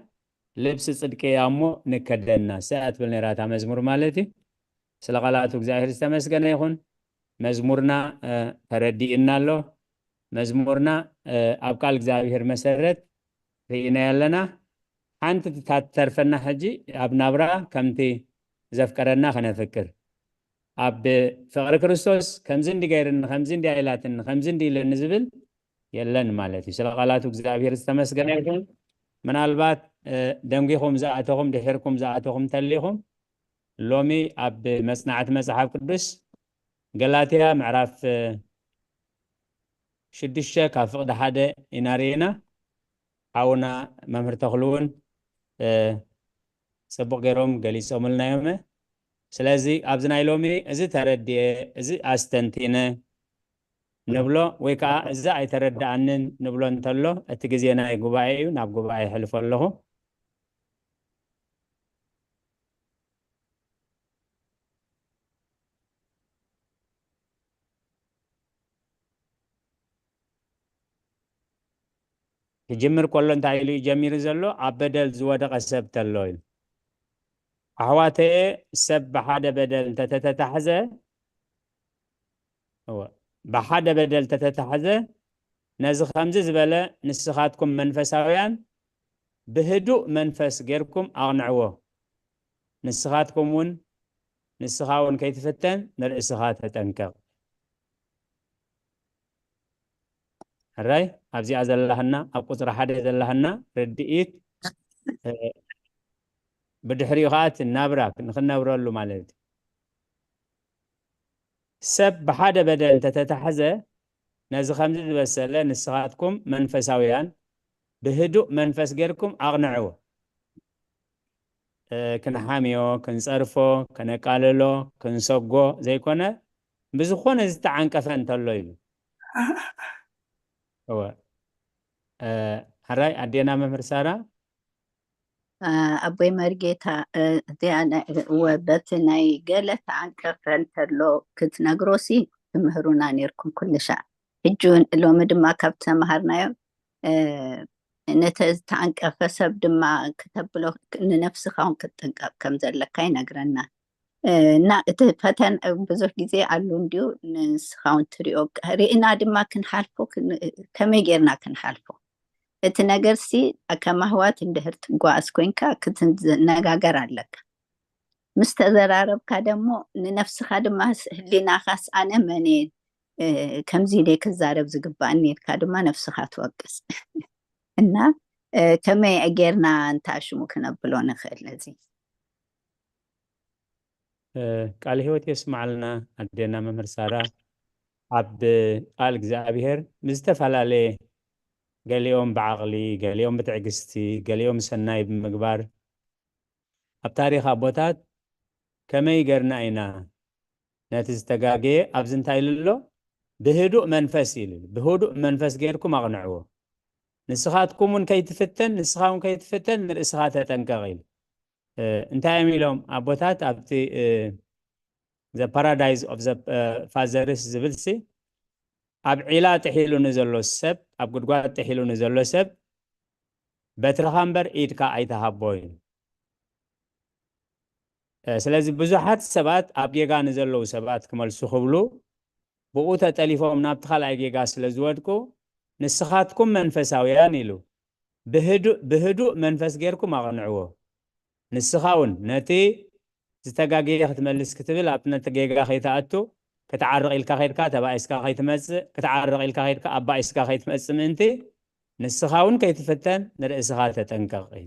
ልብሲ ጽድቂ እያ እሞ ንከደና ስኣ ትብል ነይራ እታ መዝሙር ማለት እዩ። ስለ ቃላቱ እግዚኣብሔር ዝተመስገነ ይኹን። መዝሙርና ተረዲእና ኣሎ። መዝሙርና ኣብ ቃል እግዚኣብሔር መሰረት ርኢናዮ ኣለና። ሓንቲ እታ ትተርፈና ሕጂ ኣብ ናብራ ከምቲ ዘፍቀረና ከነፍቅር፣ ኣብ ፍቕሪ ክርስቶስ ከምዚ እንዲ ገይርኒ፣ ከምዚ እንዲ ኣይላትኒ፣ ከምዚ እንዲ ኢለኒ ዝብል የለን ማለት እዩ። ስለ ቃላቱ እግዚኣብሔር ዝተመስገነ ይኹን። ምናልባት ደንጊኹም ዝኣተኹም፣ ድሒርኩም ዝኣተኹም እንተሊኹም፣ ሎሚ ኣብ መጽናዕቲ መጽሓፍ ቅዱስ ገላትያ ምዕራፍ ሽዱሽተ ካብ ፍቕዲ ሓደ ኢና ርኢና። ሓውና መምህር ተኽሉ እውን ጽቡቕ ገይሮም ገሊጾምልና እዮም። ስለዚ ኣብዚ ናይ ሎሚ እዚ ተረዲኤ፣ እዚ ኣስተንቲነ ንብሎ ወይ ከዓ እዚ ኣይተረድኣንን ንብሎ እንተሎ እቲ ግዜ ናይ ጉባኤ እዩ፣ ናብ ጉባኤ የሕልፎ ኣለኹ። ክጅምር ከሎ እንታይ ኢሉ እዩ ጀሚሩ ዘሎ? ኣብ በደል ዝወደቐ ሰብ ተሎ ኢሉ። ኣሕዋተየ ሰብ ብሓደ በደል እንተተተታሕዘ እወ፣ ብሓደ በደል ተተታሕዘ ነዚ ከምዚ ዝበለ ንስኻትኩም መንፈሳውያን ብህዱእ መንፈስ ጌርኩም ኣቕንዕዎ። ንስኻትኩም እውን ንስኻ እውን ከይትፍተን ንርእስኻ ተጠንቀቕ። ሕራይ ኣብዚኣ ዘላህና ኣብ ቁፅሪ ሓደ ዘላህና ርድኢት ብድሕሪኡ ከዓ እቲ ናብራ ንክነብረሉ ማለት እዩ። ሰብ ብሓደ በደል እንተተታሕዘ ነዚ ከምዚ ዝበሰለ ንስኻትኩም መንፈሳውያን ብህዱእ መንፈስ ጌርኩም ኣቕንዕዎ። እ፣ ክንሓምዮ፣ ክንጸርፎ፣ ከነቃልሎ፣ ክንሰጎ ዘይኮነ፣ ብዝኾነ ዝተዓንቀፈ እንተሎ ኢሉ። እወ። እ፣ ሕራይ ኣዴና መምህር ሳራ? እ፣ ኣቦይ መርጌታ፣ እ፣ እዚኣ ናይ፣ እወ፣ በቲ ናይ ገለ ተዓንቀፈ እንተሎ ክትነግሮሲ ትምህሩና ኔርኩም ኩሉ ሻዕ። ሕጂ እውን ሎሚ ድማ ካብ ተምሃርናዮ፣ እ፣ ነተ ዝተዓንቀፈ ሰብ ድማ ክተብሎ፣ ንነፍስኻ እውን ክትጥንቀቕ ከም ዘለካ ይነግረና። እ፣ እና እቲ ፈተን ብዙሕ ግዜ ኣሉ እንድዩ፣ ንስኻ እውን ትሪኦ፣ ርኢና ድማ ክንሓልፎ ክን-፣ ከመይ ጌርና ክንሓልፎ? እቲ ነገርሲ ከም ኣህዋት እንድሕር ትጓዓዝ ኮይንካ ክትነጋገር ኣለካ። ምስ ተዘራረብካ ደሞ ንነፍስኻ ድማ ስ-፣ ህሊናኻስ ኣነ መን እየ፣ እ፣ ከምዚ ኢለ ክዛረብ ዝግባእኒ ኢልካ ድማ ነፍስኻ ትወቅስ። እና፣ እ፣ ከመይ ጌርና እንታ ሽሙ ክነብሎ ንኽእል ነዚ? እ፣ ቃል ህይወት የስምዓልና ኣዴና መምህር ሳራ። ኣብ ቃል እግዚኣብሔር ብዝተፈላለየ፣ ገሊኦም ብዓቕሊ፣ ገሊኦም ብትዕግስቲ፣ ገሊኦም ሰናይ ብምግባር፣ ኣብ ታሪኽ ኣቦታት ከመይ ገርና ኢና ነቲ ዝተጋገየ ኣብዚ እንታይ ኢሉ ኣሎ? ብህዱእ መንፈስ ኢሉ። ብህዱእ መንፈስ ጌርኩም ኣቕንዕዎ። ንስኻትኩም እውን ከይትፍተን፣ ንስኻ እውን ከይትፍተን ንርእስኻ ተጠንቀቕ ኢሉ። እ፣ እንታይ እዮም ኢሎም ኣቦታት ኣብቲ፣ እ፣ The Paradise of the፣ እ፣ Fathers ዝብልሲ፣ ኣብ ዒላ ጥሒሉ ንዘሎ ሰብ፣ ኣብ ጉድጓድ ጥሒሉ ንዘሎ ሰብ በትርኻ እምበር ኢድካ ኣይትሃቦ እዩ። እ፣ ስለዚ ብዙሓት ሰባት ኣብ ጌጋ ንዘለዉ ሰባት ክመልሱ ክብሉ ብኡ ተጠሊፎም ናብቲ ካልኣይ ጌጋ ስለ ዝወድቁ፣ ንስኻትኩም መንፈሳውያን ኢሉ ብህዱእ፣ ብህዱእ መንፈስ ጌርኩም ኣቕንዕዎ። ንስኻ እውን ነቲ ዝተጋገየ ክትመልስ ክትብል ኣብ ነቲ ጌጋ ከይትኣቱ፣ ክትዓርቕ ኢልካ ኸይድካ ተባኢስካ ከይትመጽእ፣ ክትዓርቕ ኢልካ ኸይድካ ኣባኢስካ ከይትመጽእ ምእንቲ፣ ንስኻ እውን ከይትፍተን ንርእስኻ ተጠንቀቕ እዩ።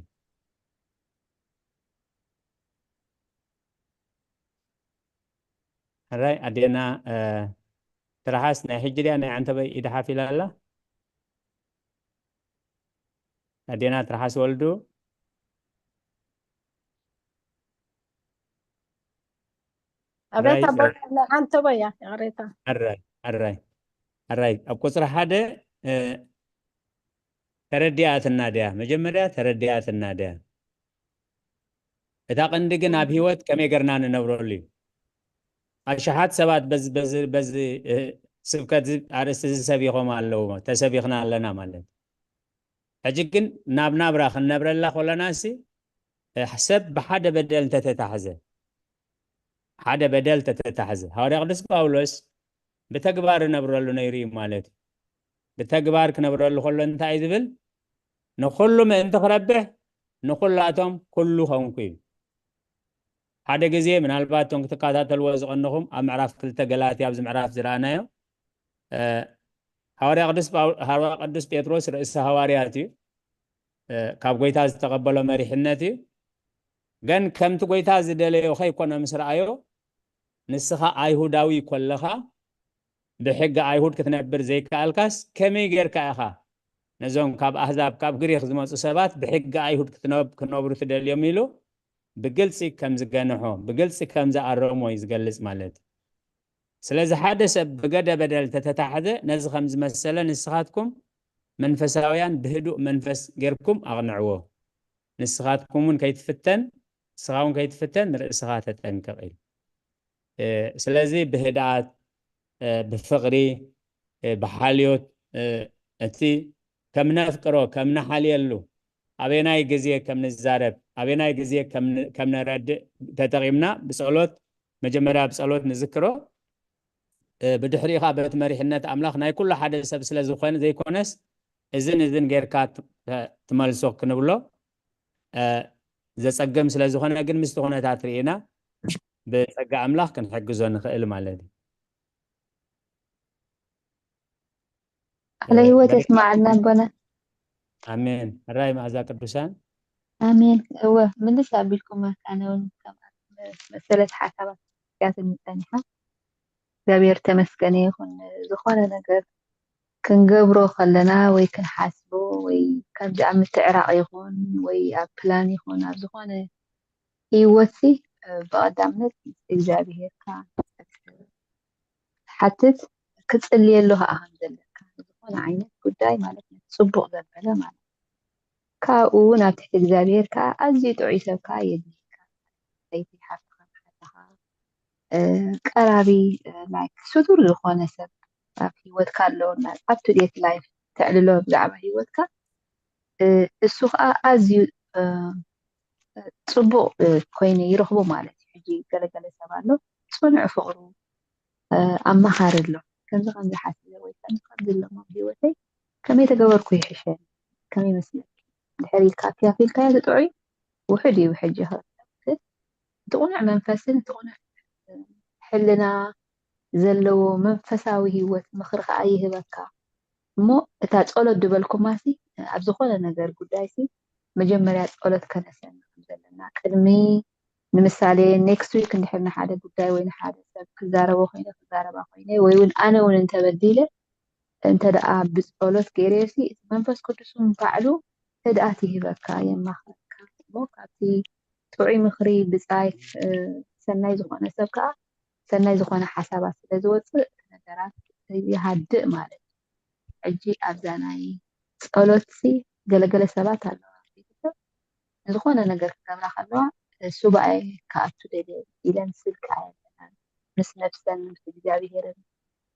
ሕራይ ኣዴና፣ እ፣ ትርሓስ ናይ ሕጂ ድያ ናይ ዓንተበይ ኢድ ሓፍ ኢላ ኣላ? ኣዴና ትርሓስ ወልዱ። ኣቤት ሕራይ፣ ኣቦ፣ ናይ ዓንተበይ እያ፣ ይቕሬታ። ሕራይ፣ ሕራይ፣ ሕራይ። ኣብ ቁጽሪ ሓደ፣ እ፣ ተረዲኣትና ድያ? መጀመርያ ተረዲኣትና ድያ? እታ ቀንዲ ግን ኣብ ህይወት ከመይ ገርና ንነብረሉ እዩ። ኣሽሓት ሰባት በዚ፣ በዚ፣ በዚ፣ እ፣ ስብከት እዚ ኣርእስቲ እዚ ሰቢኾም ኣለዉ፣ ተሰቢኽና ኣለና ማለት። ሕጂ ግን ናብ ናብራ ክንነብረላ ከለናሲ፣ እ፣ ሰብ ብሓደ በደል እንተተታሕዘ፣ ሓደ በደል ተተታሕዘ፣ ሃዋርያ ቅዱስ ጳውሎስ ብተግባር እነብረሉ ነይሩ እዩ ማለት እዩ። ብተግባር ክነብረሉ ከሎ እንታይ እዩ ዝብል? ንኹሉ ምእንቲ ክረብሕ ንኹላቶም ኩሉ ኾንኩ እዩ። ሓደ ግዜ ምናልባት እቶም ክትከታተልዎ ዝቐነኹም ኣብ ምዕራፍ ክልተ ገላትያ ኣብዚ ምዕራፍ ዝረኣናዮ፣ እ፣ ሃዋርያ ቅዱስ ጳው-፣ ሃዋርያ ቅዱስ ጴጥሮስ ርእሰ ሃዋርያት እዩ። እ፣ ካብ ጎይታ ዝተቐበሎ መሪሕነት እዩ። ግን ከምቲ ጎይታ ዝደለዮ ከይኮነ ምስ ረኣዮ፣ ንስኻ ኣይሁዳዊ ኮለኻ ብሕጊ ኣይሁድ ክትነብር ዘይከኣልካስ ከመይ ጌርካ ኢኻ ነዞም ካብ ኣህዛብ ካብ ግሪኽ ዝመጹ ሰባት ብሕጊ ኣይሁድ ክትነብ-፣ ክነብሩ ትደልዮም ኢሉ ብግልጺ ከም ዝገንሖ፣ ብግልጺ ከም ዝኣረሞ እዩ ዝገልጽ ማለት እዩ። ስለዚ ሓደ ሰብ ብገደ በደል ተተታሕዘ ነዚ ከም ዝመሰለ ንስኻትኩም መንፈሳውያን ብህዱእ መንፈስ ጌርኩም ኣቕንዕዎ። ንስኻትኩም እውን ከይትፍተን፣ ንስኻ እውን ከይትፍተን ንርእስኻ ተጠንቀቕ ኢሉ። እ፣ ስለዚ ብህድኣት፣ እ፣ ብፍቕሪ፣ እ፣ ብሓልዮት፣ እ፣ እቲ ከም ነፍቅሮ፣ ከም ንሓልየሉ፣ ኣበየናይ ግዜ ከም ንዛረብ፣ ኣበየናይ ግዜ ከም ን-፣ ከም ነረድእ ተጠቒምና ብጸሎት፣ መጀመርያ ብጸሎት ንዝክሮ። እ፣ ብድሕሪኡ ኸኣ በቲ መሪሕነት ኣምላኽ ናይ ኩሉ ሓደ ሰብ ስለ ዝኾነ ዘይኮነስ፣ እዝን እዝን ጌርካ ት-፣ ተ-፣ ትመልሶ ክንብሎ፣ እ፣ ዘጸግም ስለ ዝኾነ ግን ምስቲ ኩነታት ርኢና ብጸጋ ኣምላኽ ክንሕግዞ ንኽእል ማለት እዩ። ቃለ እ፣ ህይወት በል-፣ የስማዓልና ኣቦና። ኣሜን። ሕራይ መኣዛ ቅዱሳን። ኣሜን። እወ፣ ምልስ ኣቢልኩም ኣነ እውን ከም መሰለት ሓሳባት ክትጽንጸን ኢኻ። እግዚኣብሔር ተመስገነ ይኹን። ዝኾነ ነገር ክንገብሮ ከለና ወይ ክንሓስቦ ወይ ከምዚ ኣብ ምትዕራቕ ይኹን ወይ ኣብ ፕላን ይኹን ኣብ ዝኾነ ህይወትሲ ብቐዳምነት እግዚኣብሄርካ ትሓትት፣ ክትጽልየሉ ከዓ ከም ዘለካ፣ ዝኾነ ዓይነት ጉዳይ ማለት እዩ፣ ጽቡቕ ዘበለ ማለት እዩ። ካብኡ ናብ ትሕቲ እግዚኣብሄር ከዓ ኣዝዩ ጥዑይ ሰብ ከዓ የድልየካ። ሰይቲ ሓፍትኻ፣ ሓትኻ፣ ቀራቢ፣ ላይክ፣ ስቱር ዝኾነ ሰብ ኣብ ህይወትካ ኣሎ፣ ኣብ ቱ ዴት ላይፍ ተዕልሎ ብዛዕባ ህይወትካ፣ እሱ ከዓ ኣዝዩ ጽቡቕ ኮይኑ ይረኽቦ ማለት እዩ። ሕጂ ገለገለ ሰብ ኣሎ፣ ጽኑዕ ፍቕሩ ኣማኻሪ ኣሎ። ከምዚ ከምዚ ሓሲበ ወይ ከምዚ ከምዚ ኣሎ ኣብ ህይወተይ፣ ከመይ ተገበርኩ ይሕሸኒ፣ ከመይ ይመስለኪ? ድሕሪ ኢልካ ኣኪያፊልካዮ ትጥዑይ ውሕድ እዩ። ሕጂ እቲ ቁኑዕ መንፈስን እቲ ቁኑዕ ሕልና ዘለዎ መንፈሳዊ ህይወት ምኽሪ ከዓ ይህበካ። እሞ እታ ጸሎት ዝበልኩማሲ ኣብ ዝኾነ ነገር ጉዳይሲ መጀመርያ ጸሎት ከነሰኒ ከም ዘለና፣ ቅድሚ፣ ንምሳሌ፣ ኔክስት ዊክ እንድሕር ንሓደ ጉዳይ ወይ ንሓደ ሰብ ክዛረቦ ኮይነ፣ ክዛረባ ኮይነ፣ ወይ እውን ኣነ እውን እንተበዲለ፣ እንተ ደኣ ብጸሎት ገይረዮሲ፣ እቲ መንፈስ ቅዱስ እውን ባዕሉ ህድኣት ይህበካ፣ የማኽረካ። እሞ ካብቲ ጥዑይ ምኽሪ ብጻይ ሰናይ ዝኾነ ሰብ ከኣ ሰናይ ዝኾነ ሓሳባት ስለ ዝወጽእ፣ እቲ ነገራት ይሃድእ ማለት እዩ። ሕጂ ኣብዛ ናይ ጸሎትሲ፣ ገለገለ ሰባት ኣለዋ፣ ቤተሰብ ንዝኾነ ነገር ክገብራ ከለዋ፣ ሱባኤ ክኣቱ ደልየ ኢለን ስልኪ ኣየብለናን፣ ምስ ነብሰን ምስ እግዚኣብሄርን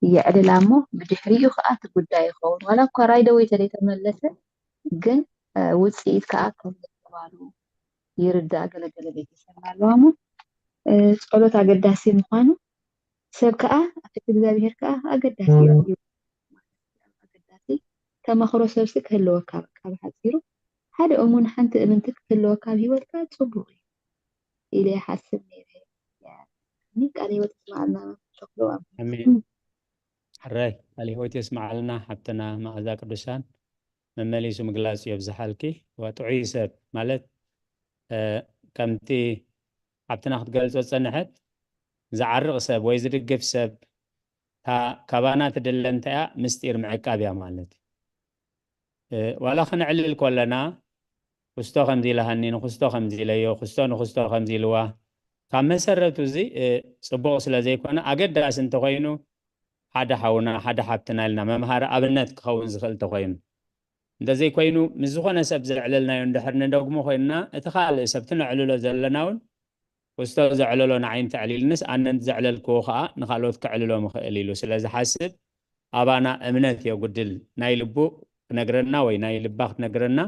የዕልላ እሞ፣ ብድሕሪኡ ከኣ እቲ ጉዳይ ይኸውን። ዋላ እኳ ራይደ ወይ ተደይተመለሰ፣ ግን ውጽኢት ከኣ ከም ዘስተባሉ ይርዳእ። ገለገለ ቤተሰብ ኣለዋ እሞ፣ ጸሎት ኣገዳሲ ምዃኑ ሰብ ከኣ እቲ እግዚኣብሄር ከኣ ኣገዳሲ እዩ። ኣገዳሲ ተመኽሮ ሰብሲ ክህልወካ፣ በቃ ብሓጺሩ ሓደ እሙን ሓንቲ እምንቲ ክትህልወካ ኣብ ህይወትካ ጽቡቕ እዩ ኢለ ይሓስብ ነይረ። ቃል ህይወት ይስማዓልና። ሸክሎ ኣብ ኣሜን። ሕራይ ቃል ህይወት የስማዓልና ሓብትና መዓዛ ቅዱሳን። መመሊሱ ምግላጹ የብዝሓልኪ። ዋ ጥዑይ ሰብ ማለት ከምቲ ሓብትና ክትገልጾ ዝጸንሐት፣ ዝዓርቕ ሰብ ወይ ዝድግፍ ሰብ፣ ካባና ትድለ እንታይ እያ? ምስጢር ምዕቃብ እያ ማለት እዩ። ዋላ ክነዕልል ከለና፣ ክስቶ ከምዚ ኢላሃኒ፣ ንክስቶ ከምዚ ኢለዮ፣ ክስቶ ንክስቶ ከምዚ ኢልዋ፣ ካብ መሰረቱ እዚ ጽቡቕ ስለ ዘይኮነ፣ ኣገዳሲ እንተኾይኑ ሓደ ሓውና ሓደ ሓብትና ኢልና መምሃሪ ኣብነት ክኸውን ዝኽእል እንተኾይኑ፣ እንተዘይኮይኑ ምስ ዝኾነ ሰብ ዘዕለልናዮ እንድሕር ንደግሞ ኮይንና፣ እቲ ካልእ ሰብ እቲ ነዕልሎ ዘለና እውን ክስቶ ዘዕለሎ ንዓይ እንተዕሊልንስ ኣነ ዘዕለልክዎ ከዓ ንካልኦት ከዕልሎ ምኽእል ኢሉ ስለ ዝሓስብ ኣባና እምነት የጉድል። ናይ ልቡ ክነግረና ወይ ናይ ልባ ክትነግረና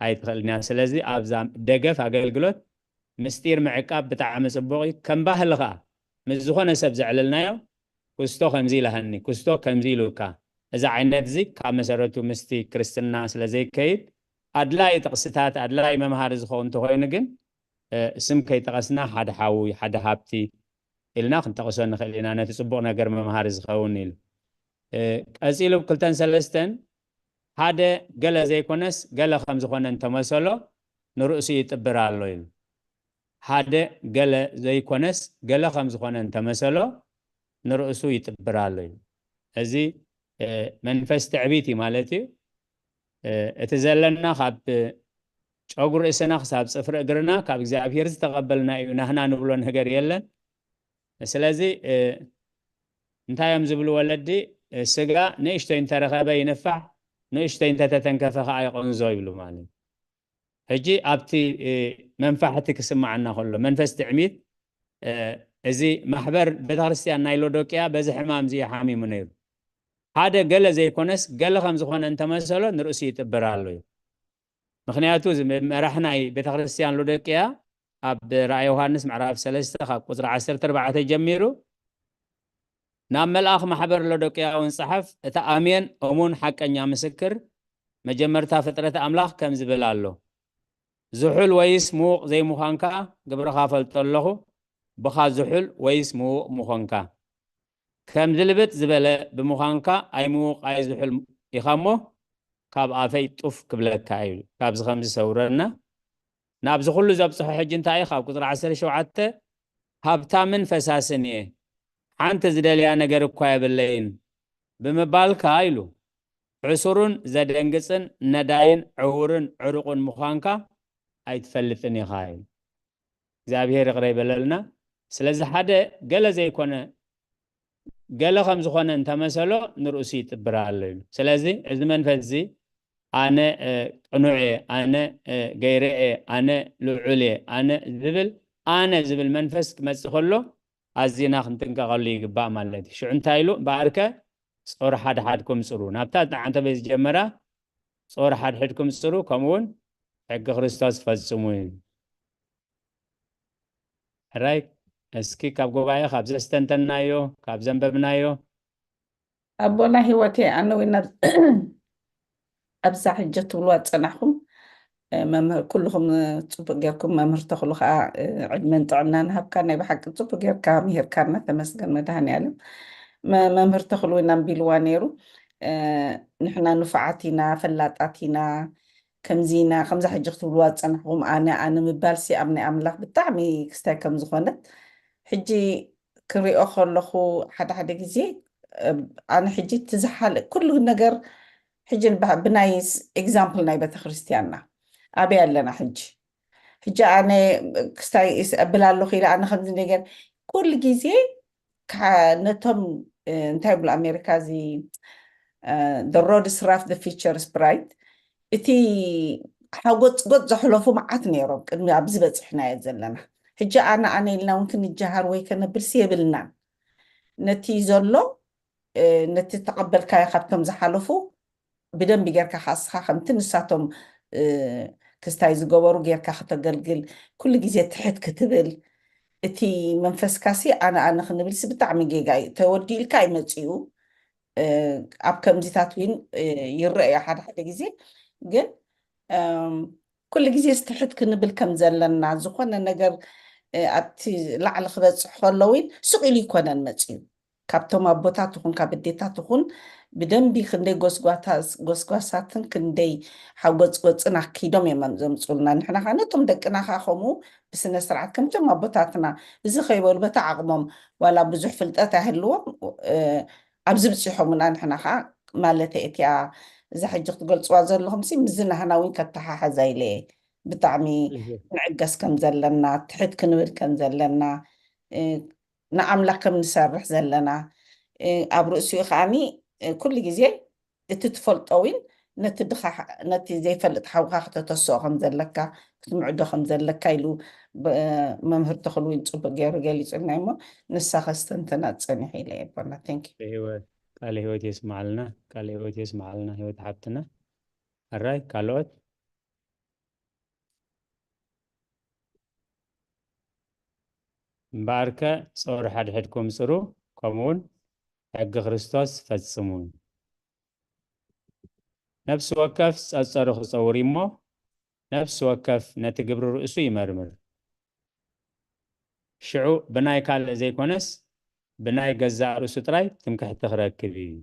ኣይትኽእልን እያ። ስለዚ ኣብዛ ደገፍ ኣገልግሎት ምስጢር ምዕቃብ ብጣዕሚ ጽቡቕ እዩ። ከም ባህሊ ከዓ ምስ ዝኾነ ሰብ ዘዕለልናዮ ክስቶ ከምዚ ኢላሃኒ፣ ክስቶ ከምዚ ኢሉካ፣ እዚ ዓይነት እዚ ካብ መሰረቱ ምስቲ ክርስትና ስለ ዘይከይድ ኣድላይ ጥቕስታት ኣድላይ መምሃሪ ዝኸውን እንተኾይኑ ግን ስም ከይጠቐስና ሓደ ሓዊ ሓደ ሃብቲ ኢልና ክንጠቕሶ ንኽእል ኢና፣ ነቲ ጽቡቕ ነገር መምሃሪ ዝኸውን ኢሉ። ቀጺሉ ክልተን ሰለስተን ሓደ ገለ ዘይኮነስ ገለ ከም ዝኾነ እንተመሰሎ ንርእሱ ይጥብር ኣሎ ኢሉ። ሓደ ገለ ዘይኮነስ ገለ ከም ዝኾነ እንተመሰሎ ንርእሱ ይጥብር ኣሎ ኢሉ። እዚ መንፈስ ትዕቢት እዩ ማለት እዩ። እቲ ዘለና ካብ ጨጉሪ ርእስና ክሳብ ጽፍሪ እግርና ካብ እግዚኣብሔር ዝተቐበልና እዩ፣ ናህና ንብሎ ነገር የለን። ስለዚ እንታይ እዮም ዝብሉ ወለዲ? ስጋ ንእሽቶይ እንተረኸበ ይንፋሕ፣ ንእሽቶይ እንተተተንከፈ ከዓ ይቐንዞ ይብሉ ማለት እዩ። ሕጂ ኣብቲ መንፋሕቲ ክስምዓና ከሎ መንፈስ ትዕሚት፣ እዚ ማሕበር ቤተክርስትያን ናይ ሎዶቅያ በዚ ሕማም እዚ ሓሚሙ ነይሩ። ሓደ ገለ ዘይኮነስ ገለ ከም ዝኾነ እንተመሰሎ ንርእሱ ይጥብር ኣሎ እዩ። ምኽንያቱ እዚ መራሕ ናይ ቤተክርስትያን ሎዶቅያ ኣብ ራእይ ዮሃንስ ምዕራፍ ሰለስተ ካብ ቁፅሪ ዓሰርተ ኣርባዕተ ጀሚሩ ናብ መልኣኽ ማሕበር ሎዶቅያ እውን ጸሓፍ፣ እቲ ኣሜን እሙን ሓቀኛ ምስክር መጀመርታ ፍጥረት ኣምላኽ ከም ዝብል ኣሎ። ዝሑል ወይስ ምዉቕ ዘይምዃንካ ግብርኻ ፈልጦ ኣለኹ፣ ብኻ ዝሑል ወይስ ምዉቕ ምዃንካ። ከም ዝልብጥ ዝበለ ብምዃንካ ኣይምዉቕ ኣይዝሑል ኢኻ እሞ ካብ ኣፈይ ጡፍ ክብለካ እዩ። ካብዚ ከምዚ ሰውረና። ናብዚ ኩሉ ዘብጽሖ ሕጂ እንታይ እዩ? ካብ ቁጽሪ ዓሰርተ ሸውዓተ ሃብታምን ፈሳስን እየ፣ ሓንቲ ዝደልያ ነገር እኳ የብለይን ብምባልካ ኢሉ። ዕሱርን ዘደንግጽን ነዳይን ዕውርን ዕሩቕን ምዃንካ ኣይትፈልጥን ኢኻ ኢሉ። እግዚኣብሔር ይቕረ ይበለልና። ስለዚ ሓደ ገለ ዘይኮነ ገለ ከም ዝኾነ እንተመሰሎ ንርእሱ ይጥብር ኣሎ ኢሉ። ስለዚ እዚ መንፈስ እዚ ኣነ እ፣ ቅኑዕ እየ፣ ኣነ እ፣ ገይረ እየ፣ ኣነ ልዑል እየ፣ ኣነ ዝብል ኣነ ዝብል መንፈስ ክመጽእ ከሎ ኣዚና ክንጥንቀቐሉ ይግባእ ማለት እዩ። ሽዑ እንታይ ኢሉ እምበኣርከ ጾር ሓድሓድኩም ጽሩ። ናብታ ጣዕንተ ቤት ዝጀመራ ጾር ሓድሕድኩም ጽሩ፣ ከምኡ እውን ሕጊ ክርስቶስ ፈጽሙ እዩ። ሕራይ እስኪ ካብ ጉባኤ ካብ ዘስተንተናዮ ካብ ዘንበብናዮ ኣቦና ህይወቴ ኣነ እውን ኣብ- ኣብዛ ሕጂ ትብልዋ ዝፀናሕኩም እ፣ መምህር ኩልኹም እ፣ ፅቡቅ ጌርኩም መምህር ተኽሉ ከዓ እ፣ ዕድመን ጥዕናን ሃብካ ናይ ብሓቂ ፅቡቅ ጌርካ ምሂርካና ተመስገን መድሃኒዓለም መ- መምህር ተኽሉ እውን ኣንቢልዋ ነይሩ እ፣ ንሕና ንፉዓት ኢና ፈላጣት ኢና ከምዚ ኢና ከምዛ ሕጂ ክትብልዋ ዝፀናሕኩም ኣነ ኣነ ምባልሲ ኣብ ናይ ኣምላኽ ብጣዕሚ ክስታይ ከም ዝኾነት ሕጂ ክሪኦ ከለኹ ሓደ ሓደ ግዜ እ፣ ኣነ ሕጂ እቲ ዝሓለ ኩሉ ነገር ሕጂ ንባ- ብናይ ኤግዛምፕል ናይ ቤተክርስትያንና ኣበይ ኣለና ሕጂ ሕጂ ኣነ ክስታይ ይስዕብል ኣለኹ ኢለ ኣነ ከምዚ ነገር ኩሉ ግዜ ከ- ነቶም እ፣ እንታይ ብሉ ኣሜሪካ እዚ the road is rough, the future is bright። እቲ ሓጎፅጎፅ ዘሕለፉ መዓት ነይሮም ቅድሚ ኣብዚ በፂሕናዮ ዘለና ሕጂ ኣነ ኣነ ኢልና እውን ክንጀሃር ወይ ከነብልሲ የብልናን ነቲ ዘሎ እ፣ ነቲ ተቐበልካዮ ካብቶም ዝሓለፉ ብደንቢ ጌርካ ከዓ እስኻ ከምቲ ንሳቶም እ፣ ክስታይ ዝገበሩ ጌርካ ከተገልግል ኩሉ ግዜ ትሕት ክትብል እቲ መንፈስካሲ ኣነ ኣነ ክንብልሲ ብጣዕሚ ጌጋ እዩ ተወዲኡ ኢልካ ኣይመፅኡ እ፣ ኣብ ከምዚታት እውን እ፣ ይረአ እዩ ሓደ ሓደ ግዜ ግን እም፣ ኩሉ ግዜ ስትሕት ክንብል ከም ዘለና ዝኾነ ነገር እ፣ ኣብቲ ላዕሊ ክበፅሕ ከሎ እውን ስቕ ኢሉ ይኮነን መፅኡ ካብቶም ኣቦታት ይኹን ካብ ኣዴታት ይኹን ብደንቢ ክንደይ ጎስጓታ- ጎስጓሳትን ክንደይ ሓጎፅጎፅን ኣኪዶም እዮም ዘምፅኡልና ንሕና ከዓ ነቶም ደቅና ከዓ ከምኡ ብስነ ስርዓት ከምቶም ኣቦታትና እዚ ከይበሉ በታ ዓቕሞም ዋላ ብዙሕ ፍልጠት ኣይህልዎም እ፣ ኣብዚ ብፂሖምና ንሕና ከዓ ማለት እቲያ እዛ ሕጂ ክትገልፅዋ ዘለኹም ሲ ምስ ዝናህና እውን ከተሓሓዛ ኢለ እየ ብጣዕሚ ክንዕገስ ከም ዘለና ትሕት ክንብል ከም ዘለና እ፣ ንኣምላኽ ከም ንሰርሕ ዘለና እ፣ ኣብ ርእሲኡ ከዓኒ እ፣ ኩሉ ግዜ እቲ ትፈልጦ እውን ነቲ ድኻ ነቲ ዘይፈልጥ ሓውካ ክተተስኦ ከም ዘለካ ክትምዕዶ ከም ዘለካ ኢሉ ብ- መምህር ተኽሉ እውን ፅቡቅ ገይሩ ገሊፁልና እሞ ንሳ ከስተንትና ፀኒሑ ኢለ የቦና thank you ህይወት ቃለ ህይወት የስማዓልና ቃለ ህይወት የስማዓልና ህይወት ሓብትና ሕራይ ካልኦት እምበኣርከ ጾር ሓድሕድኩም ጽሩ ከምኡውን ሕጊ ክርስቶስ ፈጽሙ ነፍሲ ወከፍ ጸጸሩ ክጸውር እሞ ነፍሲ ወከፍ ነቲ ግብሪ ርእሱ ይመርምር ሽዑ ብናይ ካልእ ዘይኮነስ ብናይ ገዛእ ርእሱ ጥራይ ትምክሕቲ ክረክብ እዩ።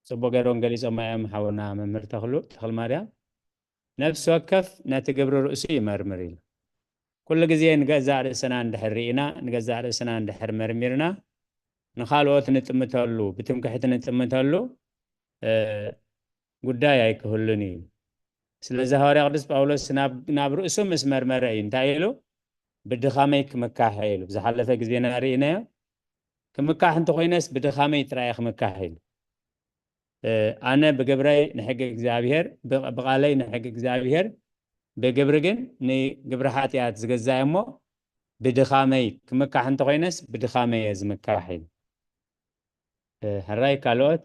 ጽቡቅ ገይሮም ገሊጾማ እዮም ሓውና መምህር ተኽሉ ተኽል ማርያም። ነፍሲ ወከፍ ነቲ ግብሪ ርእሱ ይመርምር ኢሉ። ኩሉ ግዜ ንገዛእ ርእስና እንድሕር ርኢና፣ ንገዛእ ርእስና እንድሕር መርሚርና፣ ንኻልኦት ንጥምተሉ፣ ብትምክሕቲ ንጥምተሉ ጉዳይ ኣይክህሉን እዩ። ስለዚ ሃዋርያ ቅዱስ ጳውሎስ ናብ ርእሱ ምስ መርመረ እዩ እንታይ ኢሉ? ብድኻመይ ክምካሕ ኢሉ። ዝሓለፈ ግዜና ርኢናዮ። ክምካሕ እንተኾይነስ ብድኻመይ ጥራይ ክምካሕ ኢሉ። ኣነ ብግብረይ ንሕጊ እግዚኣብሔር፣ ብቓለይ ንሕጊ እግዚኣብሔር፣ ብግብሪ ግን ንግብሪ ሓጢኣት ዝገዛእ እሞ ብድኻመይ ክምካሕ እንተኾይነስ ብድኻመይ እየ ዝምካሕ ኢሉ። ሕራይ ካልኦት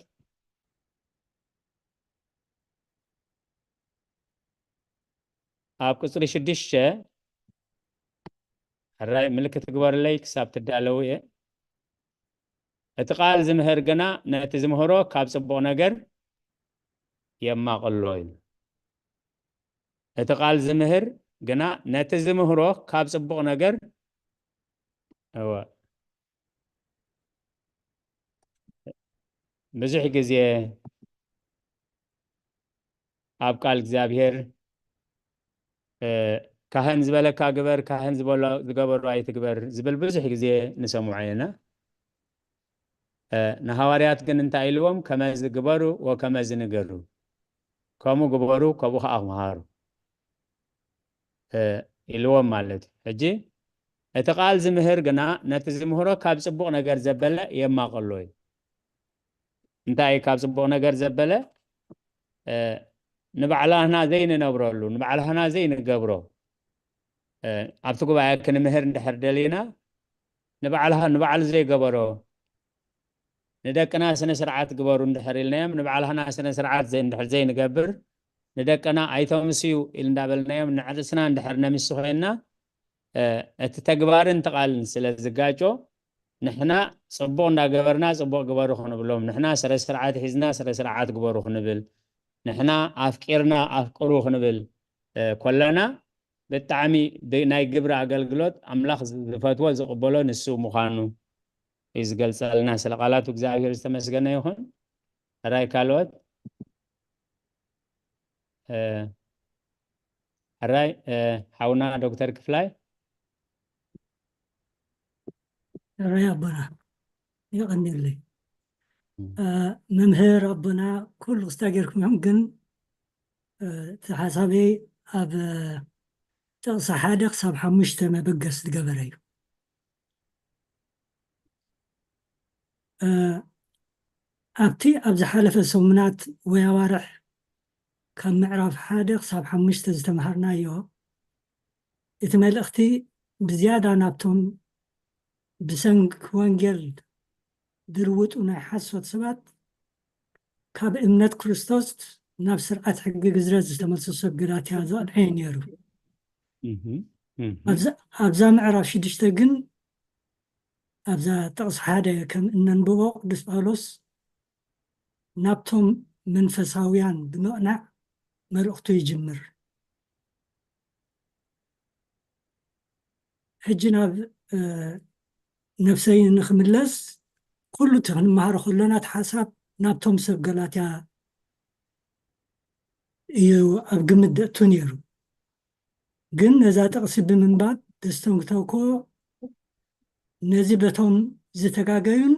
ኣብ ቁፅሪ ሽዱሽተ ሕራይ ምልክት ግበርለይ ክሳብ ትዳለዉ እየ። እቲ ቃል ዝምህር ግና ነቲ ዝምህሮ ካብ ፅቡቕ ነገር የማቕሎ እዩ። እቲ ቃል ዝምህር ግና ነቲ ዝምህሮ ካብ ፅቡቕ ነገር እወ ብዙሕ ግዜ ኣብ ቃል እግዚኣብሔር ካህን ዝበለካ ግበር፣ ካህን ዝበሎ ዝገበሮ ኣይትግበር ዝብል ብዙሕ ግዜ ንሰምዖ ኢና። ንሃዋርያት ግን እንታይ ኢልዎም? ከመዚ ግበሩ ወከመዚ ንገሩ፣ ከምኡ ግበሩ፣ ከምኡ ከዓ ምሃሩ። እ፣ ኢልዎም ማለት እዩ። ሕጂ እቲ ቃል ዝምህር ግና ነቲ ዝምህሮ ካብ ጽቡቕ ነገር ዘበለ የማቐሎ እዩ። እንታይ እዩ ካብ ጽቡቕ ነገር ዘበለ? እ፣ ንባዕላህና ዘይንነብረሉ፣ ንባዕላህና ዘይንገብሮ፣ እ፣ ኣብቲ ጉባኤ ክንምህር እንድሕር ደሊና፣ ንባዕልኻ-፣ ንባዕሉ ዘይገበሮ፣ ንደቅና ስነ ስርዓት ግበሩ እንድሕር ኢልናዮም፣ ንባዕልኻና ስነ ስርዓት ዘይ-፣ እንድሕር ዘይንገብር፣ ንደቅና ኣይተምስዩ ኢል እንዳበልናዮም፣ ንዕርስና እንድሕር ነምሲ ኮይንና፣ እ፣ እቲ ተግባርን እቲ ቃልን ስለ ዝጋጮ፣ ንሕና ጽቡቕ እንዳገበርና ጽቡቕ ግበሩ ክንብሎም፣ ንሕና ስረ ስርዓት ሒዝና ስረ ስርዓት ግበሩ ክንብል፣ ንሕና ኣፍቂርና ኣፍቅሩ ክንብል፣ እ፣ ኮለና፣ ብጣዕሚ ብ-፣ ናይ ግብሪ ኣገልግሎት ኣምላኽ ዝፈትዎ ዝቕበሎ ንሱ ምዃኑ እዩ ዝገልጸልና። ስለ ቃላቱ እግዚኣብሔር ዝተመስገነ ይኹን። ሕራይ ካልኦት? እ፣ ሕራይ፣ እ፣ ሓውና ዶክተር ክፍላይ? ሕራይ ኣቦና፣ የቐንየለይ። እ፣ መምህር ኣቦና ኩሉ ክስታ ጌርኩም ኢኹም፣ ግን፣ እ፣ እቲ ሓሳበይ ኣብ፣ እ፣ ጥቕሲ ሓደ ክሳብ ሓሙሽተ መበገስ ዝገበረ እዩ። እ፣ ኣብቲ ኣብ ዝሓለፈ ሰሙናት ወይ ኣዋርሕ ካብ ምዕራፍ ሓደ ክሳብ ሓሙሽተ ዝተምሃርናዮ፣ እቲ መልእኽቲ ብዝያዳ ናብቶም ብሰንኪ ወንጌል ዝርውጡ ናይ ሓሶት ሰባት ካብ እምነት ክርስቶስ ናብ ስርዓት ሕጊ ግዝረት ዝተመልሱ ሰብ ገላትያ ዘቕንዐ እዩ ነይሩ። እህ፣ እህ። ኣብዛ፣ ኣብዛ ምዕራፍ ሽዱሽተ ግን፣ ኣብዛ ጥቕሲ ሓደ ከም እነንብቦ፣ ቅዱስ ጳውሎስ ናብቶም መንፈሳውያን ብምቕናዕ መልእኽቱ ይጅምር። ሕጂ ናብ፣ እ፣ ነፍሰይ ንኽምለስ፣ ኩሉ እቲ ክንመሃሮ ከሎና እቲ ሓሳብ ናብቶም ሰብ ገላትያ እዩ ኣብ ግምት ዘእቱ ነይሩ። ግን ነዛ ጥቕሲ ብምንባብ ዘስተንክተኮ፣ ነዚ በቶም ዝተጋገዩን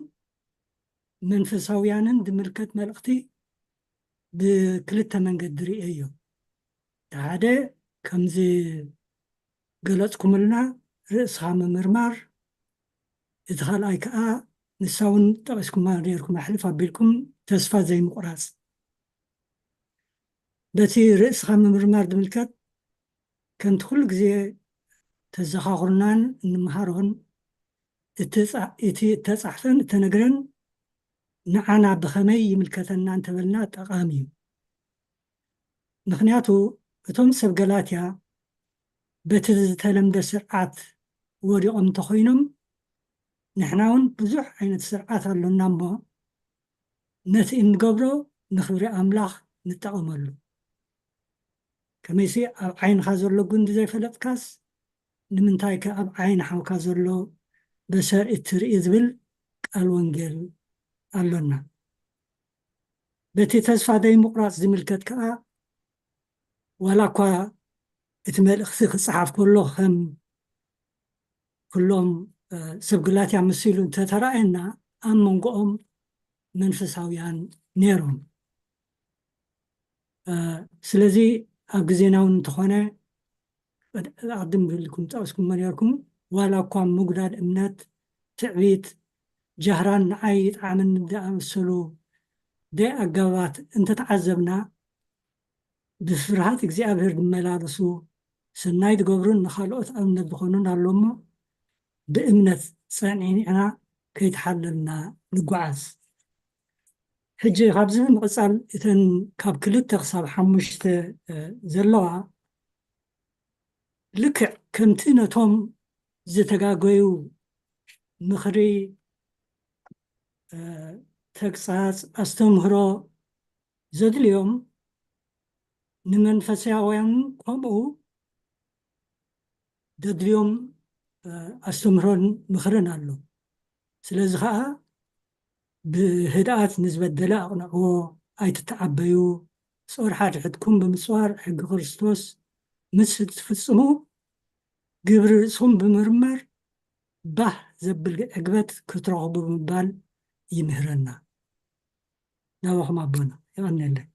መንፈሳውያንን ዝምልከት መልእኽቲ ብክልተ መንገዲ ርእየዮ። እቲ ሓደ፣ ከምዚ ገለጽኩምልና፣ ርእስኻ ምምርማር፣ እቲ ካልኣይ ከኣ ንሳ እውን ጠቒስኩማ ነርኩም፣ ኣሕልፍ ኣቢልኩም ተስፋ ዘይምቑራጽ። በቲ ርእስኻ ምምርማር ዝምልከት፣ ከምቲ ኩሉ ግዜ ተዘኻኽሩናን እንመሃሮን፣ እቲ ጻ-፣ እቲ እተጻሕፈን እተነግረን ንዓና ብኸመይ ይምልከተና እንተበልና ጠቓሚ እዩ። ምኽንያቱ፣ እቶም ሰብ ገላትያ በቲ ዝተለምደ ስርዓት ወዲቖም እንተኾይኖም፣ ንሕና እውን ብዙሕ ዓይነት ስርዓት ኣሎና እሞ፣ ነቲ እንገብሮ ንኽብሪ ኣምላኽ ንጠቐመሉ። ከመይሲ፣ ኣብ ዓይንኻ ዘሎ ጉንዲ ዘይፈለጥካስ፣ ንምንታይ ከ ኣብ ዓይኒ ሓውካ ዘሎ በሰር እትርኢ ዝብል ቃል ወንጌል ኣሎና። በቲ ተስፋ ዘይምቑራጽ ዝምልከት ከኣ፣ ዋላ እኳ እቲ መልእኽቲ ክጸሓፍ ከሎ ከም ኩሎም፣ እ፣ ሰብ ገላትያ መሲሉ እንተተራእየና፣ ኣብ መንጎኦም መንፈሳውያን ነይሮም። እ፣ ስለዚ ኣብ ግዜና እውን እንተኾነ፣ ቀድ-፣ ኣቕድም ክብልኩም ጠቐስኩሞ ነርኩም፣ ዋላ እኳ ምጉዳል እምነት፣ ትዕቢት፣ ጃህራን ንዓይ ይጥዓመኒ ዝኣመሰሉ ደይ ኣገባባት እንተተዓዘብና፣ ብፍርሃት እግዚኣብሔር ዝመላለሱ፣ ሰናይ ዝገብሩን ንኻልኦት ኣብነት ዝኾኑን ኣሎ እሞ፣ ብእምነት ጸኒዕና ከይተሓለልና ንጓዓዝ። ሕጂ ካብዚ ብምቕጻል እተን ካብ ክልተ ክሳብ ሓሙሽተ፣ እ፣ ዘለዋ፣ ልክዕ ከምቲ ነቶም ዝተጋገዩ ምኽሪ፣ እ፣ ተግሳጽ፣ ኣስተምህሮ ዘድልዮም፣ ንመንፈሳውያን ከምኡ ዘድልዮም፣ እ፣ ኣስተምህሮን ምኽርን ኣሎ። ስለዚ ኸኣ ብህድኣት ንዝበደለ ኣቕንዕዎ፣ ኣይትተዓበዩ፣ ጾር ሓድሕድኩም ብምጽዋር ሕጊ ክርስቶስ ምስ እትፍጽሙ፣ ግብሪ ርእስኹም ብምርማር፣ ባህ ዘብል ዕግበት ክትረኽቡ ብምባል ይምህረና። ናባኹም ኣቦና፣ የቐንየለይ።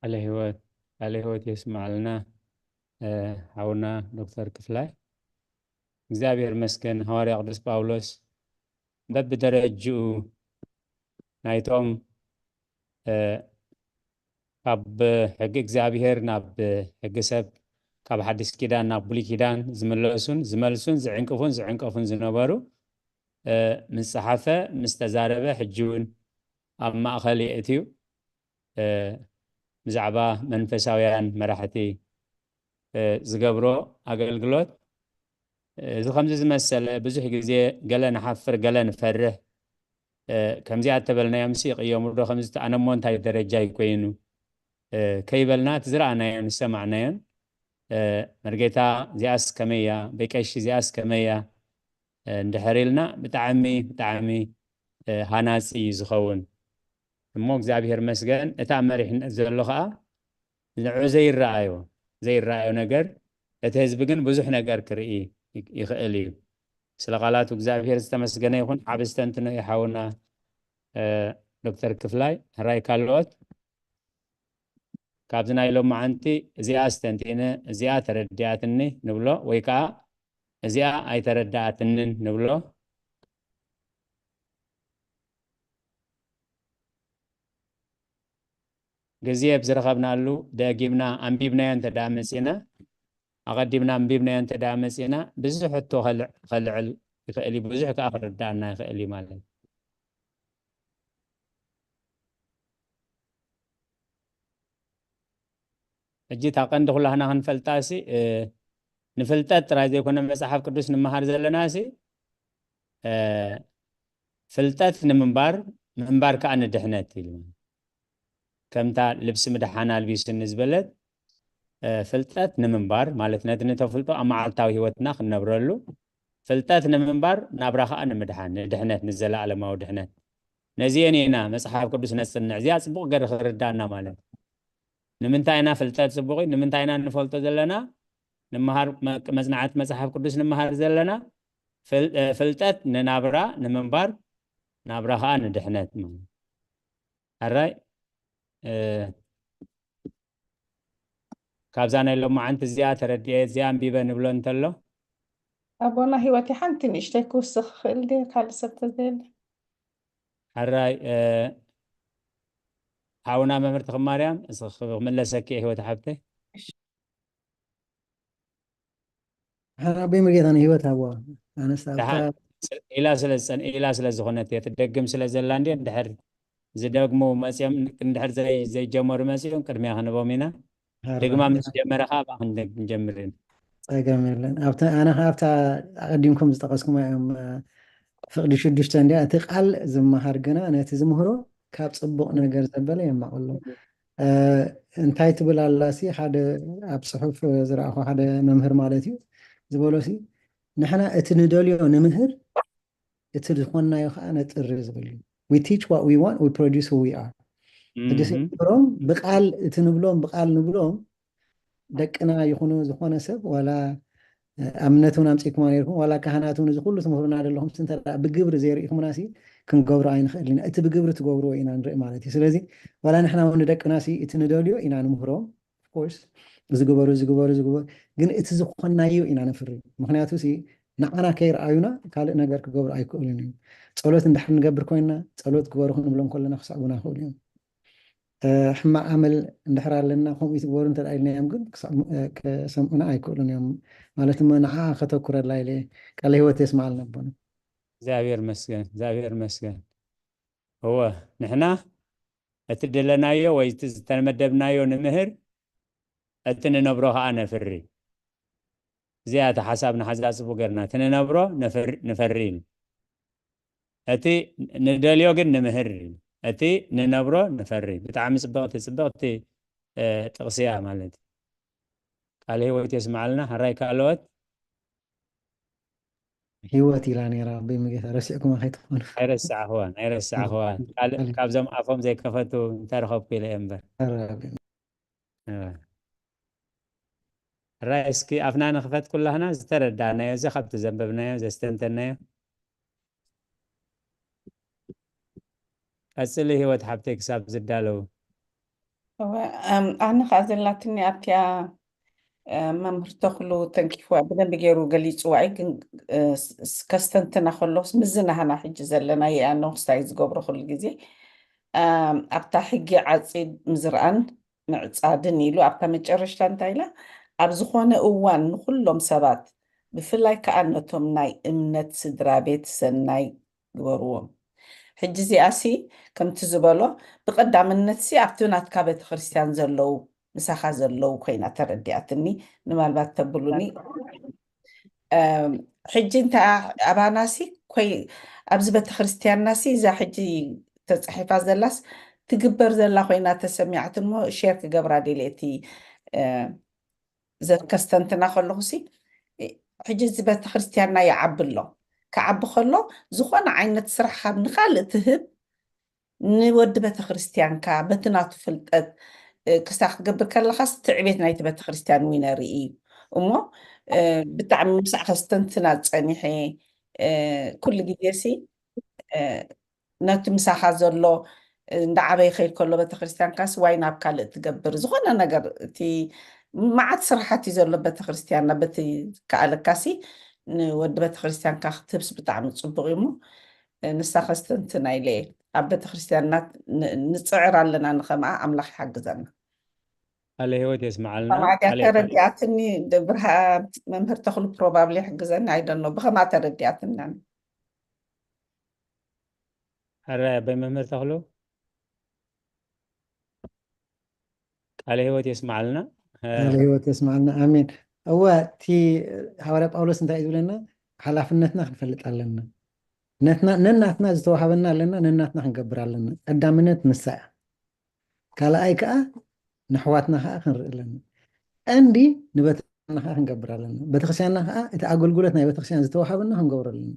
ቃለ ህይወት፣ ቃለ ህይወት የስምዓልና። ሓውና ዶክተር ክፍላይ፣ እግዚኣብሔር ይመስገን። ሃዋርያ ቅዱስ ጳውሎስ በብደረጅኡ ናይቶም ካብ ሕጊ እግዚኣብሔር ናብ ሕጊ ሰብ፣ ካብ ሓድሽ ኪዳን ናብ ብሉይ ኪዳን ዝምለሱን ዝመልሱን ዝዕንቅፉን ዝዕንቀፉን ዝነበሩ ምስ ጸሓፈ፣ ምስ ተዛረበ፣ ሕጂ እውን ኣብ ማእኸል የእትዩ ብዛዕባ መንፈሳውያን መራሕቲ ዝገብሮ ኣገልግሎት፣ እዚ ከምዚ ዝመሰለ ብዙሕ ግዜ ገለ ንሓፍር፣ ገለ ንፈርሕ። ከምዚኣ እተበልናዮም ሲ ይቕየሙ ዶ? ከምዚ ኣነ እሞ እንታይ ደረጃ ይኮይኑ ከይበልና፣ እቲ ዝረኣናዮን ዝሰማዕናዮን፣ መርጌታ እዚኣስ ከመይ እያ፣ በቀሺ እዚኣስ ከመይ እያ እንድሕር ኢልና፣ ብጣዕሚ ብጣዕሚ ሃናፂ እዩ ዝኸውን። እሞ እግዚኣብሔር መስገን፣ እታ መሪሕነት ዘሎ ኸዓ ንዑ ዘይረኣዮ ዘይረኣዮ ነገር፣ እቲ ህዝቢ ግን ብዙሕ ነገር ክርኢ ይኽእል እዩ። ስለ ቃላቱ እግዚኣብሔር ዝተመስገነ ይኹን። ዓብ ዝተንትኖ እዩ ሓውና ዶክተር ክፍላይ። ሕራይ ካልኦት ካብዚ ናይ ሎማዓንቲ እዚኣ ኣስተንቲነ፣ እዚኣ ተረዲኣትኒ ንብሎ፣ ወይ ከዓ እዚኣ ኣይተረዳኣትንን ንብሎ። ግዜ ብዝረኸብናሉ ደጊምና ኣንቢብናዮ እንተ ደኣ መጺና፣ ኣቐዲምና ኣንቢብናዮ እንተ ደኣ መጺና፣ ብዙሕ ሕቶ ከልዕ-፣ ከልዕል ይኽእል እዩ፣ ብዙሕ ከኣ ክርዳኣና ይኽእል እዩ ማለት እዩ። ሕጂ እታ ቀንዲ ኩላህና ክንፈልጣ ሲ፣ እ፣ ንፍልጠት ጥራይ ዘይኮነ መጽሓፍ ቅዱስ ንመሃር ዘለና ሲ፣ እ፣ ፍልጠት ንምንባር፣ ምንባር ከኣ ንድሕነት ኢሉ። ከምታ ልብሲ ምድሓን ኣልቢሱኒ ዝበለት፣ እ፣ ፍልጠት ንምንባር ማለት ነቲ ንተፍልጦ ኣብ መዓልታዊ ህይወትና ክንነብረሉ፣ ፍልጠት ንምንባር ናብራ ከኣ ንምድሓን፣ ንድሕነት፣ ንዘለኣለማዊ ድሕነት። ነዚኤን ኢና መጽሓፍ ቅዱስ ነጽንዕ። እዚኣ ጽቡቕ ገይሩ ክርዳእና ማለት። ንምንታይ ኢና ፍልጠት ጽቡቕ እዩ? ንምንታይ ኢና ንፈልጦ ዘለና? ንምሃር መ-፣ መጽናዕቲ መጽሓፍ ቅዱስ ንምሃር ዘለና? ፍል-፣ እ፣ ፍልጠት ንናብራ ንምንባር፣ ናብራ ከኣ ንድሕነት ማለት። ኣራይ፣ እ፣ ካብዛ ናይ ሎማዓንቲ እዚኣ ተረዲኤ፣ እዚኣ ኣንቢበ ንብሎ እንተሎ? ኣቦና ህይወት ሓንቲ ንእሽተይ ክውስኽ ክኽእል ድየ ካልእ ሰብ ተዘየለ? ሕራይ፣ እ፣ ሓውና መምህር ተኽማርያም፣ እስኺ ክምለሰኪ እየ ህይወት ሓብተይ። እሺ። ሓራቤ መርጌታ ንህይወት ሃብዋ። ኣነስ ኣብታ ደሓን፣ ኢላ ስለ ዝጸን-፣ ኢላ ስለ ዝኾነት እየ፣ ትደግም ስለ ዘላ እንድየ፣ እንድሕር ዝደግሙ መጺኦም፣ እንድሕር ዘይ-፣ ዘይጀመሩ መጺኦም ቅድሚያ ክንቦም ኢና። ሓራ። ደግማ ምስ ጀመረ ኸዓ ብኣ ክንደ-፣ ክንጀምር ኢና። ጸገም የለን። ኣብታ፣ ኣነ ኸዓ ኣብታ ኣቐዲምኩም ዝጠቐስኩማ እዮም፣ እ፣ ፍቕዲ ሽዱሽተ እንድያ፣ እቲ ቃል ዝመሃር ግና ነቲ ዝምህሮ ካብ ጽቡቕ ነገር ዘበለ የማቕሎ። እ፣ እንታይ ትብል ኣላ ሲ፣ ሓደ ኣብ ጽሑፍ ዝረኣኹ ሓደ መምህር ማለት እዩ ዝበሎ ሲ፣ ንሕና እቲ ንደልዮ ንምህር፣ እቲ ዝኾንናዮ ኸዓ ነጥሪ ዝብል እዩ። We teach what we want, we produce who we are። ሕጂ ሲ እም። ንምህሮም ብቃል፣ እቲ ንብሎም ብቃል ንብሎም፣ ደቅና ይኹኑ ዝኾነ ሰብ፣ ዋላ፣ እ፣ ኣብነት እውን ኣምጺእኩማ ነይርኩም፣ ዋላ ካህናት እውን እዚ ኩሉ ትምህሩና ዘለኹም ሲ፣ እንተ ደኣ ብግብሪ ዘይርኢኹምና ሲ፣ ክንገብሮ ኣይንኽእልን ኢና። እቲ ብግብሪ ትገብርዎ ኢና ንርኢ ማለት እዩ። ስለዚ ዋላ ንሕና እውን ንደቅና ሲ፣ እቲ ንደልዮ ኢና ንምህሮም። Of course፣ እዚ ግበሩ፣ እዚ ግበሩ፣ እዚ ግበሩ። ግን እቲ ዝኾንናዮ ኢና ነፍሪ። ምኽንያቱ ሲ፣ ንዓና ከይረኣዩና ካልእ ነገር ክገብሩ ኣይክእሉን እዮም። ጸሎት እንድሕር ንገብር ኮይንና፣ ጸሎት ግበሩ ክንብሎም ከለና ክስዕቡና ይኽእሉ እዮም። እ፣ ሕማቕ ኣመል እንድሕር ኣለና፣ ከምኡ ይትግበሩ እንተ ደኣ ኢልናዮም ግን ክሰም-፣ እ፣ ክሰምዑና ኣይክእሉን እዮም። ማለት እሞ ንዓኣ ከተኩረላ ኢለ እየ። ቃለ ህይወት የስምዓልና ኣቦና። እግዚኣብሔር ይመስገን፣ እግዚኣብሔር ይመስገን። እወ፣ ንሕና እቲ ድለናዮ ወይ እቲ ዝተመደብናዮ ንምህር፣ እቲ ንነብሮ ኸዓ ነፍሪ። እዚኣ እታ ሓሳብ ንሓዛ ጽቡቕ ጌርና፣ እቲ ንነብሮ ነፈር-፣ ንፈሪ ኢሉ። እቲ ንደልዮ ግን ንምህር ኢሉ። እቲ ንነብሮ ንፈሪ። ብጣዕሚ ጽብቕቲ፣ ጽብቕቲ፣ እ፣ ጥቕሲ እያ ማለት እዩ። ቃለ ህይወት የስምዓልና። ሕራይ ካልኦት? ህይወት ኢላ ነይራ፣ ኣቦይ መጌታ፣ ረሲዕኩማ ከይትኾኑ። ኣይረሳዕኽዋን፣ ኣይረሳዕኽዋን። ካልእ ካልእ። ካብዞም ኣፎም ዘይከፈቱ እንተረኸብኩ ኢለ እየ እምበር። ኧረ፣ ኣቦይ። እወ። ሕራይ እስኪ ኣፍና ንኽፈት ኩላህና፣ ዝተረዳእናዮ፣ እዚ ካብቲ ዘንበብናዮ፣ ዘስተንተናዮ። ቀጽሊ ህይወት ሓብተይ ክሳብ ዝዳለዉ። እወ፣ ኣም፣ ኣነ ኸኣ ዘላትኒ ኣብቲኣ፣ መምህር ተኽሉ ተንኪፍዋ ብደንቢ ገይሩ ገሊፅዋ እዩ። ግን ከስተንትና ከሎስ ምዝናህና ሕጂ ዘለና የኣነው ክስታይ ዝገብሮ ኩሉ ግዜ ኣብታ ሕጊ ዓፂድ ምዝርኣን ምዕፃድን ኢሉ ኣብታ መጨረሽታ እንታይ ኢላ? ኣብ ዝኾነ እዋን ንኩሎም ሰባት ብፍላይ ከዓ ነቶም ናይ እምነት ስድራ ቤት ሰናይ ግበርዎም። ሕጂ እዚኣሲ ከምቲ ዝበሎ ብቐዳምነትሲ ኣብቲ ናትካ ቤተክርስትያን ዘለዉ ምሳኻ ዘለዉ ኮይና ተረዲኣትኒ። ንማልባት ተብሉኒ ሕጂ እንተ ኣባናሲ ኮይ ኣብዚ ቤተክርስትያንናሲ እዛ ሕጂ ተፃሒፋ ዘላስ ትግበር ዘላ ኮይና ተሰሚዓትሞ ሼር ክገብራ ደልየ እቲ ዘከስተንትና ከለኹሲ ሕጂ እዚ ቤተክርስትያንና ይዓቢ ኣሎ። ክዓቢ ከሎ ዝኾነ ዓይነት ስራሕ ካብ ንካልእ ትህብ ንወዲ ቤተክርስትያንካ በቲ ናቱ ፍልጠት ክስታ ክትገብር ከለኻስ ትዕቤት ናይቲ ቤተክርስትያን ዊነሪ እዩ እሞ ብጣዕሚ ምሳዕ ከስተንትና ፀኒሐ ኩሉ ግዜ ሲ ነቲ ምሳኻ ዘሎ እንዳዓበየ ከይድ ከሎ ቤተክርስትያንካስ ዋይ ናብ ካልእ ትገብር ዝኾነ ነገር እቲ መዓት ስራሓት እዩ ዘሎ ቤተክርስትያንና በቲ ከኣለካሲ ንወዲ ቤተክርስትያንካ ክትህብስ ብጣዕሚ ፅቡቅ እዩ እሞ ንሳ ከስተንትና ኢለ እየ ኣብ ቤተክርስትያንና ንፅዕር ኣለና ንኸምኣ ኣምላኽ ይሓግዘና ቃለ ህይወት የስምዓልና ማዕድያ ተረዲኣትኒ ብርሃ መምህር ተኽሉ ፕሮባብሊ ይሕግዘኒ ኣይደኖ ብኸማ ተረዲኣትና ሕራይ ኣቦይ መምህር ተኽሉ ቃለ ህይወት የስምዓልና ቃለ ህይወት የስምዓልና ኣሜን እወ እቲ ሃዋርያ ጳውሎስ እንታይ እዩ ዝብለና ሓላፍነትና ክንፈልጥ ኣለና ነናትና ዝተዋሃበና ኣለና ነናትና ክንገብር ኣለና ቀዳምነት ንሳ እያ ካልኣይ ከዓ ንኣሕዋትና ከዓ ክንርኢ ኣለና ቀንዲ ንቤተክርስትያንና ከዓ ክንገብር ኣለና ቤተክርስትያንና ከዓ እቲ ኣገልግሎት ናይ ቤተክርስትያን ዝተዋሃበና ክንገብሮ ኣለና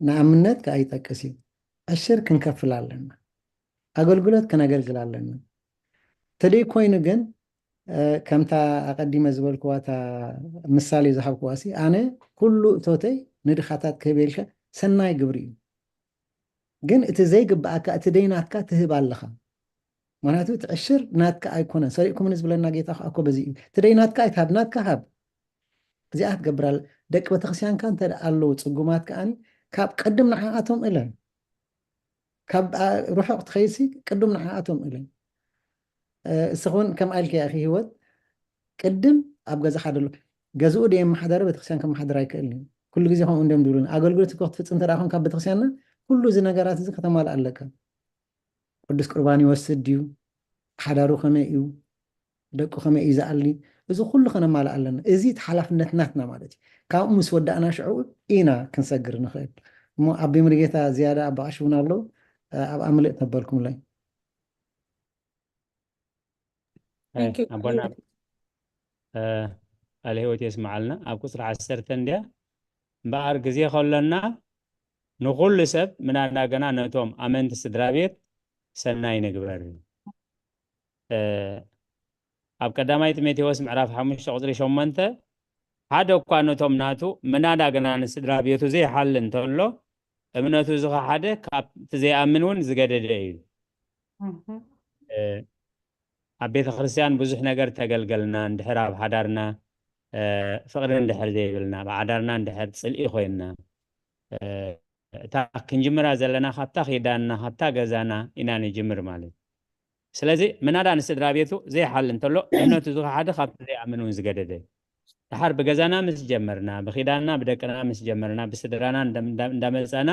ንኣብነት ከዓ ይጠቅስ እዩ ዕሽር ክንከፍል ኣለና ኣገልግሎት ከነገልግል ኣለና ተደይ ኮይኑ ግን ከምታ ኣቐዲመ ዝበልክዋ እታ ምሳሌ ዝሃብክዋ ሲ ኣነ ኩሉ እቶተይ ንድኻታት ክህብ ኢልካ ሰናይ ግብሪ እዩ ግን እቲ ዘይግብኣካ እቲ ደይናትካ ትህብ ኣለኻ ምክንያቱ እቲ ዕሽር ናትካ ኣይኮነን ሰሪቕኩምኒ ዝብለና ጌታ ከዓ እኮ በዚ እዩ እቲ ደይናትካ ኣይትሃብ ናትካ ሃብ እዚኣ ክትገብር ኣለ ደቂ ቤተክርስትያንካ እንተ ኣለዉ ፅጉማት ከዓኒ ካብ ቅድም ንዓኣቶም እለ ካብ ርሑቕ ትኸይሲ ቅድም ንዓኣቶም እለ እስኹን ከም ኣልከ ኢኺ ህይወት ቅድም ኣብ ገዛኻ ደሎ ገዝኡ ደየመሓደረ ቤተክርስትያን ከመሓደር ኣይክእልን እዩ ኩሉ ግዜ ከምኡ እንዲም ዝብሉን ኣገልግሎት እኮ ክትፍፅም እንተ ደኣ ካብ ቤተክርስትያንና ኩሉ እዚ ነገራት እዚ ከተማልእ ኣለካ ቅዱስ ቁርባን ይወስድ ድዩ ሓዳሩ ከመይ እዩ ደቁ ከመይ እዩ ዝኣሊ እዚ ኩሉ ከነማልእ ኣለና እዚ እቲ ሓላፍነት ናትና ማለት እዩ ካብኡ ምስ ወዳእና ሽዑ ኢና ክንሰግር ንኽእል እሞ ኣቢ ምርጌታ ዝያዳ ኣባኣሽውን ኣለዉ ኣብ ኣምልእ ተበልኩምለይ ኣቦና ቃለ ህይወት የስምዓልና ኣብ ቁፅሪ ዓሰርተ እንድያ እምበኣር ግዜ ከሎና ንኹሉ ሰብ ምናዳ ገና ነቶም ኣመንቲ ስድራ ቤት ሰናይ ንግበር ኣብ ቀዳማይ ጢሞቴዎስ ምዕራፍ ሓሙሽተ ቁፅሪ ሸሞንተ ሓደ እኳ ነቶም ናቱ ምናዳ ገና ንስድራ ቤቱ ዘይሓል እንተሎ እምነቱ ዝኸሓደ ካብቲ ዘይኣምን እውን ዝገደደ እዩ ኣብ ቤተ ክርስቲያን ብዙሕ ነገር ተገልገልና እንድሕር ኣብ ሓዳርና ፍቕሪ እንድሕር ዘይብልና ኣብ ሓዳርና እንድሕር ፅልኢ ኮይንና እታ ክንጅምራ ዘለና ካብታ ኪዳንና ካብታ ገዛና ኢና ንጅምር ማለት ስለዚ ምናዳ ንስድራ ቤቱ ዘይሓል እንተሎ እምነቱ ዝኸሓደ ካብቲ ዘይኣምን እውን ዝገደደ ድሓር ብገዛና ምስ ጀመርና ብኪዳንና ብደቅና ምስ ጀመርና ብስድራና እንዳመፀና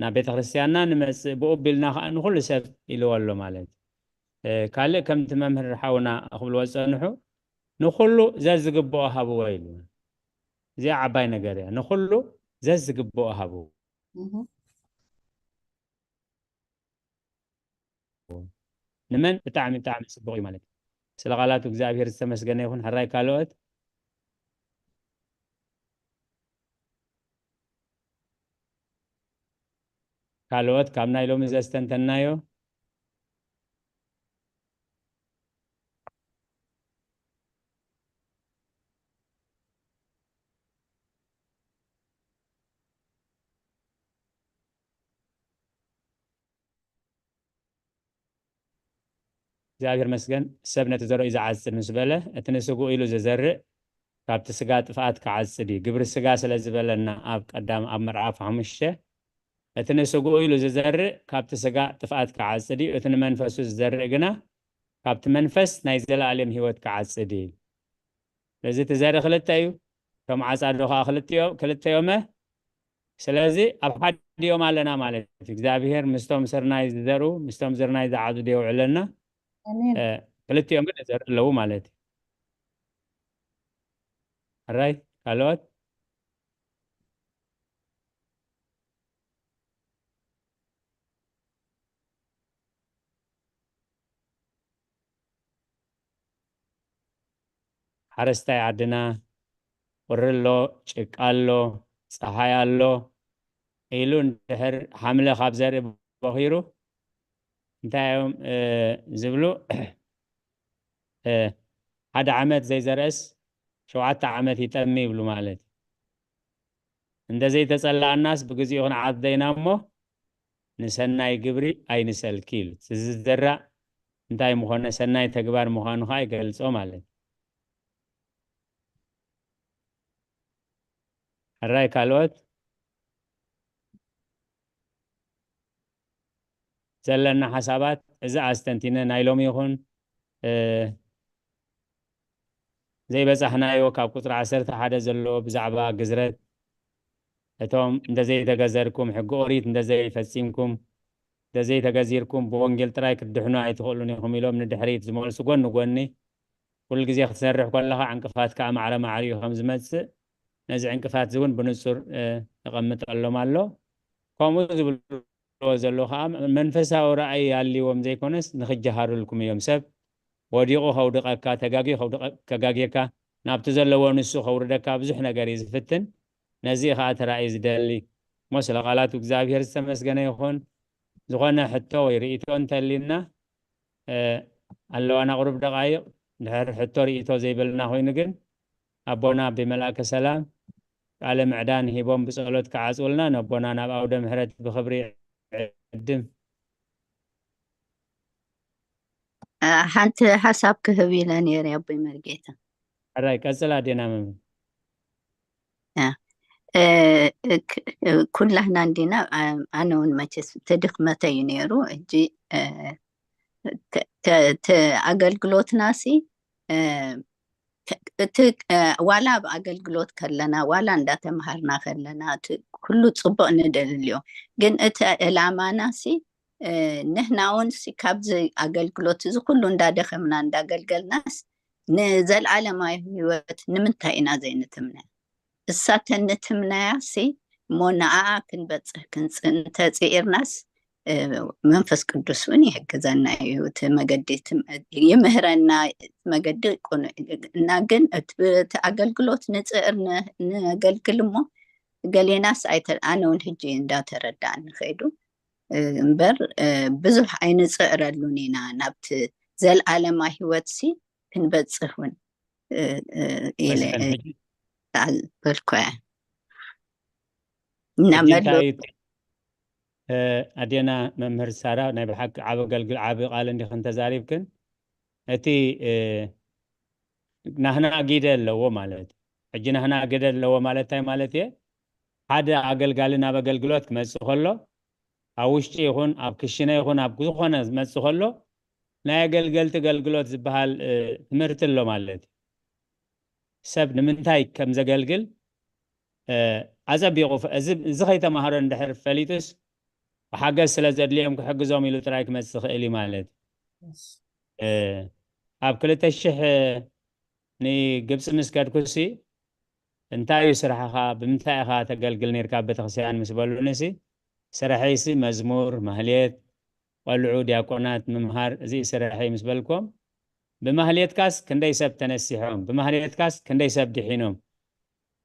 ናብ ቤተክርስትያንና ንመፅእ ብኡ ቢልና ከዓ ንኩሉ ሰብ ኢልዎ ኣሎ ማለት ካልእ ከምቲ መምህር ሓውና ክብልዎ ዝፀንሑ ንኩሉ ዘዝግብኦ ሃብዎ ኢሉ እዚኣ ዓባይ ነገር እያ ንኩሉ ዘዝግብኦ ሃብዎ ንመን ብጣዕሚ ብጣዕሚ ፅቡቅ እዩ ማለት እዩ ስለ ቃላቱ እግዚኣብሔር ዝተመስገነ ይኹን ሕራይ ካልኦት ካልኦት ካብ ናይ ሎሚ ዘስተንተናዮ እግዚኣብሔር መስገን ሰብ ነቲ ዘርኡ ዝዓፅድ ምስ በለ እቲ ንስጉ ኢሉ ዝዘርእ ካብቲ ስጋ ጥፍኣት ክዓጽድ እዩ። ግብሪ ስጋ ስለ ዝበለና ኣብ ቀዳም ኣብ ምዕራፍ ሓሙሽተ፣ እቲ ንስግኡ ኢሉ ዝዘርእ ካብቲ ስጋ ጥፍኣት ክዓጽድ እዩ፣ እቲ ንመንፈሱ ዝዘርእ ግና ካብቲ መንፈስ ናይ ዘለኣለም ህይወት ክዓጽድ እዩ። ስለዚ እቲ ዘርኢ ክልተ እዩ፣ እቶም ዓጻዶ ኸዓ ክልቲዮ-፣ ክልተ እዮመ። ስለዚ ኣብ ሓዲኦም ኣለና ማለት እዩ። እግዚኣብሄር ምስቶም ስርናይ ዝዘርኡ፣ ምስቶም ስርናይ ዝዓጽዱ የውዕለና። ኣሜን። እ፣ ክልቲኦም ግን ይዘርእ ኣለዉ ማለት እዩ። ሕራይ ካልኦት? ሓረስታይ ዓድና፣ ቁሪ ኣሎ፣ ጭቃ ኣሎ፣ ፀሓይ ኣሎ ኢሉ እንድሕር ሓምለ ካብ ዘርኢ ቦኺሩ እንታይ እዮም፣ እ፣ ዝብሉ? እ፣ ሓደ ዓመት ዘይዘርአስ ሸውዓተ ዓመት ይጠሚ ይብሉ ማለት እዩ። እንደ ዘይተጸላእናስ ብግዚኡ ክንዓጽዶ ኢና እሞ ንሰናይ ግብሪ ኣይንሰልኪ ኢሉ። እቲ ዝዘራእ እንታይ ምኾነ ሰናይ ተግባር ምዃኑ ኸዓ ይገልጾ ማለት እዩ። ሕራይ ካልኦት ዘለና ሓሳባት እዚ ኣስተንቲነ ናይ ሎሚ ይኹን፣ እ፣ ዘይበጻሕናዮ ካብ ቁጽሪ ዓሰርተ ሓደ ዘሎ ብዛዕባ ግዝረት፣ እቶም እንተዘይተገዘርኩም፣ ሕጊ ኦሪት እንተዘይፈጺምኩም፣ እንተዘይተገዚርኩም ብወንጌል ጥራይ ክትድሕኑ ኣይትኽእሉን ኢኹም ኢሎም ንድሕሪት ዝመልሱ ጎኒ ጎኒ፣ ኩሉ ግዜ ክትሰርሕ ከለኻ ዕንቅፋት ከኣ ማዕረ ማዕሪኡ ከም ዝመጽእ፣ ነዚ ዕንቅፋት እዚ እውን ብንጹር፣ እ፣ የቐምጠሎም ኣሎ። ከምኡ ዝብልዎ ዘለዉ ከኣ መንፈሳዊ ራእይ ኣልዎም ዘይኮነስ ንኽጀሃሩልኩም እዮም። ሰብ ወዲቑ ከውድቐካ፣ ተጋግዩ ከውድቐ-፣ ከጋግየካ፣ ናብቲ ዘለዎ ንሱ ከውርደካ ብዙሕ ነገር እዩ ዝፍትን። ነዚ ከኣ እቲ ራእይ ዝደሊ እሞ ስለ ቃላቱ እግዚኣብሔር ዝተመስገነ ይኹን። ዝኾነ ሕቶ ወይ ርእይቶ እንተሊና፣ እ፣ ኣለዋና ቁሩብ ደቓይቕ። ድሕሪ ሕቶ ርእይቶ ዘይብልና ኮይኑ ግን ኣቦና ኣቢ መልኣከ ሰላም ቃለ ምዕዳን ሂቦም ብጸሎት ክዓጽውልና ነቦና ናብ ኣውደ ምሕረት ብኽብሪ ዕድም። እ፣ ሓንቲ ሓሳብ ክህብ ኢለ ነይረ ኣቦይ መርጌታ። ሕራይ ቀጽል ኣዴና መምህር። እ፣ እ፣ ክ-፣ እ፣ ኩላህና እንዲና፣ እ፣ ኣነ እውን መቸስ እቲ ድኽመተይ እዩ ነይሩ። ሕጂ፣ እ፣ ተ-፣ ተ-፣ እቲ ኣገልግሎትና ሲ፣ እ፣ ተ-፣ እቲ፣ እ፣ ዋላ ኣብ ኣገልግሎት ከለና፣ ዋላ እንዳተምሃርና ከለና፣ እቲ ኩሉ ጽቡቕ ንደልዮ። ግን እቲ ዕላማና ሲ፣ እ፣ ንሕና እውን ሲ ካብዚ ኣገልግሎት እዚ ኩሉ እንዳደኸምና እንዳገልገልናስ ንዘለዓለማዊ ህይወት ንምንታይ ኢና ዘይንትምነ? እሳ ተንትምናያ ሲ እሞ ንኣኣ ክንበጽሕ ክንጽ-፣ እንተጽኢርናስ፣ እ፣ መንፈስ ቅዱስ እውን ይሕግዘና እዩ። እቲ መገዲ እቲ መ-፣ ይምህረና፣ እቲ መገዲ ቅኑዕ እዩ። እና ግን እቲ፣ እቲ ኣገልግሎት ንጽዕር ን-፣ ነገልግል እሞ ገሌናስ ኣይተ-፣ ኣነ እውን ሕጂ እንዳተረዳእኒ ከይዱ፣ እ፣ እምበር፣ እ፣ ብዙሕ ኣይንጽዕረሉን ኢና ናብቲ ዘለዓለማ ህይወት ሲ ክንበጽሕ እውን፣ እ፣ እ፣ ኢለ፣ መስፍን እ፣ ሕጂ በልኩ እየ። እና ሕጂ መሎ እንታይ እዩ እቲ፣ እ፣ ኣዴና መምህር ሳራ ናይ ብሓቂ ዓቢ ኣገልግል ዓቢ ቃል እንዲኽን ተዛሪብክን። እቲ፣ እ፣ ናህና ግደ ኣለዎ ማለት እዩ። ሕጂ ናህና ግደ ኣለዎ ማለት እንታይ ማለት እየ? ሓደ ኣገልጋሊ ናብ ኣገልግሎት ክመጽእ ከሎ፣ ኣብ ውሽጢ ይኹን ኣብ ክሽነ ይኹን ኣብ ዝኾነ ዝመጽእ ከሎ፣ ናይ ኣገልገልቲ ኣገልግሎት ዝበሃል፣ እ፣ ትምህርቲ ኣሎ ማለት እዩ። ሰብ ንምንታይ ከም ዘገልግል፣ እ፣ ኣጸቢቑ ፈ-፣ እዚ፣ እዚ ከይተማህሮ እንድሕር ፈሊጡስ፣ ብሓገዝ ስለ ዘድልዮም ክሕግዞም ኢሉ ጥራይ ክመጽእ ይኽእል እዩ ማለት እዩ። እ፣ ኣብ ክልተ ሽሕ ንግብጺ ምስ ከድኩሲ፣ "እንታይ እዩ ስራሕኻ? ብምንታይ ኢኻ ተገልግል ነይርካ ኣብ ቤተክርስትያን?" ምስ በሉንሲ፣ "ስራሐይሲ መዝሙር፣ ማህሌት፣ ቆልዑ፣ ዲያቆናት ምምሃር፣ እዚ እዩ ስራሐይ" ምስ በልኩም፣ "ብማህሌትካስ ክንደይ ሰብ ተነሲሖም? ብማህሌትካስ ክንደይ ሰብ ድሒኖም?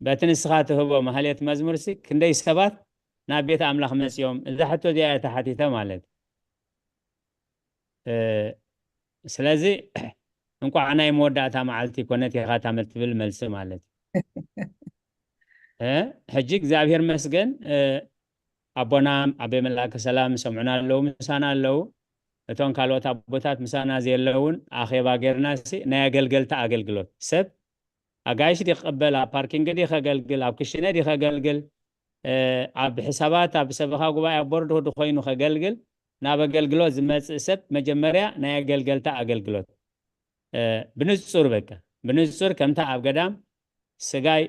በቲ ንስኻ ትህቦ ማህሌት መዝሙርሲ ክንደይ ሰባት ናብ ቤት ኣምላኽ መጺኦም?" እዛ ሕቶ እዚኣ እያ ተሓቲተ ማለት። እ፣ ስለዚ እንቋዕ ናይ መወዳእታ መዓልቲ ኮነት ኢኻ እታ ትብል መልሲ ማለት እዩ። እ፣ ሕጂ እግዚኣብሔር መስገን፣ እ፣ ኣቦና ኣቤ መልኣከ ሰላም ሰምዑና ኣለዉ፣ ምሳና ኣለዉ። እቶም ካልኦት ኣቦታት ምሳና ዘየለውን ኣኼባ ጌርና ሲ ናይ ኣገልገልቲ ኣገልግሎት ሰብ ኣጋይሽ ድዩ ክቕበል፣ ኣብ ፓርኪንግ ድዩ ከገልግል፣ ኣብ ክሽነ ድዩ ከገልግል፣ ኣብ ሕሳባት ኣብ ሰበኻ ጉባኤ ኣብ ቦርድ ኮይኑ ከገልግል፣ ናብ ኣገልግሎት ዝመፅእ ሰብ መጀመርያ ናይ ኣገልገልታ ኣገልግሎት ብንፁር በቃ ብንፁር ከምታ ኣብ ገዳም ስጋይ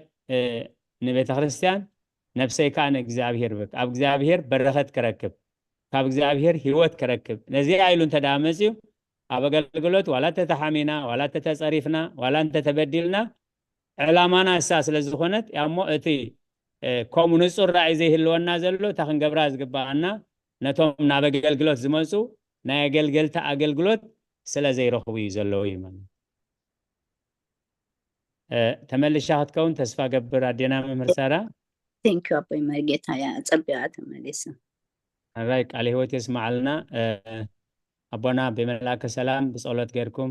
ንቤተ ክርስቲያን ነፍሰይ ከዓ ንእግዚኣብሔር በቃ ኣብ እግዚኣብሔር በረኸት ክረክብ ካብ እግዚኣብሔር ህይወት ክረክብ ነዚኣ ኢሉ እንተ ደኣ መፅዩ ኣብ ኣገልግሎት ዋላ እንተተሓሚና ዋላ እንተተፀሪፍና ዋላ እንተተበዲልና ዕላማና እሳ ስለ ዝኾነት እሞ እቲ ከምኡ ንፁር ራእይ ዘይህልወና ዘሎ እታ ክንገብራ ዝግባኣና ነቶም ናብ ኣገልግሎት ዝመፁ ናይ ኣገልገልቲ ኣገልግሎት ስለ ዘይረኽቡ እዩ ዘለዉ እዩ ማለት ተመልሻ ክትከውን ተስፋ ገብር ኣዴና መምህር ሳራ ቴንኪ ኣቦይ መርጌታ እያ ጸቢቓ ተመሊሳ ኣራይ ቃል ህይወት የስማዓልና ኣቦና ብመላከ ሰላም ብጸሎት ገርኩም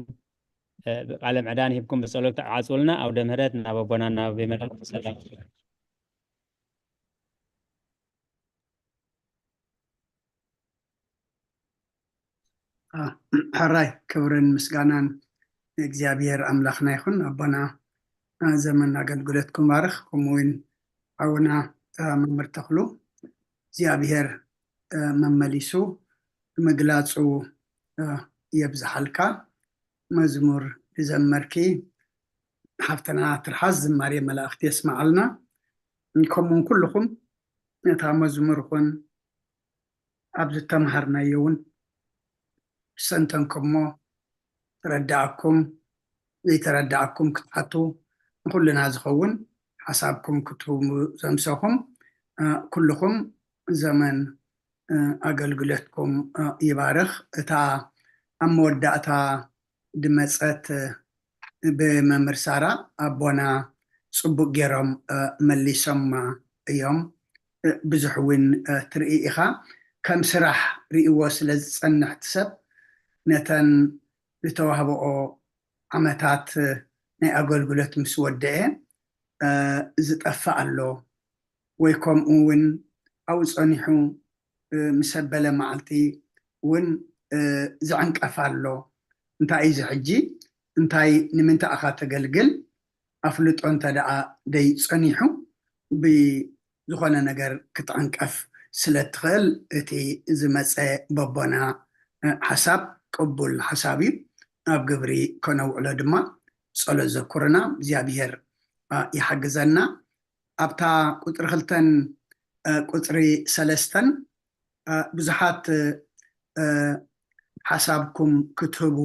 ቃለ ምዕዳን ሂብኩም ብጸሎት ዓጽውልና ኣውደ ምህረት ናብ ኣቦና ናብ መላከ ሰላም ሕራይ ክብርን ምስጋናን ንእግዚኣብሔር ኣምላኽና ይኹን ኣቦና ዘመን ኣገልግሎትኩም ባርኽ ከምኡውን ሓውና መምህር ተኽሉ እግዚኣብሔር መመሊሱ ምግላፁ የብዝሓልካ መዝሙር ዝዘመርኪ ሓፍትና ትርሓስ ዝማሬ መላእኽቲ የስመዓልና ከምኡውን ኩልኹም ነታ መዝሙር ኹን ኣብ ዝተምሃርናዮ እውን ሰንተንኩሞ ተረዳእኩም ዘይተረዳእኩም ክትሓቱ ንኩልና ዝኸውን ሓሳብኩም ክትህቡ ዘምሰኹም ኩልኹም ዘመን ኣገልግሎትኩም ይባርኽ እታ ኣብ መወዳእታ ድመፀት ብመምህር ሳራ ኣቦና ፅቡቅ ገይሮም መሊሶማ እዮም ብዙሕ እውን ትርኢ ኢኻ ከም ስራሕ ርእዎ ስለ ዝፀንሕ ሰብ ነተን ዝተዋህበኦ ዓመታት ናይ ኣገልግሎት ምስ ወደአ ዝጠፍእ ኣሎ ወይ ከምኡ እውን ኣብኡ ፀኒሑ ምስ ኣበለ መዓልቲ እውን ዝዕንቀፍ ኣሎ እንታይ እዩ እዚ ሕጂ እንታይ ንምንታይ ኢኻ ተገልግል ኣፍልጦ እንተ ደኣ ደይ ፀኒሑ ብዝኾነ ነገር ክትዕንቀፍ ስለ ትኽእል እቲ ዝመፀ በቦና ሓሳብ ቅቡል ሓሳብ እዩ ኣብ ግብሪ ከነውዕሎ ድማ ጸሎት ዘኩርና እግዚኣብሔር ይሓግዘና ኣብታ ቁፅሪ ክልተን ቁፅሪ ሰለስተን ብዙሓት ሓሳብኩም ክትህቡ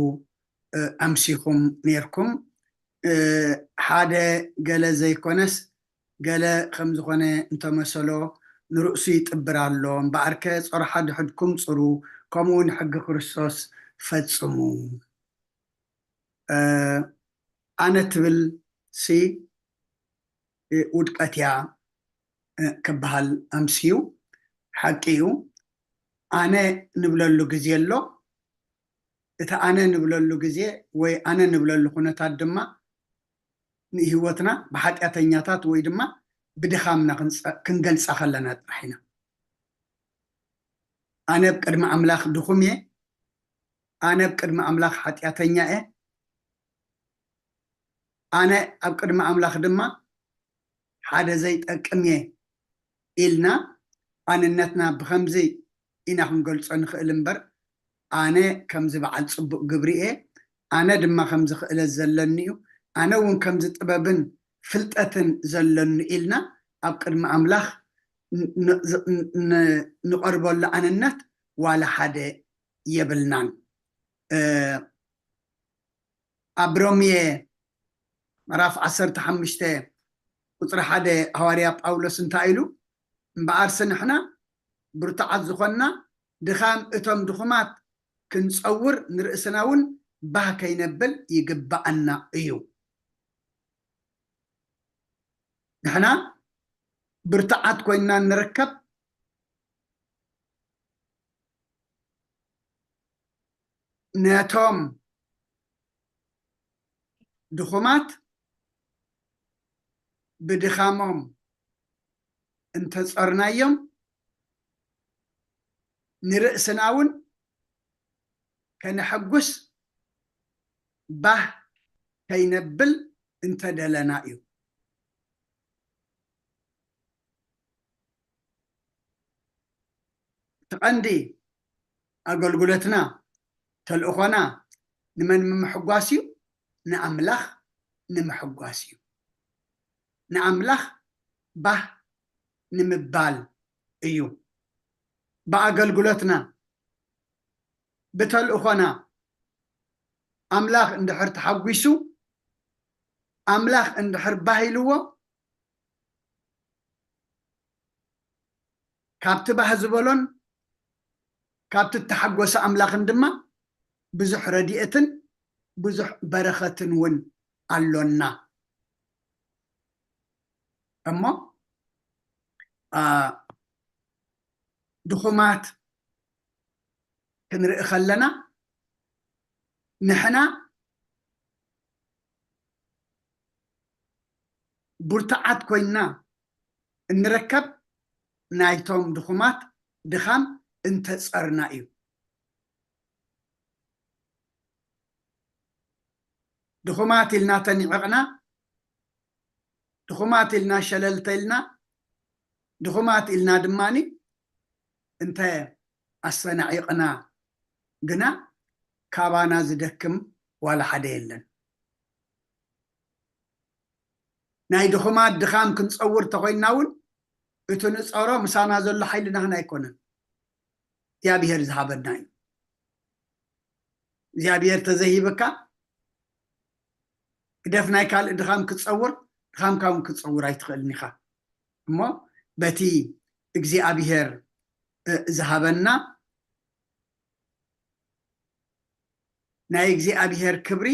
ኣምሲኹም ነርኩም ሓደ ገለ ዘይኮነስ ገለ ከም ዝኾነ እንተመሰሎ ንርእሱ ይጥብር ኣሎ እምበኣርከ ጾርሓ ድሕድኩም ጽሩ ከምኡ እውን ሕጊ ክርስቶስ ፈጽሙ ኣነ ትብል ሲ ውድቀት እያ ክበሃል ኣምስዩ ሓቂ እዩ ኣነ ንብለሉ ግዜ ኣሎ እቲ ኣነ ንብለሉ ግዜ ወይ ኣነ ንብለሉ ኩነታት ድማ ንህይወትና ብሓጢኣተኛታት ወይ ድማ ብድኻምና ክንገልፃ ከለና ጥራሕ ኢና ኣነ ኣብ ቅድሚ ኣምላኽ ድኹም እየ ኣነ ኣብ ቅድሚ ኣምላኽ ሓጢኣተኛ እየ ኣነ ኣብ ቅድሚ ኣምላኽ ድማ ሓደ ዘይጠቅም እየ ኢልና ኣንነትና ብኸምዚ ኢና ክንገልፆ ንኽእል እምበር ኣነ ከምዚ በዓል ፅቡቅ ግብሪ እየ ኣነ ድማ ከምዚ ክእለት ዘለኒ እዩ ኣነ እውን ከምዚ ጥበብን ፍልጠትን ዘለኒ ኢልና ኣብ ቅድሚ ኣምላኽ ንቐርበሉ ኣንነት ዋላ ሓደ የብልናን ኣብ ሮምየ ምዕራፍ ዓሰርተ ሓሙሽተ ቁፅሪ ሓደ ሃዋርያ ጳውሎስ እንታይ ኢሉ እምበኣርሲ ንሕና ብርቱዓት ዝኾንና ድኻም እቶም ድኹማት ክንፀውር ንርእስና እውን ባህ ከይነብል ይግባኣና እዩ ንሕና ብርቱዓት ኮይንና ንርከብ ነቶም ድኹማት ብድኻሞም እንተጸርናዮም ንርእስና እውን ከነሐጉስ ባህ ከይነብል እንተደለና እዩ። እቲ ቀንዲ ኣገልግሎትና፣ ተልእኾና ንመን ንምሕጓስ እዩ? ንኣምላኽ ንምሕጓስ እዩ። ንኣምላኽ ባህ ንምባል እዩ። ብኣገልግሎትና፣ ብተልእኾና ኣምላኽ እንድሕር ተሓጒሱ፣ ኣምላኽ እንድሕር ባህ ኢልዎ፣ ካብቲ ባህ ዝበሎን ካብቲ እተሓጎሰ ኣምላኽን ድማ ብዙሕ ረድኤትን ብዙሕ በረኸትን እውን ኣሎና። እሞ ድኹማት ክንርኢ ከለና፣ ንሕና ብርቱዓት ኮይንና እንርከብ ናይቶም ድኹማት ድኻም እንተጸርና እዩ። ድኹማት ኢልና ተኒዕቕና፣ ድኹማት ኢልና ሸለልተ ኢልና፣ ድኹማት ኢልና ድማኒ እንተ ኣሰናዒቕና ግና፣ ካባና ዝደክም ዋላ ሓደ የለን። ናይ ድኹማት ድኻም ክንጸውር ተኾይንና እውን፣ እቲ ንጸሮ ምሳና ዘሎ ሓይሊ ናህና ኣይኮነን፣ እግዚኣብሔር ዝሃበና እዩ። እግዚኣብሔር ተዘይሂብካ፣ ግደፍ ናይ ካልእ ድኻም ክትጸውር፣ ድኻምካ እውን ክትጸውር ኣይትኽእልን ኢኻ። እሞ በቲ እግዚኣብሔር ዝሃበና ናይ እግዚኣብሔር ክብሪ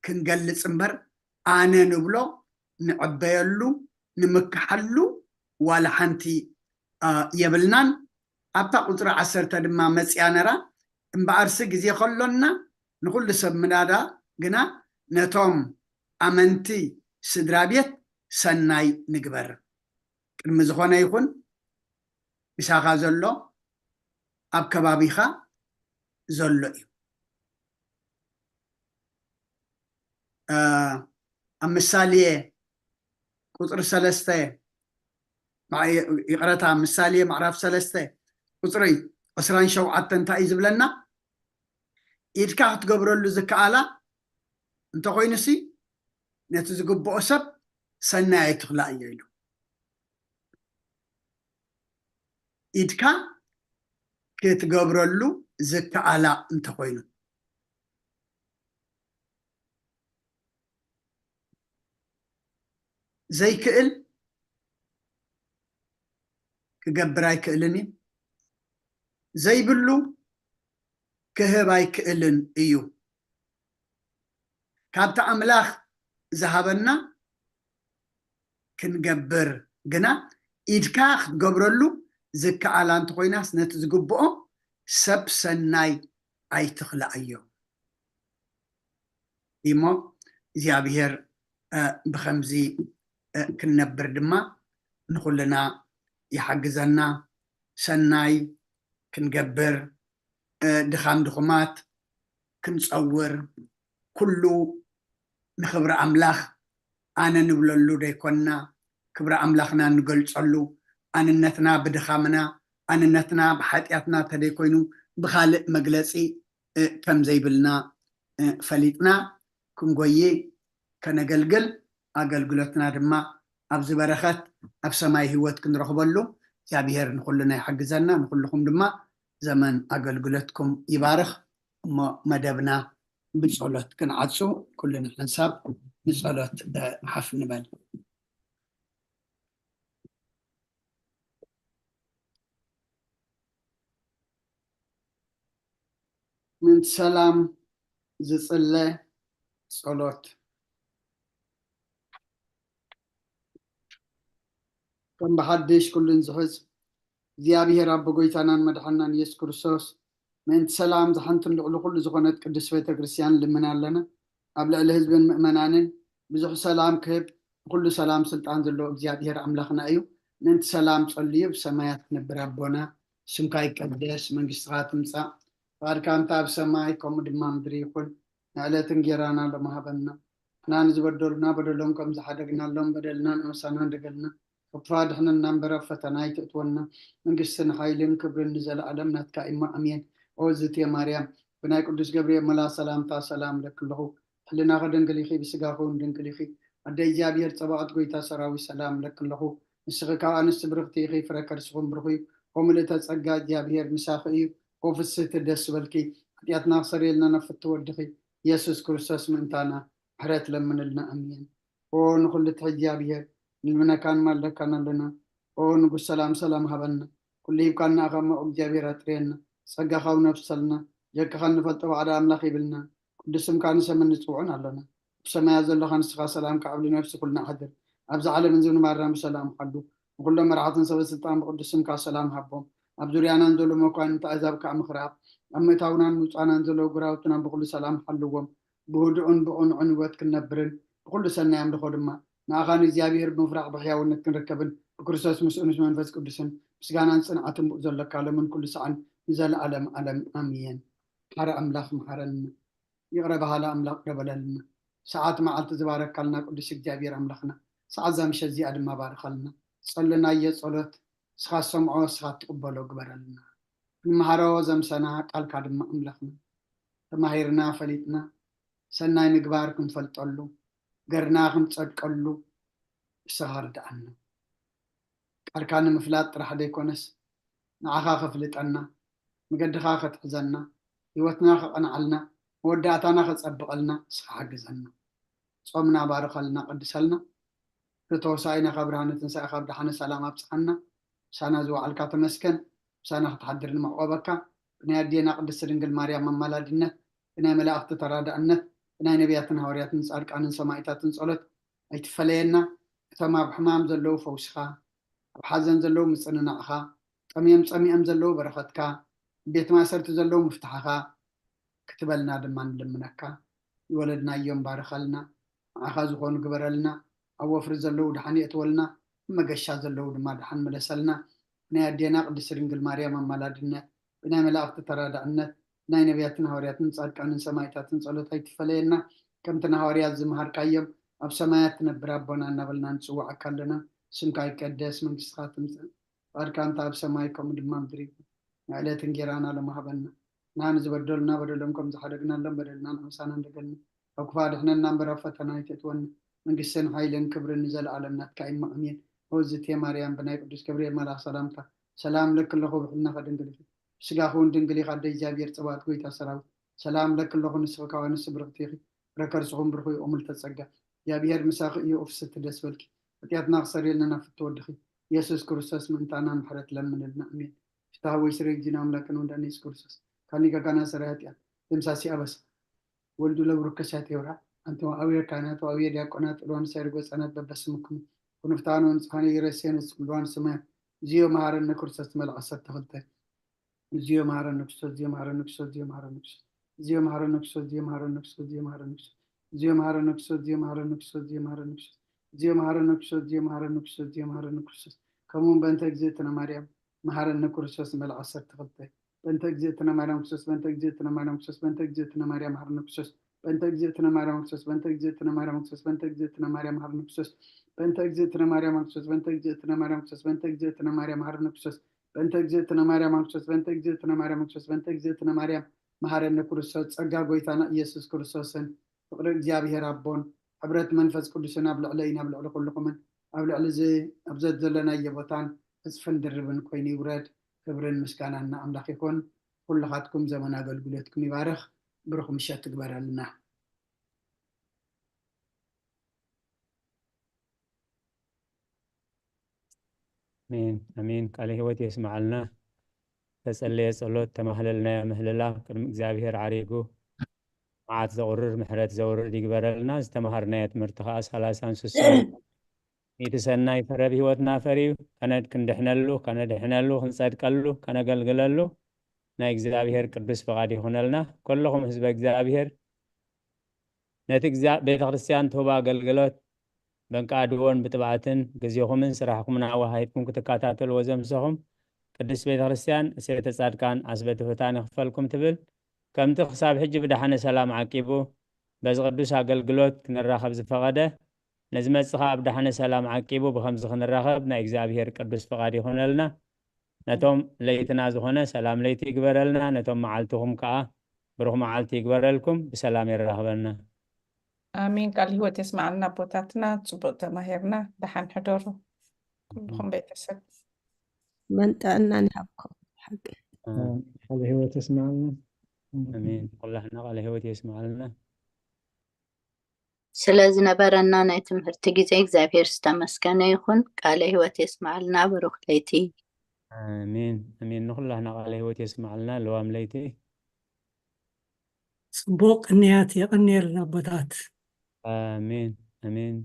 ክንገልጽ እምበር፣ ኣነ ንብሎ፣ ንዕበየሉ፣ ንምክሓሉ ዋላ ሓንቲ የብልናን። ኣብታ ቁጽሪ ዓሰርተ ድማ መጽያ ነራ። እምበኣርሲ ግዜ ከሎና ንኹሉ ሰብ ምናዳ፣ ግና ነቶም ኣመንቲ ስድራ ቤት ሰናይ ንግበር። ቅድሚ ዝኾነ ይኹን፣ ምሳኻ ዘሎ፣ ኣብ ከባቢኻ ዘሎ እዩ። ኣብ ምሳሌ ቁጽሪ ሰለስተ፣ ይቕረታ፣ ምሳሌ ምዕራፍ ሰለስተ ቁጽሪ ዕስራን ሸውዓተን እንታይ እዩ ዝብለና? ኢድካ ክትገብረሉ ዝከኣላ እንተኾይኑሲ፣ ነቲ ዝግብኦ ሰብ ሰናይ ኣይትኽላእዮ ኢሉ። ኢድካ ክትገብረሉ ዝከኣላ እንተኾይኑ፣ ዘይክእል ክገብር ኣይክእልን እዩ። ዘይብሉ ክህብ ኣይክእልን እዩ። ካብቲ ኣምላኽ ዝሃበና ክንገብር ግና፣ ኢድካ ክትገብረሉ ዝከኣላ እንተኾይናስ፣ ነቲ ዝግብኦ ሰብ ሰናይ ኣይትኽልኣዮ። እሞ እግዚኣብሔር ብኸምዚ ክንነብር ድማ ንኹልና ይሓግዘና። ሰናይ ክንገብር፣ ድኻም ድኹማት ክንጸውር፣ ኩሉ ንኽብሪ ኣምላኽ ኣነ ንብለሉ ደይኮንና፣ ክብሪ ኣምላኽና ንገልጸሉ፣ ኣንነትና ብድኻምና፣ ኣንነትና ብሓጢኣትና ተደይኮይኑ ብኻልእ መግለጺ ከም ዘይብልና ፈሊጥና ክንጎይ፣ ከነገልግል፣ ኣገልግሎትና ድማ ኣብዚ በረኸት ኣብ ሰማይ ህይወት ክንረኽበሉ እግዚኣብሔር ንኹልና ይሓግዘና። ንኹልኹም ድማ ዘመን ኣገልግሎትኩም ይባርኽ። እሞ መደብና ብጸሎት ክንዓጹ፣ ኩልና ሓንሳብ ንጸሎት ሓፍ ንበል። ምእንቲ ሰላም ዝጽለ ጸሎት። ከም ብሓድሽ ኩሉን ዝሕዝ እግዚኣብሔር ኣቦ ጎይታናን መድሓናን ኢየሱስ ክርስቶስ፣ ምእንቲ ሰላም ዝሓንትን ልዕሊ ኩሉ ዝኾነት ቅድስት ቤተ ክርስቲያን ልምን ኣለና። ኣብ ልዕሊ ህዝብን ምእመናንን ብዙሕ ሰላም ክህብ፣ ንኩሉ ሰላም ስልጣን ዘለዎ እግዚኣብሔር ኣምላኽና እዩ። ምእንቲ ሰላም ጸልዩ። ብሰማያት ትነብር ኣቦና፣ ስምካ ይቀደስ፣ መንግስትኻ ትምጻእ፣ ፍቓድካ እንተ ኣብ ሰማይ ከምኡ ድማ ምድሪ ይኹን። ንዕለት እንጌራና ሎሚ ሃበና። ንሕና ንዝበደሉና በደሎም ከም ዝሓደግናሎም በደልና ንኣምሳና እንደገልና። ካብ ክፋ ድሕነና እምበር ኣብ ፈተና ኣይትእትወና። መንግስትን ሓይልን ክብርን ንዘለኣለም ናትካ እሞ ኣሜን። ኦ ዝትየ ማርያም፣ ብናይ ቅዱስ ገብርኤል መልኣኽ ሰላምታ ሰላም እለኪ ኣለኹ። ሕልናኺ ድንግል ኢኺ፣ ብስጋኺ እውን ድንግል ኢኺ። ኣደ እግዚኣብሔር ጸባኦት ጎይታ ሰራዊት ሰላም እለኪ ኣለኹ። ንስኺ ካብ ኣንስቲ ብርኽቲ ኢኺ፣ ፍረ ከርስኹም ብሩኽ እዩ። ኦ ምልእተ ጸጋ እግዚኣብሔር ምሳኺ እዩ። ኦ ፍስህቲ ደስ በልኪ፣ ሓጢኣትና ክሰርየልና ናብ ፍትው ወድኺ ኢየሱስ ክርስቶስ ምእንታና ምሕረት ለምንልና ኣሜን። ኦ ንኹሉ ትሕዚ እግዚኣብሔር ንልምነካን ማልደካን ኣለና። ኦ ንጉስ ሰላም ሰላም ሃበና። ኩሉ ሂብካና ኣኻ እሞ እግዚኣብሔር ኣጥርየና። ጸጋኻ እውን ኣፍሰልና። ጀካኻ እንፈልጦ ባዕዳ ኣምላኽ ይብልና። ቅዱስ ስምካ ንሰምን ንጽውዖን ኣለና። ኣብ ሰማያት ዘለኻ ንስኻ ሰላም ከዕብሊ ነፍሲ ኩልና ሓድር። ኣብዚ ዓለም እንዝብንባርና ብሰላም ሓሉ። ንኩሎም መራሕትን ሰበ ስልጣን ብቅዱስ ስምካ ሰላም ሃቦም። ኣብ ዙርያናን ዘሎ መኳንንቲ ኣሕዛብ ከዓ ምኽራብ። ኣብ ምእታውናን ምውፃናን ዘለዉ ጉራውትና ብኩሉ ሰላም ሓልዎም። ብህዱእን ብቕኑዕን ህይወት ክንነብርን ብኩሉ ሰናይ ኣምልኾ ድማ ንኣኻ ንእግዚኣብሔር ብምፍራቕ ብሕያውነት ክንርከብን ብክርስቶስ ምስኡ ምስ መንፈስ ቅዱስን ምስጋናን ጽንዓትን ብኡ ዘለካ ሎምን ኩሉ ሰዓን ንዘለኣለም ዓለም ኣሜን። ሓረ ኣምላኽ መሓረና። ይቕረ በሃሊ ኣምላኽ ይቕረ በለልና። ሰዓት መዓልቲ ዝባረካልና ቅዱስ እግዚኣብሔር ኣምላኽና፣ ሰዓት እዛ ምሸት እዚኣ ድማ ባርኸልና። ጸለናዮ ጸሎት ንስኻ ትሰምዖ፣ ንስኻ ትቕበሎ ግበረልና። ክንመሃሮ ዘምሰና ቃልካ ድማ ኣምላኽና፣ ተማሂርና ፈሊጥና ሰናይ ምግባር ክንፈልጠሉ፣ ገርና ክንጸድቀሉ ንስኻ ርድኣና። ቃልካ ንምፍላጥ ጥራሕ ዘይኮነስ፣ ንዓኻ ከፍልጠና፣ መገድኻ ከትሕዘና፣ ህይወትና ከቐንዓልና፣ መወዳእታና ከጸብቐልና ንስኻ ሓግዘና። ጾምና ባርኸልና፣ ቀድሰልና። እቲ ተወሳኢና ካብ ብርሃነ ትንሳኤኻ ብደሓነ ሰላም ኣብጽሓና። ምሳና ዝወዓልካ ተመስገን። ምሳና ክትሓድር ንመዕቆበካ። ብናይ ኣዴና ቅድስቲ ድንግል ማርያም ኣማላድነት፣ ብናይ መላእኽቲ ተራዳእነት፣ ብናይ ነቢያትን ሃዋርያትን ጻድቃንን ሰማዕታትን ጸሎት ኣይትፈለየና። እቶም ኣብ ሕማም ዘለዉ ፈውስኻ፣ ኣብ ሓዘን ዘለዉ ምጽንናዕኻ፣ ጠምዮም ጸሚኦም ዘለዉ በረኸትካ፣ ኣብ ቤት ማእሰርቲ ዘለዉ ምፍታሕኻ ክትበልና ድማ ንልምነካ። ዝወለድናዮም ባርኸልና፣ ንዓኻ ዝኾኑ ግበረልና። ኣብ ወፍሪ ዘለዉ ደሓን የእትወልና፣ ኣብ መገሻ ዘለዉ ድማ ደሓን ምለሰልና። ብናይ ኣዴና ቅድስቲ ድንግል ማርያም ኣማላድነት፣ ብናይ መላእኽቲ ተራዳእነት፣ ብናይ ነቢያትን ሃዋርያትን ጻድቃንን ሰማዕታትን ጸሎት ኣይትፈለየና። ከምቲ ንሃዋርያት ዝመሃርካዮም፣ ኣብ ሰማያት ትነብር ኣቦና እናበልና ንጽውዓካ ኣለና። ስምካ ይቀደስ፣ መንግስትኻ ትምጻእ፣ ፍቓድካ እንተ ኣብ ሰማይ ከምኡ ድማ ኣብ ምድሪ ይኹን። ንዕለት እንጌራና ሎሚ ሃበና። ንሕና ንዝበደሉና በደሎም ከም ዝሓደግናሎም በደልና ንኣምሳና እንደገልና። ካብ ክፋ ድሕነና እምበር ኣብ ፈተና ኣይተእትወና። መንግስትን ሓይልን ክብርን ንዘለኣለም ናትካ እዩ እሞ ኣሜን። ኦ ዝቴ ማርያም ብናይ ቅዱስ ገብርኤል መልኣኽ ሰላምታ ሰላም እለኪ ኣለኹ፣ ብሕልናኺ ድንግል ኢኺ፣ ብስጋኺ እውን ድንግል ኢኻ። ኣደ እግዚኣብሔር ጸባኦት ጎይታ ሰራዊት ሰላም እለኪ ኣለኹ። ንስኺ ካብ ኣንስቲ ብርኽቲ ኢኺ፣ ፍረ ከርስኹም ብሩኽ እዩ። ኦ ምልዕተ ጸጋ እግዚኣብሔር ምሳኺ እዩ። ኦ ፍስሕቲ ደስ በልኪ፣ ሓጢኣትና ክሰርየልና ናብ ፍትው ወድኺ ኢየሱስ ክርስቶስ ምእንታና ምሕረት ለምንልና። ኣሜን። ፍትሐ ወይ ስሬ ጊና ኣምላክን ወንዳን ኢየሱስ ክርስቶስ ካኒ ጋጋና ሰራይ ኃጢአት ደምሳሲ አበሳ ወልዱ ለብሩክ ከሳቴ ይብራ። አንተ አብየ ካህናት ወአብየ ዲያቆናት ዕልዋን ሳይርጎ ህጻናት በበስምክሙ ኩንፍታን ወንጽሃነ ይረሴነ ስምልዋን ስማያት። እዚዮ መሃረነ ክርስቶስ መልክ ዓሰርተ ክልተ። እዚዮ መሃረነ ክርስቶስ፣ እዚዮ መሃረነ ክርስቶስ፣ እዚዮ መሃረነ ክርስቶስ። እዚዮ መሃረነ ክርስቶስ፣ እዚዮ መሃረነ ክርስቶስ፣ እዚዮ መሃረነ ክርስቶስ። እዚዮ መሃረነ ክርስቶስ፣ እዚዮ መሃረነ ክርስቶስ፣ እዚዮ መሃረነ ክርስቶስ። እዚዮ መሃረነ ክርስቶስ፣ እዚዮ መሃረነ ክርስቶስ፣ እዚዮ መሃረነ ክርስቶስ። ከምኡውን በእንተ እግዝእትነ ማርያም መሃረነ ክርስቶስ መልክ ዓሰርተ ክልተ። በእንተ እግዝእትነ ማርያም ክርስቶስ፣ በእንተ እግዝእትነ ማርያም ክርስቶስ፣ በእንተ እግዝእትነ ማርያም መሃረነ ክርስቶስ፣ በእንተ እግዝእትነ ማርያም ክርስቶስ፣ በእንተ እግዝእትነ ማርያም ክርስቶስ፣ በእንተ እግዝእትነ ማርያም መሃረነ ክርስቶስ፣ በእንተ እግዝእትነ ማርያም ክርስቶስ፣ በእንተ እግዝእትነ ማርያም ክርስቶስ፣ በእንተ እግዝእትነ ማርያም መሃረነ ክርስቶስ፣ በእንተ እግዝእትነ ማርያም ክርስቶስ፣ በእንተ እግዝእትነ ማርያም ክርስቶስ፣ በእንተ እግዝእትነ ማርያም መሃረነ ክርስቶስ። ጸጋ ጎይታና ኢየሱስ ክርስቶስን ፍቕሪ እግዚኣብሔር ኣቦን ሕብረት መንፈስ ቅዱስን ኣብ ልዕለይን ኣብ ልዕሊ ኩልኹምን ኣብ ልዕሊ እዚ ኣብ ዘዘለናዮ ቦታን ዕጽፍን ድርብን ኮይኑ ይውረድ። ክብርን ምስጋናን ንኣምላኽ ይኹን። ኩልኻትኩም ዘመን ኣገልግሎትኩም ይባርኽ። ብሩኽ ምሸት ትግበረልና። ኣሜን ኣሜን። ቃለ ህይወት የስምዓልና። ተጸለየ ጸሎት፣ ተማህለልናዮ ምህልላ ቅድሚ እግዚኣብሔር ዓሪጉ መዓት ዘቑርር ምሕረት ዘውርድ ይግበረልና። ዝተምሃርናዮ ትምህርቲ ኸዓ ሰላሳን ስሳን ሚእቲ ሰናይ ፍረ ኣብ ህይወትና ፈርዩ ከነድ ክንድሕነሉ፣ ከነድሕነሉ፣ ክንጸድቀሉ፣ ከነገልግለሉ ናይ እግዚኣብሔር ቅዱስ ፍቓድ ይኹነልና። ኩልኹም ህዝበ እግዚኣብሔር ነቲ ቤተ ክርስቲያን ትህቦ ኣገልግሎት በንቃድዎን ብትብዓትን ግዜኹምን ስራሕኩምን ኣወሃሂድኩም ክትከታተልዎ ዘምሰኹም ቅድስት ቤተ ክርስቲያን እሴተ ጻድቃን ዓስበ ትሑታን ይኽፈልኩም ትብል። ከምቲ ክሳብ ሕጂ ብደሓነ ሰላም ዓቂቡ በዚ ቅዱስ ኣገልግሎት ክንራኸብ ዝፈቐደ፣ ነዚ መጽኻ ኣብ ዳሕነ ሰላም ዓቂቡ ብኸምዚ ክንራኸብ ናይ እግዚኣብሔር ቅዱስ ፍቓድ ይኹነልና። ነቶም ለይትና ዝኾነ ሰላም ለይቲ ይግበረልና፣ ነቶም መዓልትኹም ከኣ ብሩኽ መዓልቲ ይግበረልኩም፣ ብሰላም የራኽበና። ኣሜን። ቃል ህይወት የስማዕልና ኣቦታትና፣ ጽቡቕ ተማሂርና፣ ደሓን ሕደሩ ኩልኹም ቤተሰብ። መን ጥዕናን ይሃብኩም። ሓቂ ቃለ ህይወት የስማዕልና። ኣሜን። ኩላህና ቃለ ህይወት የስማዕልና። ስለ ዝነበረና ናይ ትምህርቲ ግዜ እግዚኣብሔር ዝተመስገነ ይኹን። ቃለ ህይወት የስማዕልና። ብሩኽ ለይቲ። ኣሜን ኣሜን። ንኩላህና ቃለ ህይወት የስማዕልና። ለዋም ለይቲ። ጽቡቕ ቅንያት የቐንየልና ኣቦታት። ኣሜን ኣሜን።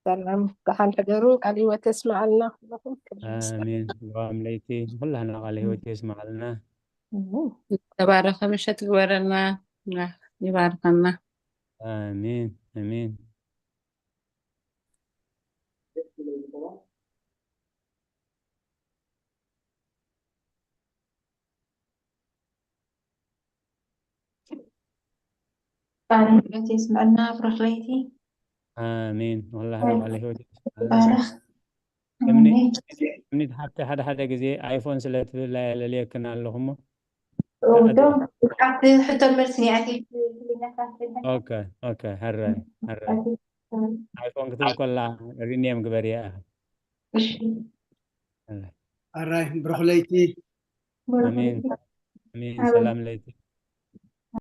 ሰላም ደሓን ሕደሩ። ቃል ህይወት የስማዓልና ኩለኹም። ክብሪ ምስጋና ኣሜን። ለዋም ለይቲ ንኩላህና ቃለ ህይወት የስማዕልና። ተባረኸ ምሸት ግበረልና። ይባርከና። ኣሜን ኣሜን። ቃለ ህይወት የስምዐልና። ብሩኽ ለይቲ። ኣሜን። ንኹላህና ቃለ ህይወት የስምዐልና። ባረኽ። እምኒ ኣሜን። እምኒት ሓፍቲ ሓደ ሓደ ግዜ ኣይፎን ስለ ትብላ የለልየክን ኣለኹ እሞ ዶ ሓቲ ሕቶ መልሲ ናይ ኣትሌት ትግርኛ ካፌ እንታይ ኦኬ ኦኬ። ሕራይ ሕራይ። ኣይፎን ክትብል ከላ ሪኔም ግበርያ። እሺ። ሕራይ ብሩኽ ለይቲ። ኣሜን ኣሜን። ሰላም ለይቲ።